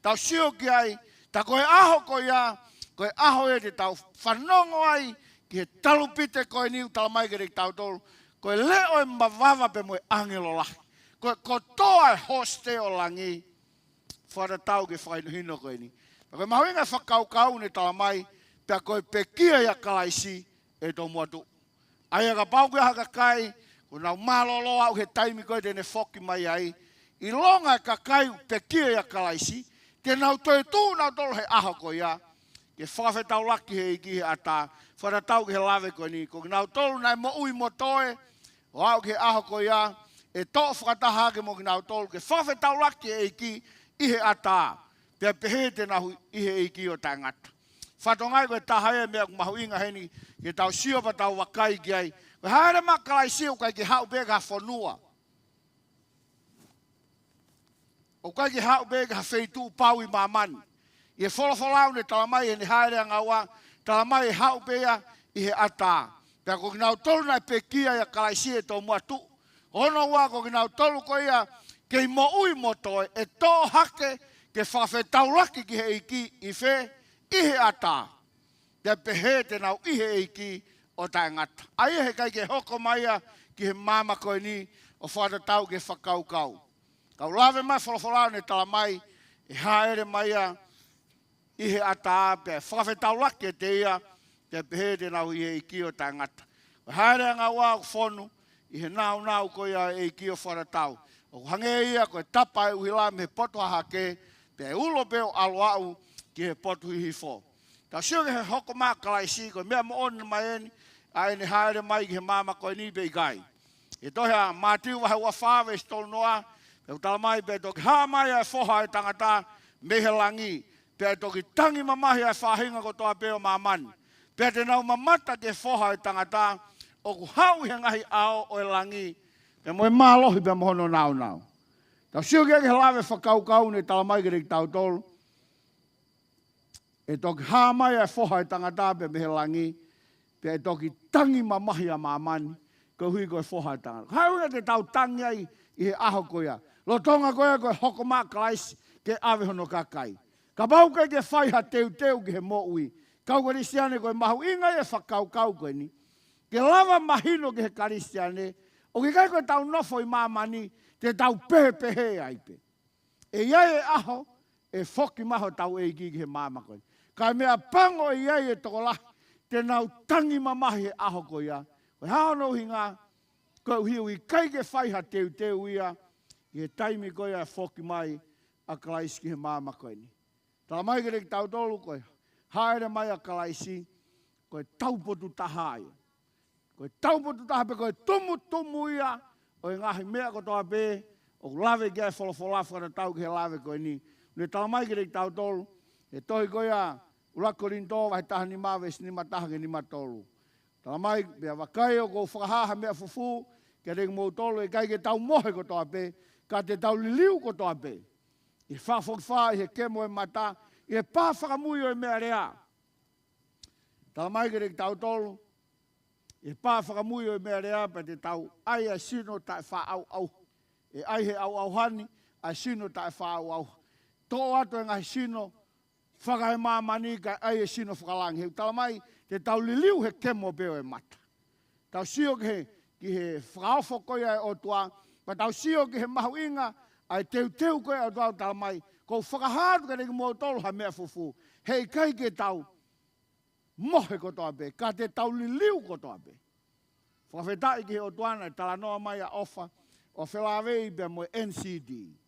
Tau sio ki ai, tā ko e ʻaho ko ia, ko e ʻaho ia te tau fanongo ai ki he talupite ko eni ʻoku talamai kiate kitautolu, ko e leʻo ʻo e mavava pea mo e ʻāngelo lahi. Ko e kotoa e hosite ʻo langi, fakatatau ki he fakahinohino ko eni. Pea ko e mahuʻinga e fakakaukau naʻe talamai, pea ko e pekia ʻia Kalaisi ʻe tomuʻa tuʻu. ʻA ia kapau ko ha kakai, kuo nau mālōlō ʻo aʻu ki he taimi ko ē te ne foki mai ai, ʻilonga e kakai ʻoku pekia ʻia Kalaisi, te nau toetuʻu nautolu he ʻaho ko ia, ke fakafetaulaki he ʻEiki he ʻatā, fakatatau ki he lave ko eni, ko kinautolu naʻe moʻui mo toe, ʻo aʻu ki he ʻaho ko ia, ʻe toʻo fakataha ake mo kinautolu, ke fakafetaulaki he ʻEiki ʻi he ʻatā, pea pehē te nau ʻi he ʻEiki ʻo taʻengata. Fatongia ko e taha ia e meʻa ʻoku mahuʻinga heni, ke tau sio pea tau vakai ki ai. Ko e hāʻele mai ʻa Kalaisi ʻoku ʻikai ke haʻu pē ki ha fonua. ʻOku ʻikai ke haʻu pē ki ha feituʻu pau ʻi māmani. ʻI he folofola ʻoku ne talamai ʻene hāʻele ʻanga ua, talamai ʻe haʻu pē ia ʻi he ʻatā. Pea ko kinautolu naʻe pekia ʻia Kalaisi ʻe tomuʻa tuʻu. Hono ua ko kinautolu ko ia kei moʻui mo toe ʻe toʻo hake ke fakafetaulaki ki he ʻEiki ʻi fē? ʻI he ʻatā. Pea pehē te nau ʻi he ʻEiki ʻo taʻengata. ʻA ia heʻikai ke hoko mai ia ki he māmani ko eni ʻo fakatatau ki he fakakaukau. Ka ʻoku lave mai folofola ʻoku ne talamai ʻe hāʻele mai ia ʻi he ʻatā pea fakafetaulaki ʻiate ia, pea pehē te nau ʻi he ʻEiki ʻo taʻengata. Ko e hāʻele ʻanga ua ʻoku fonu ʻi he nāunau ko ia ʻo e ʻEiki ʻo fakatatau. ʻOku hangē ia ko e tapa ʻo e ʻuhila mei he poto hahake, pea ʻe ulo pē ʻo ʻalu aʻu ki he potu hihifo. Tau sio ki he hoko mai ʻa Kalaisi, ko e meʻa moʻoni mai eni ʻa ʻene hāʻele mai ki he māmani ko eni pe ʻikai? ʻI he tohi ʻa Mātiu vahe ua fā veesi tolu noa, pea ʻoku talamai pea ʻe toki hā mai ʻa e Foha ʻo e Tangata mei he langi, pea ʻe toki tangi mamahi ʻa e faʻahinga kotoa pē ʻo māmani. Pea te nau mamata ki he Foha ʻo e Tangata ʻoku haʻu ʻi he ngaahi ʻao ʻo e langi, pea mo e mālohi pea mo hono nāunau. Tau sio ki he lave fakakaukau naʻe talamai kiate kitautolu, ʻe toki hā mai ʻa e Foha ʻo e Tangata pea mei he langi, pea ʻe toki tangi mamahi ʻa māmani, koeʻuhi ko e Foha ʻo e Tangata. Ko e hā e ʻuhinga te tau tangi ai ʻi he ʻaho ko ia? Lolotonga ko ia ko e hoko mai ʻa Kalaisi ke ʻave hono kakai. Kapau ʻoku ʻikai ke fai ha teuteu ki he moʻui, kau Kalisitiane, ko e mahuʻinga ia e fakakaukau ko eni. Ke lava mahino ki he Kalisitiane, ʻoku ʻikai ko ʻetau nofo ʻi māmani te tau pehē pehē ai pē. ʻE ʻi ai e ʻaho ʻe foki mai hotau ʻEiki ki he māmani ko eni. Ka e meʻapango ʻe ʻi ai e tokolahi te nau tangi mamahi he ʻaho ko ia. Ko e hā hono ʻuhinga? Koeʻuhi ʻoku ʻikai ke fai ha teuteu ia ʻi he taimi ko ia ʻe foki mai ʻa Kalaisi ki he māmani ko eni. Talamai kiate kitautolu ko e hāʻele mai ʻa Kalaisi, ko e taupotu taha ia. Ko e taupotu taha pē, ko e tumutumu ia ʻo e ngaahi meʻa kotoa pē ʻoku lave ki ai e folofola fakatatau ki he lave ko eni. Ne talamai kiate kitautolu he tohi ko ia ʻUluaki Kolinitō vahe taha nima veesi nima taha ki he nima tolu. Talamai, pea vakai ʻoku ou fakahā ha meʻa fufū kiate kimoutolu, ʻe ʻikai ke tau mohe kotoa pē, ka te tau liliu kotoa pē. ʻI he fakafokifā, ʻi he kemo ʻo e mata, ʻi he pā fakamui ʻo e meʻalea. Talamai kiate kitautolu, ʻi he pā fakamui ʻo e meʻalea pea te tau ʻai ʻa e sino taʻefaʻauʻauha. ʻE ʻai he ʻauʻauha ni ʻa e sino taʻefaʻauʻauha. Toʻo atu e ngaahi sino fakaemāmani kae ʻai e sino fakalangi. He ʻoku talamai te tau liliu he kemo pē ʻo e mata. Tau sio ki he, ki he fakaofo ko ia ʻa e ʻOtua, pea tau sio ki he mahuʻinga ʻa e teuteu ko ia ʻa e ʻOtua, ʻoku talamai, ʻoku ou fakahā atu kiate kimoutolu ha meʻa fufū. He ʻikai ke tau mohe kotoa pē, ka te tau liliu kotoa pē. Fakafetaʻi ki he ʻOtua naʻe talanoa mai ʻa ʻOfa ʻo felāveʻi pea mo e N C D.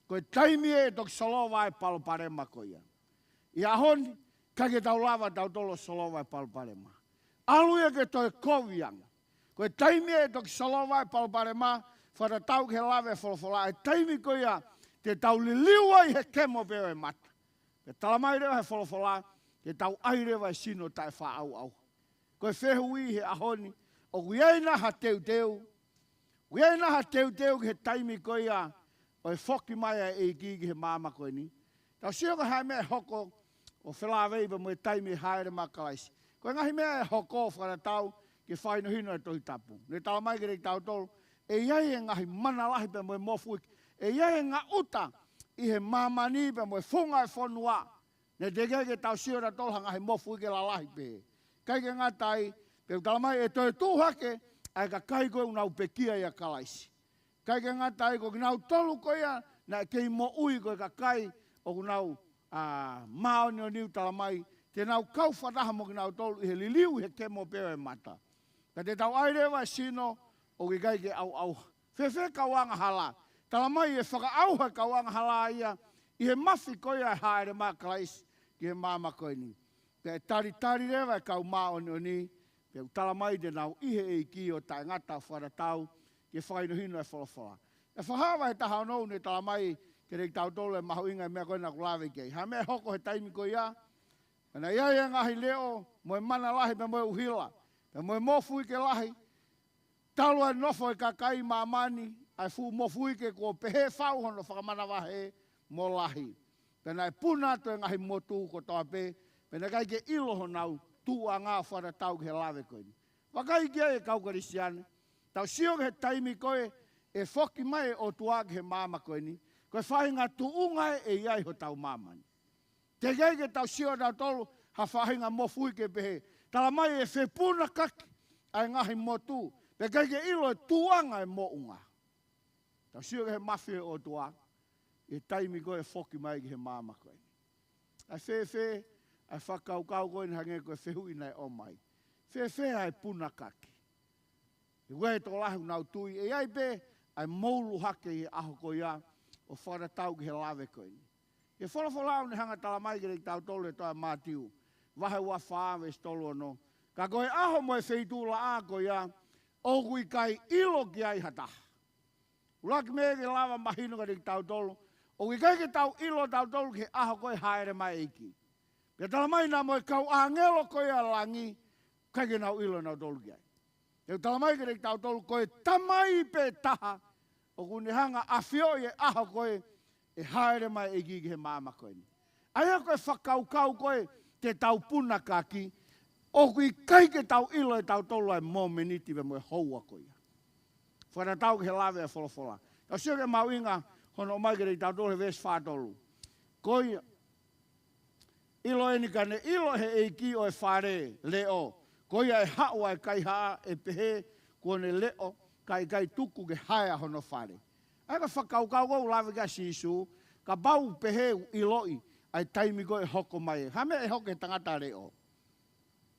Ko e taimi ē ʻe toki solova ai e palopalema ko ia. ʻI he ʻaho ni, ʻikai ke tau lava tautolu ʻo solova e palopalema. ʻAlu ia ke toe kovi ange. Ko e taimi ē ʻe toki solova ai e palopalema, fakatatau ki he lave e folofola, ʻa e taimi ko ia te tau liliu ai he kemo pē ʻo e mata. Pea talamai leva he folofola, te tau ʻai leva e sino taʻefaʻauʻauha. Ko e fehuʻi he ʻaho ni, ʻoku ʻi ai nai ha teuteu? ʻOku ʻi ai nai ha teuteu ki he taimi ko ia ʻo e foki mai ʻa e ʻEiki ki he māmani ko eni? Tau sio ko e hā e meʻa ʻe hoko ʻo felāveʻi pea mo e taimi ʻe hāʻele mai ai ʻa Kalaisi. Ko e ngaahi meʻa ʻe hoko fakatatau ki he fakahinohino ʻa e Tohi Tapu. Ne talamai kiate kitautolu, ʻE ʻi ai e ngaahi mana lahi pea mo e mofuike. ʻE ʻi ai e ngaʻuta ʻi he māmani pea mo e funga e fonua. Naʻe teʻeki ke tau sio tautolu ha ngaahi mofuike lalahi pē. ʻIkai ke ngata ai, pea ʻoku tala mai ʻe toe tuʻu hake ʻa e kakai ko ē ʻoku nau pekia ʻia Kalaisi. ʻIkai ke ngata ai, ko kinautolu ko ia naʻe kei moʻui ko e kakai ʻoku nau, ā, māʻoniʻoni, ʻoku tala mai te nau kau fakataha mo kinautolu ʻi he liliu ʻi he kemo pē ʻo e mata. Ka te tau ʻai leva e sino ʻoku ʻikai ke ʻauʻauha. Fēfē kau angahala? Tala mai ʻe fakaʻauha e kau angahala ia ʻi he mafi ko ia ʻe hāʻele mai ʻa Kalaisi ki he māmani ko eni. Pea ʻe talitali leva e kau māʻoniʻoni, pea ʻoku tala mai te nau ʻi he ʻEiki ʻo taʻengata, ʻo fakatatau ki he fakahinohino ʻa e folofola. ʻE Fakahā vahe taha ono, ʻoku ne tala mai kiate kitautolu e mahuʻinga e meʻa ko ē naʻa ku lave ki ai. Ha meʻa ʻe hoko he taimi ko ia? Ka naʻe ʻi ai e ngaahi leʻo, mo e mana lahi, pea mo e ʻuhila, pea mo e mofuike lahi, talu ʻa e nofo e kakai ʻi māmani, ʻa e fuʻu mofuike kuo pehē fau hono fakamanavahē mo lahi. Pea naʻe puna atu e ngaahi motu kotoa pē, pea naʻe ʻikai ke ʻilo honau tuʻuʻanga, ʻo fakatatau ki he lave ko eni. Vakai ki ai e kau Kalisitiane, tau sio ki he taimi ko ē ʻe foki mai e ʻOtua ki he māmani ko eni, ko e faʻahinga tuʻunga ē ʻe ʻi ai hotau māmani. Teʻeki ke tau sio tautolu ha faʻahinga mofuike pehē. Tala mai ʻe fepunakaki ʻa e ngaahi motu, pea ʻikai ke ʻilo e tuʻuʻanga e moʻunga. Tau sio ki he mafi ʻo e ʻOtua ʻi he taimi ko ē ʻe foki mai ki he māmani ko eni. ʻA e fēfē ʻa e fakakaukau ko eni, hangē ko e fehuʻi naʻe ʻomai? Fēfē ʻa e punakaki? He ʻoku ʻi ai e tokolahi ʻoku nau tui ʻe ʻi ai pē ʻa e moulu hake ʻi he ʻaho ko ia, ʻo fakatatau ki he lave ko eni. He folofola ʻoku ne hanga ʻo tala mai kiate kitautolu he tohi ʻa Mātiu, vahe ua fā, veesi tolu ono: Ka ko e ʻaho mo e feituʻulaʻā ko ia, ʻoku ʻikai ʻilo ki ai ha taha. ʻUluaki meʻa ke lava mahino kiate kitautolu, ʻoku ʻikai ke tau ʻilo tautolu ki he ʻaho ko ē ʻe hāʻele mai e ʻEiki. Pea tala mai naʻa mo e kau ʻāngelo ko ia ʻo langi, ʻikai ke nau ʻilo nautolu ki ai. He ʻoku tala mai kiate kitautolu ko e Tamai pē taha ʻoku ne hanga ʻo ʻafioʻi e ʻaho ko ē ʻe hāʻele mai e ʻEiki ki he māmani ko eni. ʻA ia ko e fakakaukau ko ē te tau punakaki, ʻoku ʻikai ke tau ʻilo ʻe tautolu ʻa e momeniti pea mo e houa ko ia. Fakatatau ki he lave ʻa e folofola. Tau sio ki he mahuʻinga hono ʻomai kiate kitautolu he veesi fā tolu. Ko ia, ʻilo eni, ka ne ʻilo ʻe he ʻeiki ʻo e fale leʻo, ko ia ʻe haʻu ʻa e kaihaʻa ʻe pehē kuo ne leʻo, ka ʻikai tuku ke hae ʻa hono fale. ʻA ia ko e fakakaukau ʻoku lave ki ai ʻa Sīsū, kapau ʻoku pehē ʻoku ʻiloʻi ʻa e taimi ko ē ʻe hoko mai ai. Ha meʻa ʻe hoko ki he tangata leʻo?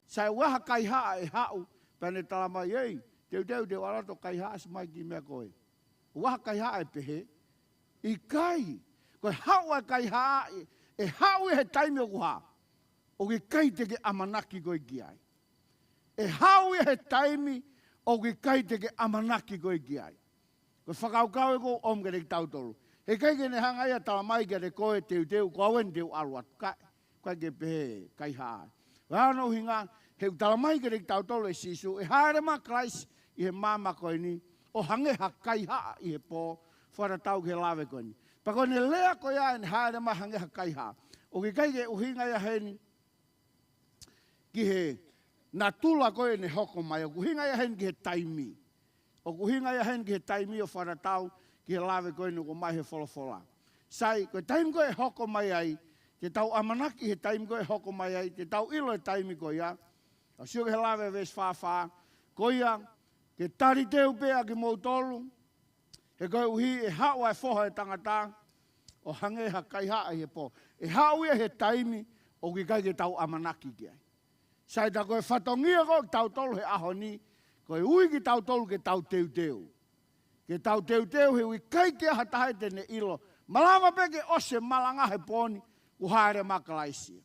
Sai, ʻoku ʻi ai ha kaihaʻa ʻe haʻu, pea ne tala mai, "Ei, teuteu, te u ʻalu atu ʻo kaihaʻasi mai e kiʻi meʻa ko ē." ʻOku ʻi ai ha kaihaʻa ʻe pehē? ʻIkai. Ko e haʻu ʻa e kaihaʻa ē, ʻe haʻu ia he taimi ʻoku hā? ʻOku ʻikai te ke ʻamanaki koe ki ai. ʻE haʻu ia he taimi ʻoku ʻikai te ke ʻamanaki koe ki ai. Ko e fakakaukau ē ʻoku ou ʻomi kiate kitautolu. Heʻikai ke ne hanga ia ʻo tala mai kiate koe, "Teuteu, ko au eni, te u ʻalu atu." Kae, ʻikai ke pehē e kaihaʻa. Ko hono ʻuhinga, he ʻoku tala mai kiate kitautolu ʻe Sīsū, ʻe hāʻele mai ʻa Kalaisi ʻi he māmani ko eni, ʻo hangē ha kaihaʻa ʻi he pō, fakatatau ki he lave ko eni. Pea ko ʻene lea ko ia ʻene hāʻele mai hangē ha kaihaʻa, ʻoku ʻikai ke ʻuhinga ia heni ki he natula ko ē ʻene hoko mai, ʻoku ʻuhinga ia heni ki he taimi. ʻOku ʻuhinga ia heni ki he taimi ʻo fakatatau ki he lave ko eni ʻoku ʻomai he folofola. Sai, ko e taimi ko ē ʻe hoko mai ai, te tau ʻamanaki he taimi ko ē ʻe hoko mai ai, te tau ʻilo e taimi ko ia. Tau sio ki he lave veesi fā fā, ko ia, ke taliteu pē ʻa kimoutolu, he koeʻuhi ʻe haʻu ʻa e Foha ʻo e Tangata ʻo hangē ha kaihaʻa ʻi he pō. ʻE haʻu ia he taimi ʻoku ʻikai ke tau ʻamanaki ki ai. Sai, tā ko e fatongia ko ē ʻo kitautolu he ʻaho ni, ko e ui kitautolu ke tau teuteu. Ke tau teuteu he ʻoku ʻikai ke ʻi ai ha taha ia te ne ʻilo. Malava pē ke ʻosi e malanga he pō ni, kuo hāʻele mai ʻa Kalaisi.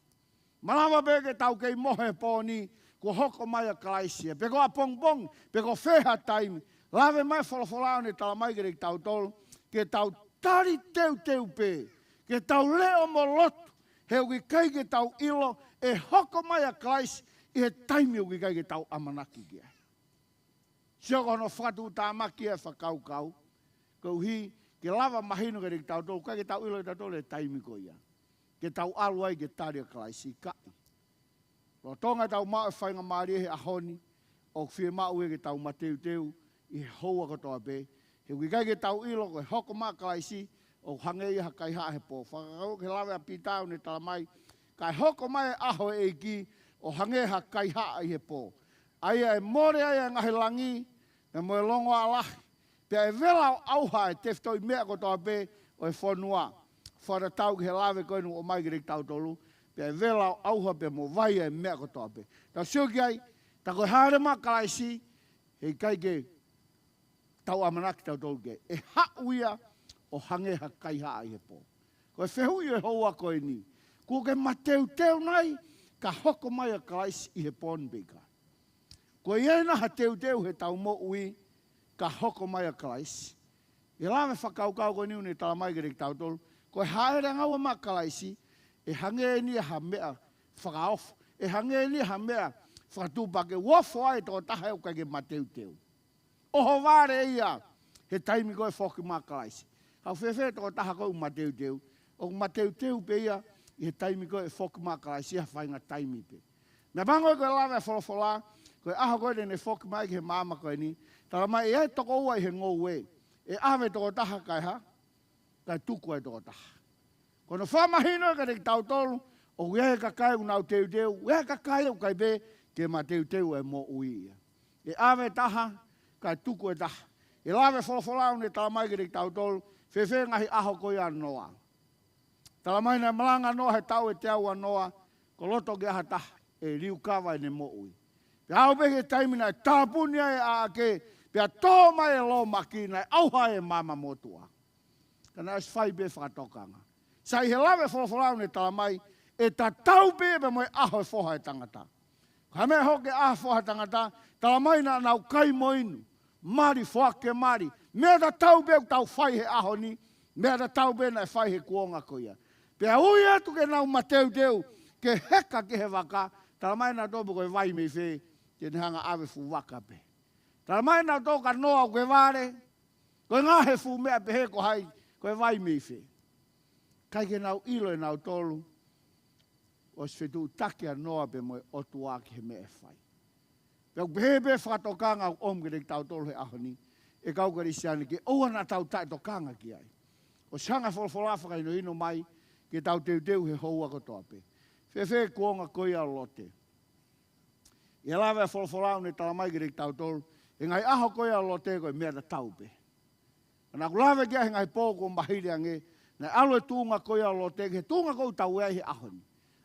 Malava pē ke tau kei mohe he pō ni, kuo hoko mai ʻa Kalaisi. Pe ko ʻapongipongi, pe ko fē ha taimi, lave mai e folofola ʻo ne tala mai kiate kitautolu, ke tau tali teuteu pē, ke tau leʻo mo lotu, he ʻoku ʻikai ke tau ʻilo ʻe hoko mai ʻa Kalaisi ʻi he taimi ʻoku ʻikai ke tau ʻamanaki ki ai. Sio ki hono fakatuʻutāmaki ʻa e fakakaukau, koeʻuhi ke lava mahino kiate kitautolu, ʻikai ke tau ʻilo ʻe tautolu e taimi ko ia ke tau ʻalu ai ke tali ʻa Kalaisi, ʻikai. Lolotonga ʻetau maʻu e faingamālie he ʻaho ni, ʻoku fiemaʻu ia ke tau mateuteu ʻi he houa kotoa pē. He ʻoku ʻikai ke tau ʻilo ko e hoko mai ʻa Kalaisi ʻo hangē ia ha kaihaʻa he pō. Fakakaukau ki he lave ʻa Pita ʻoku ne tala mai, ka e hoko mai e ʻaho ʻo e ʻEiki ʻo hangē ha kaihaʻa ʻi he pō. ʻA ia ʻe mole ai ʻa e ngaahi langi, pea mo e longoaʻa lahi, pea ʻe vela ʻo ʻauha e tefitoʻi meʻa kotoa pē ʻo e fonua. Fakatatau ki he lave ko eni ʻoku ʻomai kiate kitautolu, pea ʻe vela ʻo ʻauha pea mo vai ʻa e meʻa kotoa pē. Tau sio ki ai, tā ko e hāʻele mai ʻa Kalaisi, heʻikai ke tau ʻamanaki kitautolu ke ʻe haʻu ia ʻo hangē ha kaihaʻa ʻi he pō. Ko e fehuʻi ʻo e houa ko eni, kuo ke mateuteu nai ka hoko mai ʻa Kalaisi ʻi he pō ni pe ʻikai? Ko ia ena ha teuteu heʻetau moʻui ka hoko mai ʻa Kalaisi. ʻI he lave fakakaukau ko eni ʻoku ne tala mai kiate kitautolu, ko e hāʻele angaua mai ʻa Kalaisi, ʻe hangē eni ia ha meʻa fakaofo, ʻe hangē eni ia ha meʻa fakatuʻupakē, ʻoku ofo ai e tokotaha ʻoku ʻikai ke mateuteu. ʻOhovale ia he taimi ko ē ʻe foki mai ʻa Kalaisi. Ka ʻoku fēfē e tokotaha ko ē ʻoku mateuteu? ʻOku mateuteu pē ia ʻi he taimi ko ē ʻe foki mai ʻa Kalaisi, ha faʻahinga taimi pē. Meʻapango ia ko e lave ʻa e folofola, ko e ʻaho ko ē te ne foki mai ki he māmani ko eni, tala mai ʻe ʻi ai e toko ua ʻi he ngoue, ʻe ʻave e tokotaha kae hā? Kae tuku ai e tokotaha. Ko hono fakamahino kiate kitautolu, ʻoku ʻi ai e kakai ʻoku nau teuteu, ʻoku ʻi ai e kakai ʻoku ʻikai pē ke mateuteu e moʻui ia. ʻE ʻave e taha, kae tuku e taha. ʻI he lave ʻa e folofola ʻoku ne tala mai kiate kitautolu, fēfē e ngaahi ʻaho ko ia ʻa Noa? Tala mai naʻe malanga ʻa Noa he taʻu ʻe teau ʻa Noa, ko loto ke ʻi ai ha taha ʻe liukava ʻene moʻui. Pea aʻu pē ki he taimi naʻe tāpuni ai e ʻaʻake, pea tō mai e lōmaki, naʻe ʻauha ai e maama motuʻa. Ka naʻe ʻosi fai pē fakatokanga. Sai, ʻi he lave ʻa e folofola ʻoku ne tala mai, ʻe tatau pē ia pea mo e ʻaho ʻo e Foha ʻo e tangata. Ko e hā e meʻa ʻe hoko ki he ʻaho ʻo e Foha ʻo e tangata? Tala mai naʻa nau kai mo inu, mali, foaki ke mali. Meʻa tatau pē ʻoku tau fai he ʻaho ni, meʻa tatau pē naʻe fai he kuonga ko ia. Pea ui atu ke nau mateuteu, ke heka ki he vaka, tala mai naʻa tō pē ko e vai mei fē, te ne hanga ʻave fuʻu vaka pē. Tala mai naʻa tō ka Noa ʻoku ke vale, ko e ngaahi fuʻu meʻa pehē ko hai, ko e vai mei fē. ʻIkai ke nau ʻilo ʻe nautolu, ʻosi fetuʻutaki ʻa Noa pea mo e ʻOtua ki he meʻa ʻe fai. Pea ʻoku pehē pē fakatokanga ʻoku ʻomi kiate kitautolu he ʻaho ni, ʻe kau Kalisitiane, ke ʻoua naʻa tau taʻetokanga ki ai. ʻOsi hanga ʻe he folofola ʻo fakahinohino mai, ke tau teuteu he houa kotoa pē. Fēfē e kuonga ko ia ʻo Lote? ʻI he lave ʻa e folofola ʻoku ne tala mai kiate kitautolu, he ngaahi ʻaho ko ia ʻo Lote ko e meʻa tatau pē. Naʻa ku lave ki ai he ngaahi pō kuo maliu ange, naʻe ʻalu e tuʻunga ko ia ʻo Lote ki he tuʻunga ʻoku tau ʻi ai he ʻaho ni.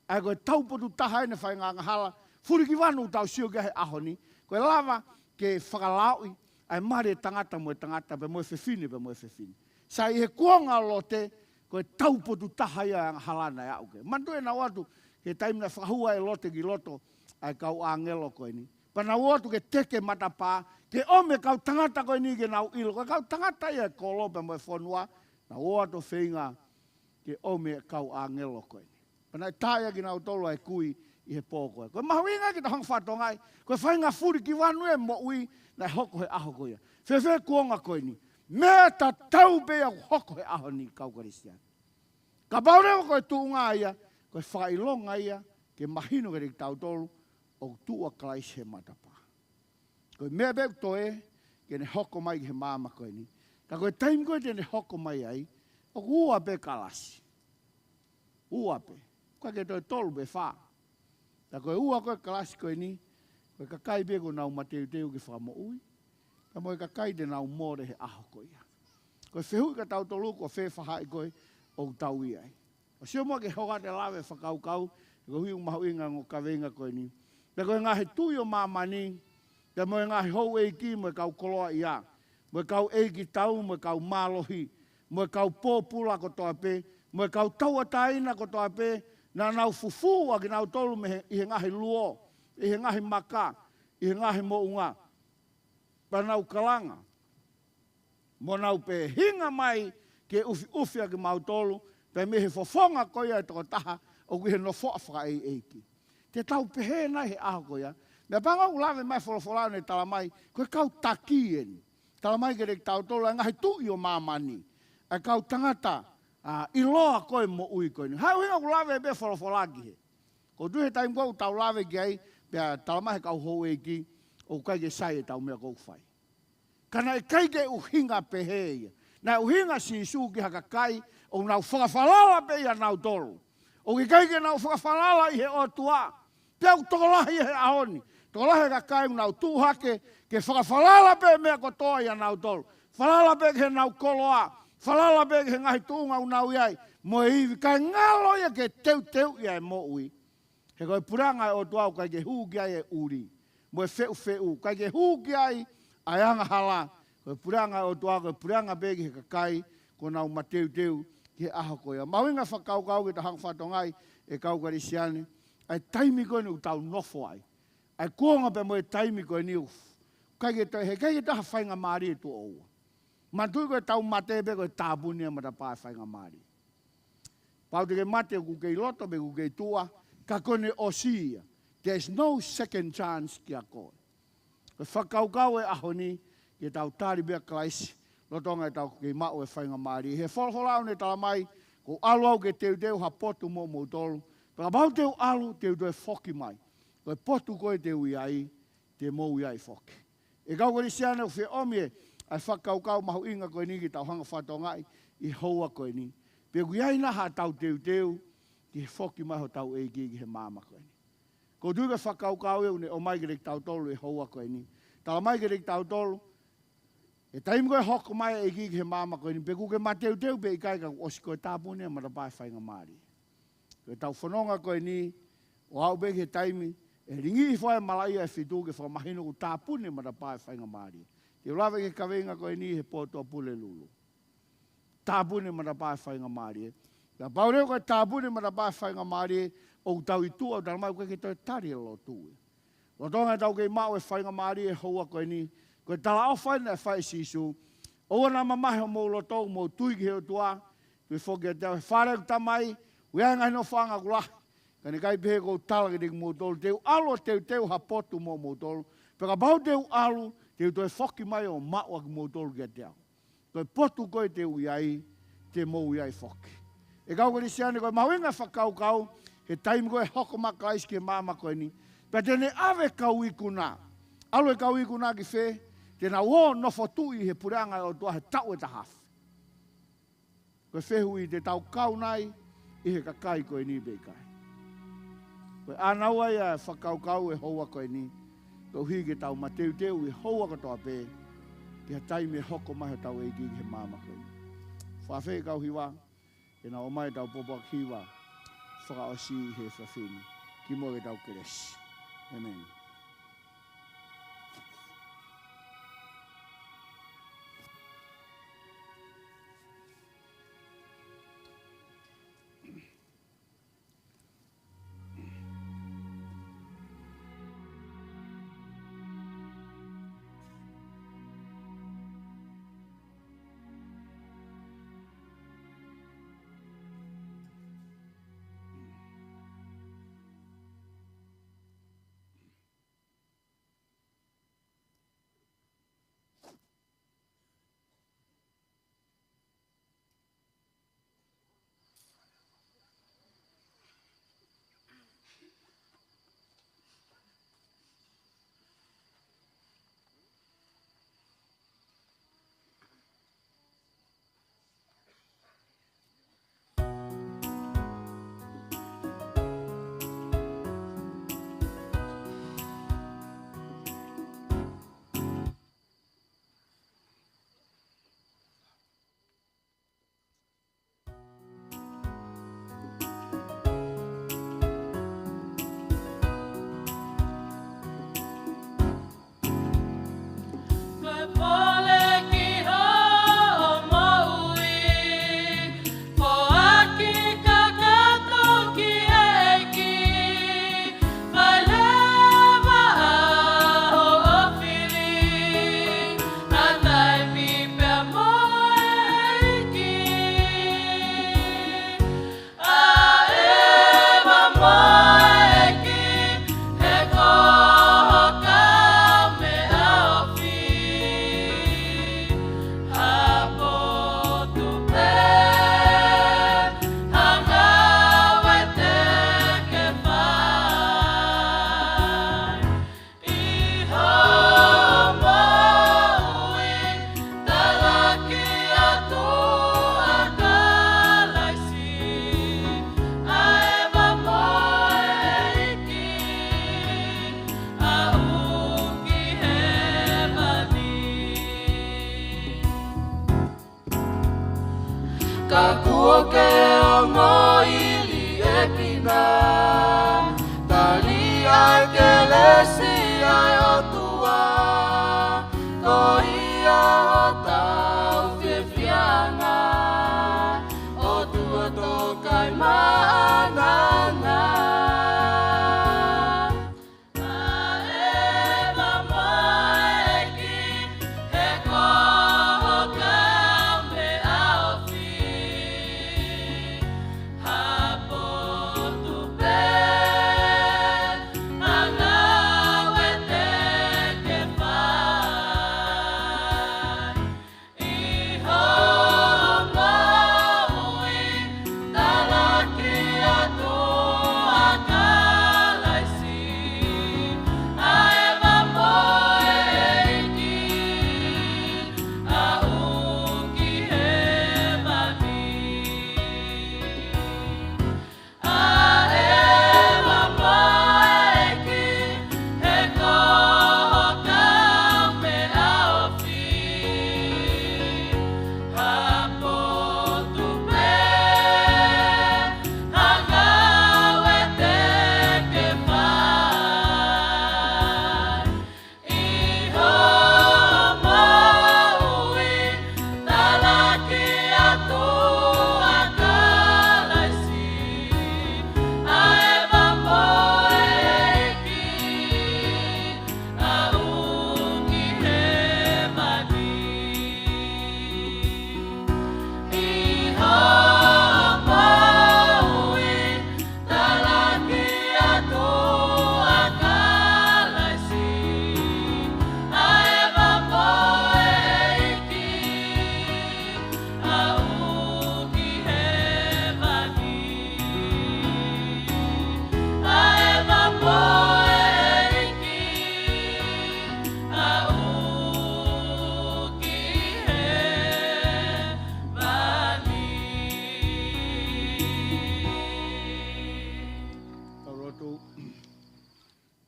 ʻA ia ko e taupotu taha eni e faʻahinga angahala fulikivanu ʻoku tau sio ki ai he ʻaho ni, ko e lava ke fakalaoʻi ʻa e mali ʻo e tangata mo e tangata, pea mo e fefine pea mo e fefine. Sai, ʻi he kuonga ʻo Lote, ko e taupotu taha ia e angahala naʻe aʻu ki ai. Manatuʻi naʻe ʻoatu he taimi naʻe fakahū ai ʻe Lote ki loto ʻa e kau ʻāngelo ko eni. Pea nau ō atu ke teke matapā, ke ʻomi e kau tangata ko eni ke nau ʻilo. Ko e kau tangata ia ʻo e kolo pea mo e fonua, nau ō atu ʻo feinga ke ʻomi e kau ʻāngelo ko eni. Pea naʻe tā ia kinautolu ʻa e kui ʻi he pō ko ē. Ko e mahuʻinga ke tau hanga ʻo fakatokangaʻi, ko e faʻahinga fulikivanu e moʻui naʻe hoko he ʻaho ko ia. Fēfē e kuonga ko eni? Meʻa tatau pē ia ʻoku hoko he ʻaho ni, kau Kalisitiane. Kapau leva ko e tuʻunga ia, ko e fakaʻilonga ia ke mahino kiate kitautolu ʻoku tuʻu ʻa Kalaisi he matapā. Ko e meʻa pē ʻoku toe ke ne hoko mai ki he māmani ko eni. Ka ko e taimi ko ē te ne hoko mai ai, ʻoku ua pē kalasi. Ua pē. ʻOku ʻikai ke toe tolu pe fā. Ka ko e ua ko ē kalasi ko eni, ko e kakai pē ʻoku nau mateuteu ke fakamoʻui, pea mo e kakai te nau mole he ʻaho ko ia. Ko e fehuʻi kia tautolu, ko fē e faʻahi ko ē ʻoku tau ʻi ai? ʻOku sio muʻa ki he hounga ʻo e lave fakakaukau, he ko e ʻuhinga mahuʻinga e ongo kaveinga ko eni. Pea ko e ngaahi tuʻi ʻo māmani, pea mo e ngaahi houʻeiki mo e kau koloaʻia, mo e kau ʻeikitau, mo e kau mālohi, mo e kau pōpula kotoa pē, mo e kau tauʻatāina kotoa pē, naʻa nau fufū ʻa kinautolu mei he, ʻi he ngaahi luo, ʻi he ngaahi maka, ʻi he ngaahi moʻunga. Pea nau kalanga, mo nau pehē hinga mai ke ʻufiʻufi ʻa kimautolu, pea mei he fofonga ko ia ʻo e tokotaha ʻoku ʻi he nofoʻa fakaʻeiʻeiki. Te tau pehē nai he ʻaho ko ia? Meʻapango ʻoku lave mai e folofola ʻoku ne tala mai, ko e kau taki eni. Tala mai kiate kitautolu ʻa e ngaahi tuʻi ʻo māmani, ʻa e kau tangata, ʻa, ʻiloa ko ē e moʻui ko eni. Hā e ʻuhinga ʻoku lave pē e folofola ki hē? ʻOku ou tui he taimi ko ē ʻoku tau lave ki ai, pea tala mai ʻe he kau houʻeiki, ʻoku ʻikai ke sai ʻetau meʻa ʻoku fai. Ka naʻe ʻikai ke ʻuhinga pehē ia. Naʻe ʻuhinga Sīsū ki ha kakai ʻoku nau fakafalala pē ʻia nautolu. ʻOku ʻikai ke nau fakafalala ʻi he ʻOtua. Pea ʻoku tokolahi he ʻaho ni. Tokolahi e kakai ʻoku nau tuʻu hake ke fakafalala pē meʻa kotoa ʻia nautolu. Falala pē ki heʻenau koloa. Falala pē ki he ngaahi tuʻunga ʻoku nau ʻi ai. Mo e ivi kae ngalo ia ke teuteu ʻia e moʻui. He ko e puleʻanga ʻo e ʻOtua ʻoku ʻikai ke hū ki ai e ʻuli. Mo e feʻufeʻu, ʻikai ke hū ki ai ʻa e angahala. Ko e puleʻanga ʻo e ʻOtua, ko e puleʻanga pē ki he kakai, ʻoku nau mateuteu ki he ʻaho ko ia. Mahuʻinga e fakakaukau ke tau hanga ʻo fakatokangaʻi e kau Kalisitiane, ʻa e taimi ko eni ʻoku tau nofo ai. ʻA e kuonga pē mo e taimi ko eni ʻoku ʻikai ke toe, he ʻikai ke toe ha faingamālie tuʻo ua. Manatuʻi ko e tau mate pē ko e tāpuni e matapā e faingamālie. Pau te ke mate ʻoku kei loto pe ʻoku kei tuʻa, ka ko ʻene ʻosi ia. There's no second chance kia koe. Ko e fakakaukau e ʻaho ni, ke tau tali pē ʻa Kalaisi, lolotonga ʻetau kei maʻu e faingamālie. He folofola ʻoku ne talamai, ʻoku ou ʻalu au ke teuteu ha potu moʻomoutolu. Pea kapau te u ʻalu, te u toe foki mai. Ko e potu ko ē te u ʻi ai, te mou ʻi ai foki. ʻE kau Kalisitiane, ʻoku fie ʻomi e, ʻa e fakakaukau mahuʻinga ko eni ke tau hanga ʻo fakatokangaʻi ʻi he houa ko eni. Pe ʻoku ʻi ai nai haʻatau teuteu ki he foki mai hotau ʻEiki ki he māmani ko eni. ʻOku ou tui ko e fakakaukau ia ʻoku ne ʻomai kiate kitautolu ʻi he houa ko eni. Talamai kiate kitautolu, ʻi he taimi ko ē ʻe hoko mai ai e ʻEiki ki he māmani ko eni, pe ʻoku ke mateuteu pe ʻikai, ka kuo ʻosi, ko e tāpuni e matapā e faingamālie. Ko ʻetau fononga ko eni, ʻo aʻu pē ki he taimi ʻe lingiʻi hifo ai e malaʻia ʻe fitu ke fakamahino kuo tāpuni e matapā e faingamālie. Te u lave ki he kaveinga ko eni he pō Tuʻapulelulu. Tāpuni e matapā e faingamālie. Kapau leva ko e tāpuni e matapā e faingamālie, ʻoku tau ʻi tuʻa, ʻoku talamai ʻoku ʻikai ke toe tali e lotu ia. Lolotonga ʻetau kei maʻu e faingamālie he houa ko eni, ko e talaʻofa eni naʻe fai ʻe Sīsū. ʻOua naʻa mamahi homou loto, mou tui ki he ʻOtua, tui foki kiate au. He fale ʻeku Tamai ʻoku ʻi ai e ngaahi nofoʻanga ʻoku lahi. Ka naʻe ʻikai pehē, ʻoku ou tala kiate kimoutolu, te u ʻalu ʻo teuteu ha potu moʻomoutolu. Pea kapau te u ʻalu, te u toe foki mai ʻo maʻu ʻa kimoutolu kiate au. Ko e potu ko ē te u ʻi ai, te mou ʻi ai foki. ʻE kau Kalisitiane, ko e mahuʻinga e fakakaukau, he taimi ko ē ʻe hoko mai ai ʻa Kalaisi ki he māmani ko eni. Pea te ne ʻave e kau ikuna. ʻAlu e kau ikuna ki fē? Te nau ō ʻo nofo tuʻi he puleʻanga ʻo e ʻOtua he taʻu ʻe taha afe. Ko e fehuʻi, te tau kau nai ʻi he kakai ko eni pe ʻikai? Ko e ʻānaua ia e fakakaukau he houa ko eni, koeʻuhi ke tau mateuteu ʻi he houa kotoa pē, ki he taimi ʻe hoko mai ai hotau ʻEiki ki he māmani ko eni. Fakafeʻiloaki kau hiva, ke nau ō mai ʻetau pōpoaki hiva fakaʻosi he efiafi ni, kimuʻa ke tau kelesi. ʻĒmeni.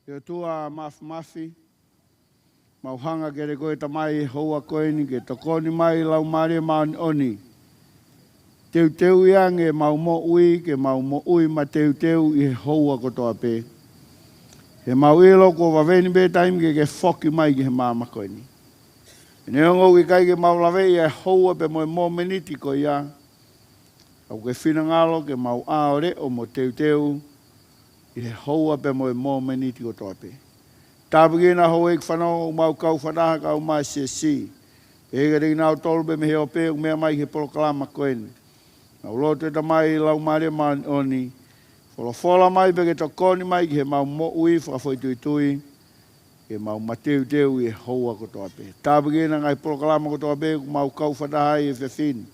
ʻE ʻOtua Māfimafi, mau hanga kiate koe Tamai he houa ko eni ke tokoni mai Laumālie Māʻoniʻoni. Teuteuʻi ange ʻemau moʻui, ke mau moʻui mateuteu ʻi he houa kotoa pē. He mau ʻilo kuo vave ni pē taimi ke ke foki mai ki he māmani ko eni. Neongo ʻoku ʻikai ke mau laveʻi ʻa e houa pea mo e mōmeniti ko ia, ka ʻoku ke finangalo ke mau ʻā ʻo leʻo mo teuteu ʻi he houa pea mo e mōmeniti kotoa pē. Tāpuekina houʻeiki fanongo ʻoku mau kau fakataha kae ʻumaʻā e siasi. Pehē kiate kinautolu pē mei he ope ʻoku meʻa mai ki he polokalama ko eni. Mau lotu ʻe Tamai Laumālie Māʻoniʻoni, folofola mai pea ke tokoni mai ki heʻemau moʻui fakafoʻituitui, ke mau mateuteu ʻi he houa kotoa pē. Tāpuekina e ngaahi polokalama kotoa pē ʻoku mau kau fakataha ai he efiafi ni.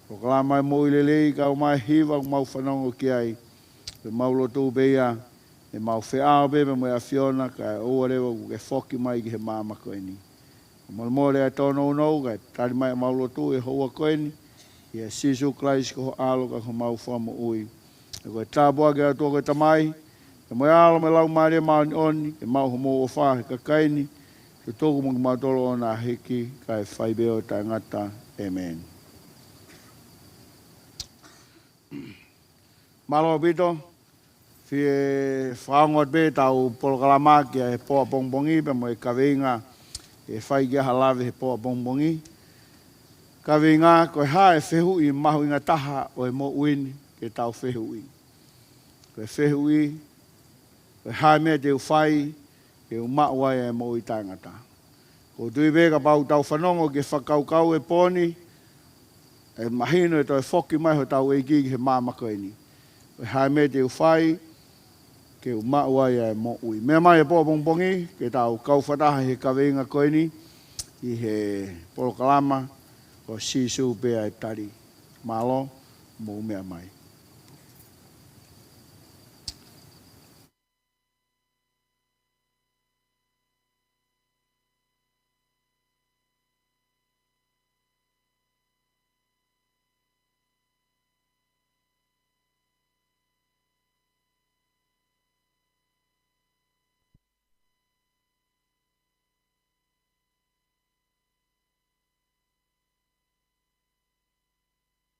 Polokalama ʻo e moʻui lelei kae ʻumaʻā e hiva ʻoku mau fanongo ki ai. Pea mau lotu pē ia, ʻemau feʻao pē pea mo e ʻAfiona, kae ʻoua leva kuo ke foki mai ki he māmani ko eni. Molemole ʻa e tōnounou kae tali mai ʻemau lotu he houa ko eni, ʻia Sīsū Kalaisi ko ho ʻAlo ka ko homau Fakamoʻui. Pea ko e tāpuaki ʻa e ʻOtua ko e Tamai, pea mo e ʻAlo mo e Laumālie Māʻoniʻoni, ke maʻu homou ʻofa he kakai ni, tutuku mo kimautolu ʻo na hiki, kae fai pē ʻo taʻengata. ʻĒmeni. Mālō ʻaupito, fie fakaongo atu pē ʻetau polokalama ki he pō ʻapongipongi, pea mo e kaveinga ʻe fai ki ai ha lave he pō ʻapongipongi. Kaveinga, ko e hā e fehuʻi mahuʻinga taha ʻo e moʻui ni ke tau fehuʻi. Ko e fehuʻi, ko e hā e meʻa te u fai, ke u maʻu ai ʻa e moʻui taʻengata. ʻOku ou tui pē kapau ʻoku tau fanongo ki he fakakaukau he pō ni, ʻe mahino e toe foki mai hotau ʻEiki ki he māmani ko eni. Ko e hā e meʻa te u fai, ke u maʻu ai ʻa e moʻui. Meʻa mai he pō ʻapongipongi, ke tau kau fakataha he kaveinga ko eni, ʻi he polokalama, ko Sīsū pē ʻa e tali. Mālō, mou meʻa mai.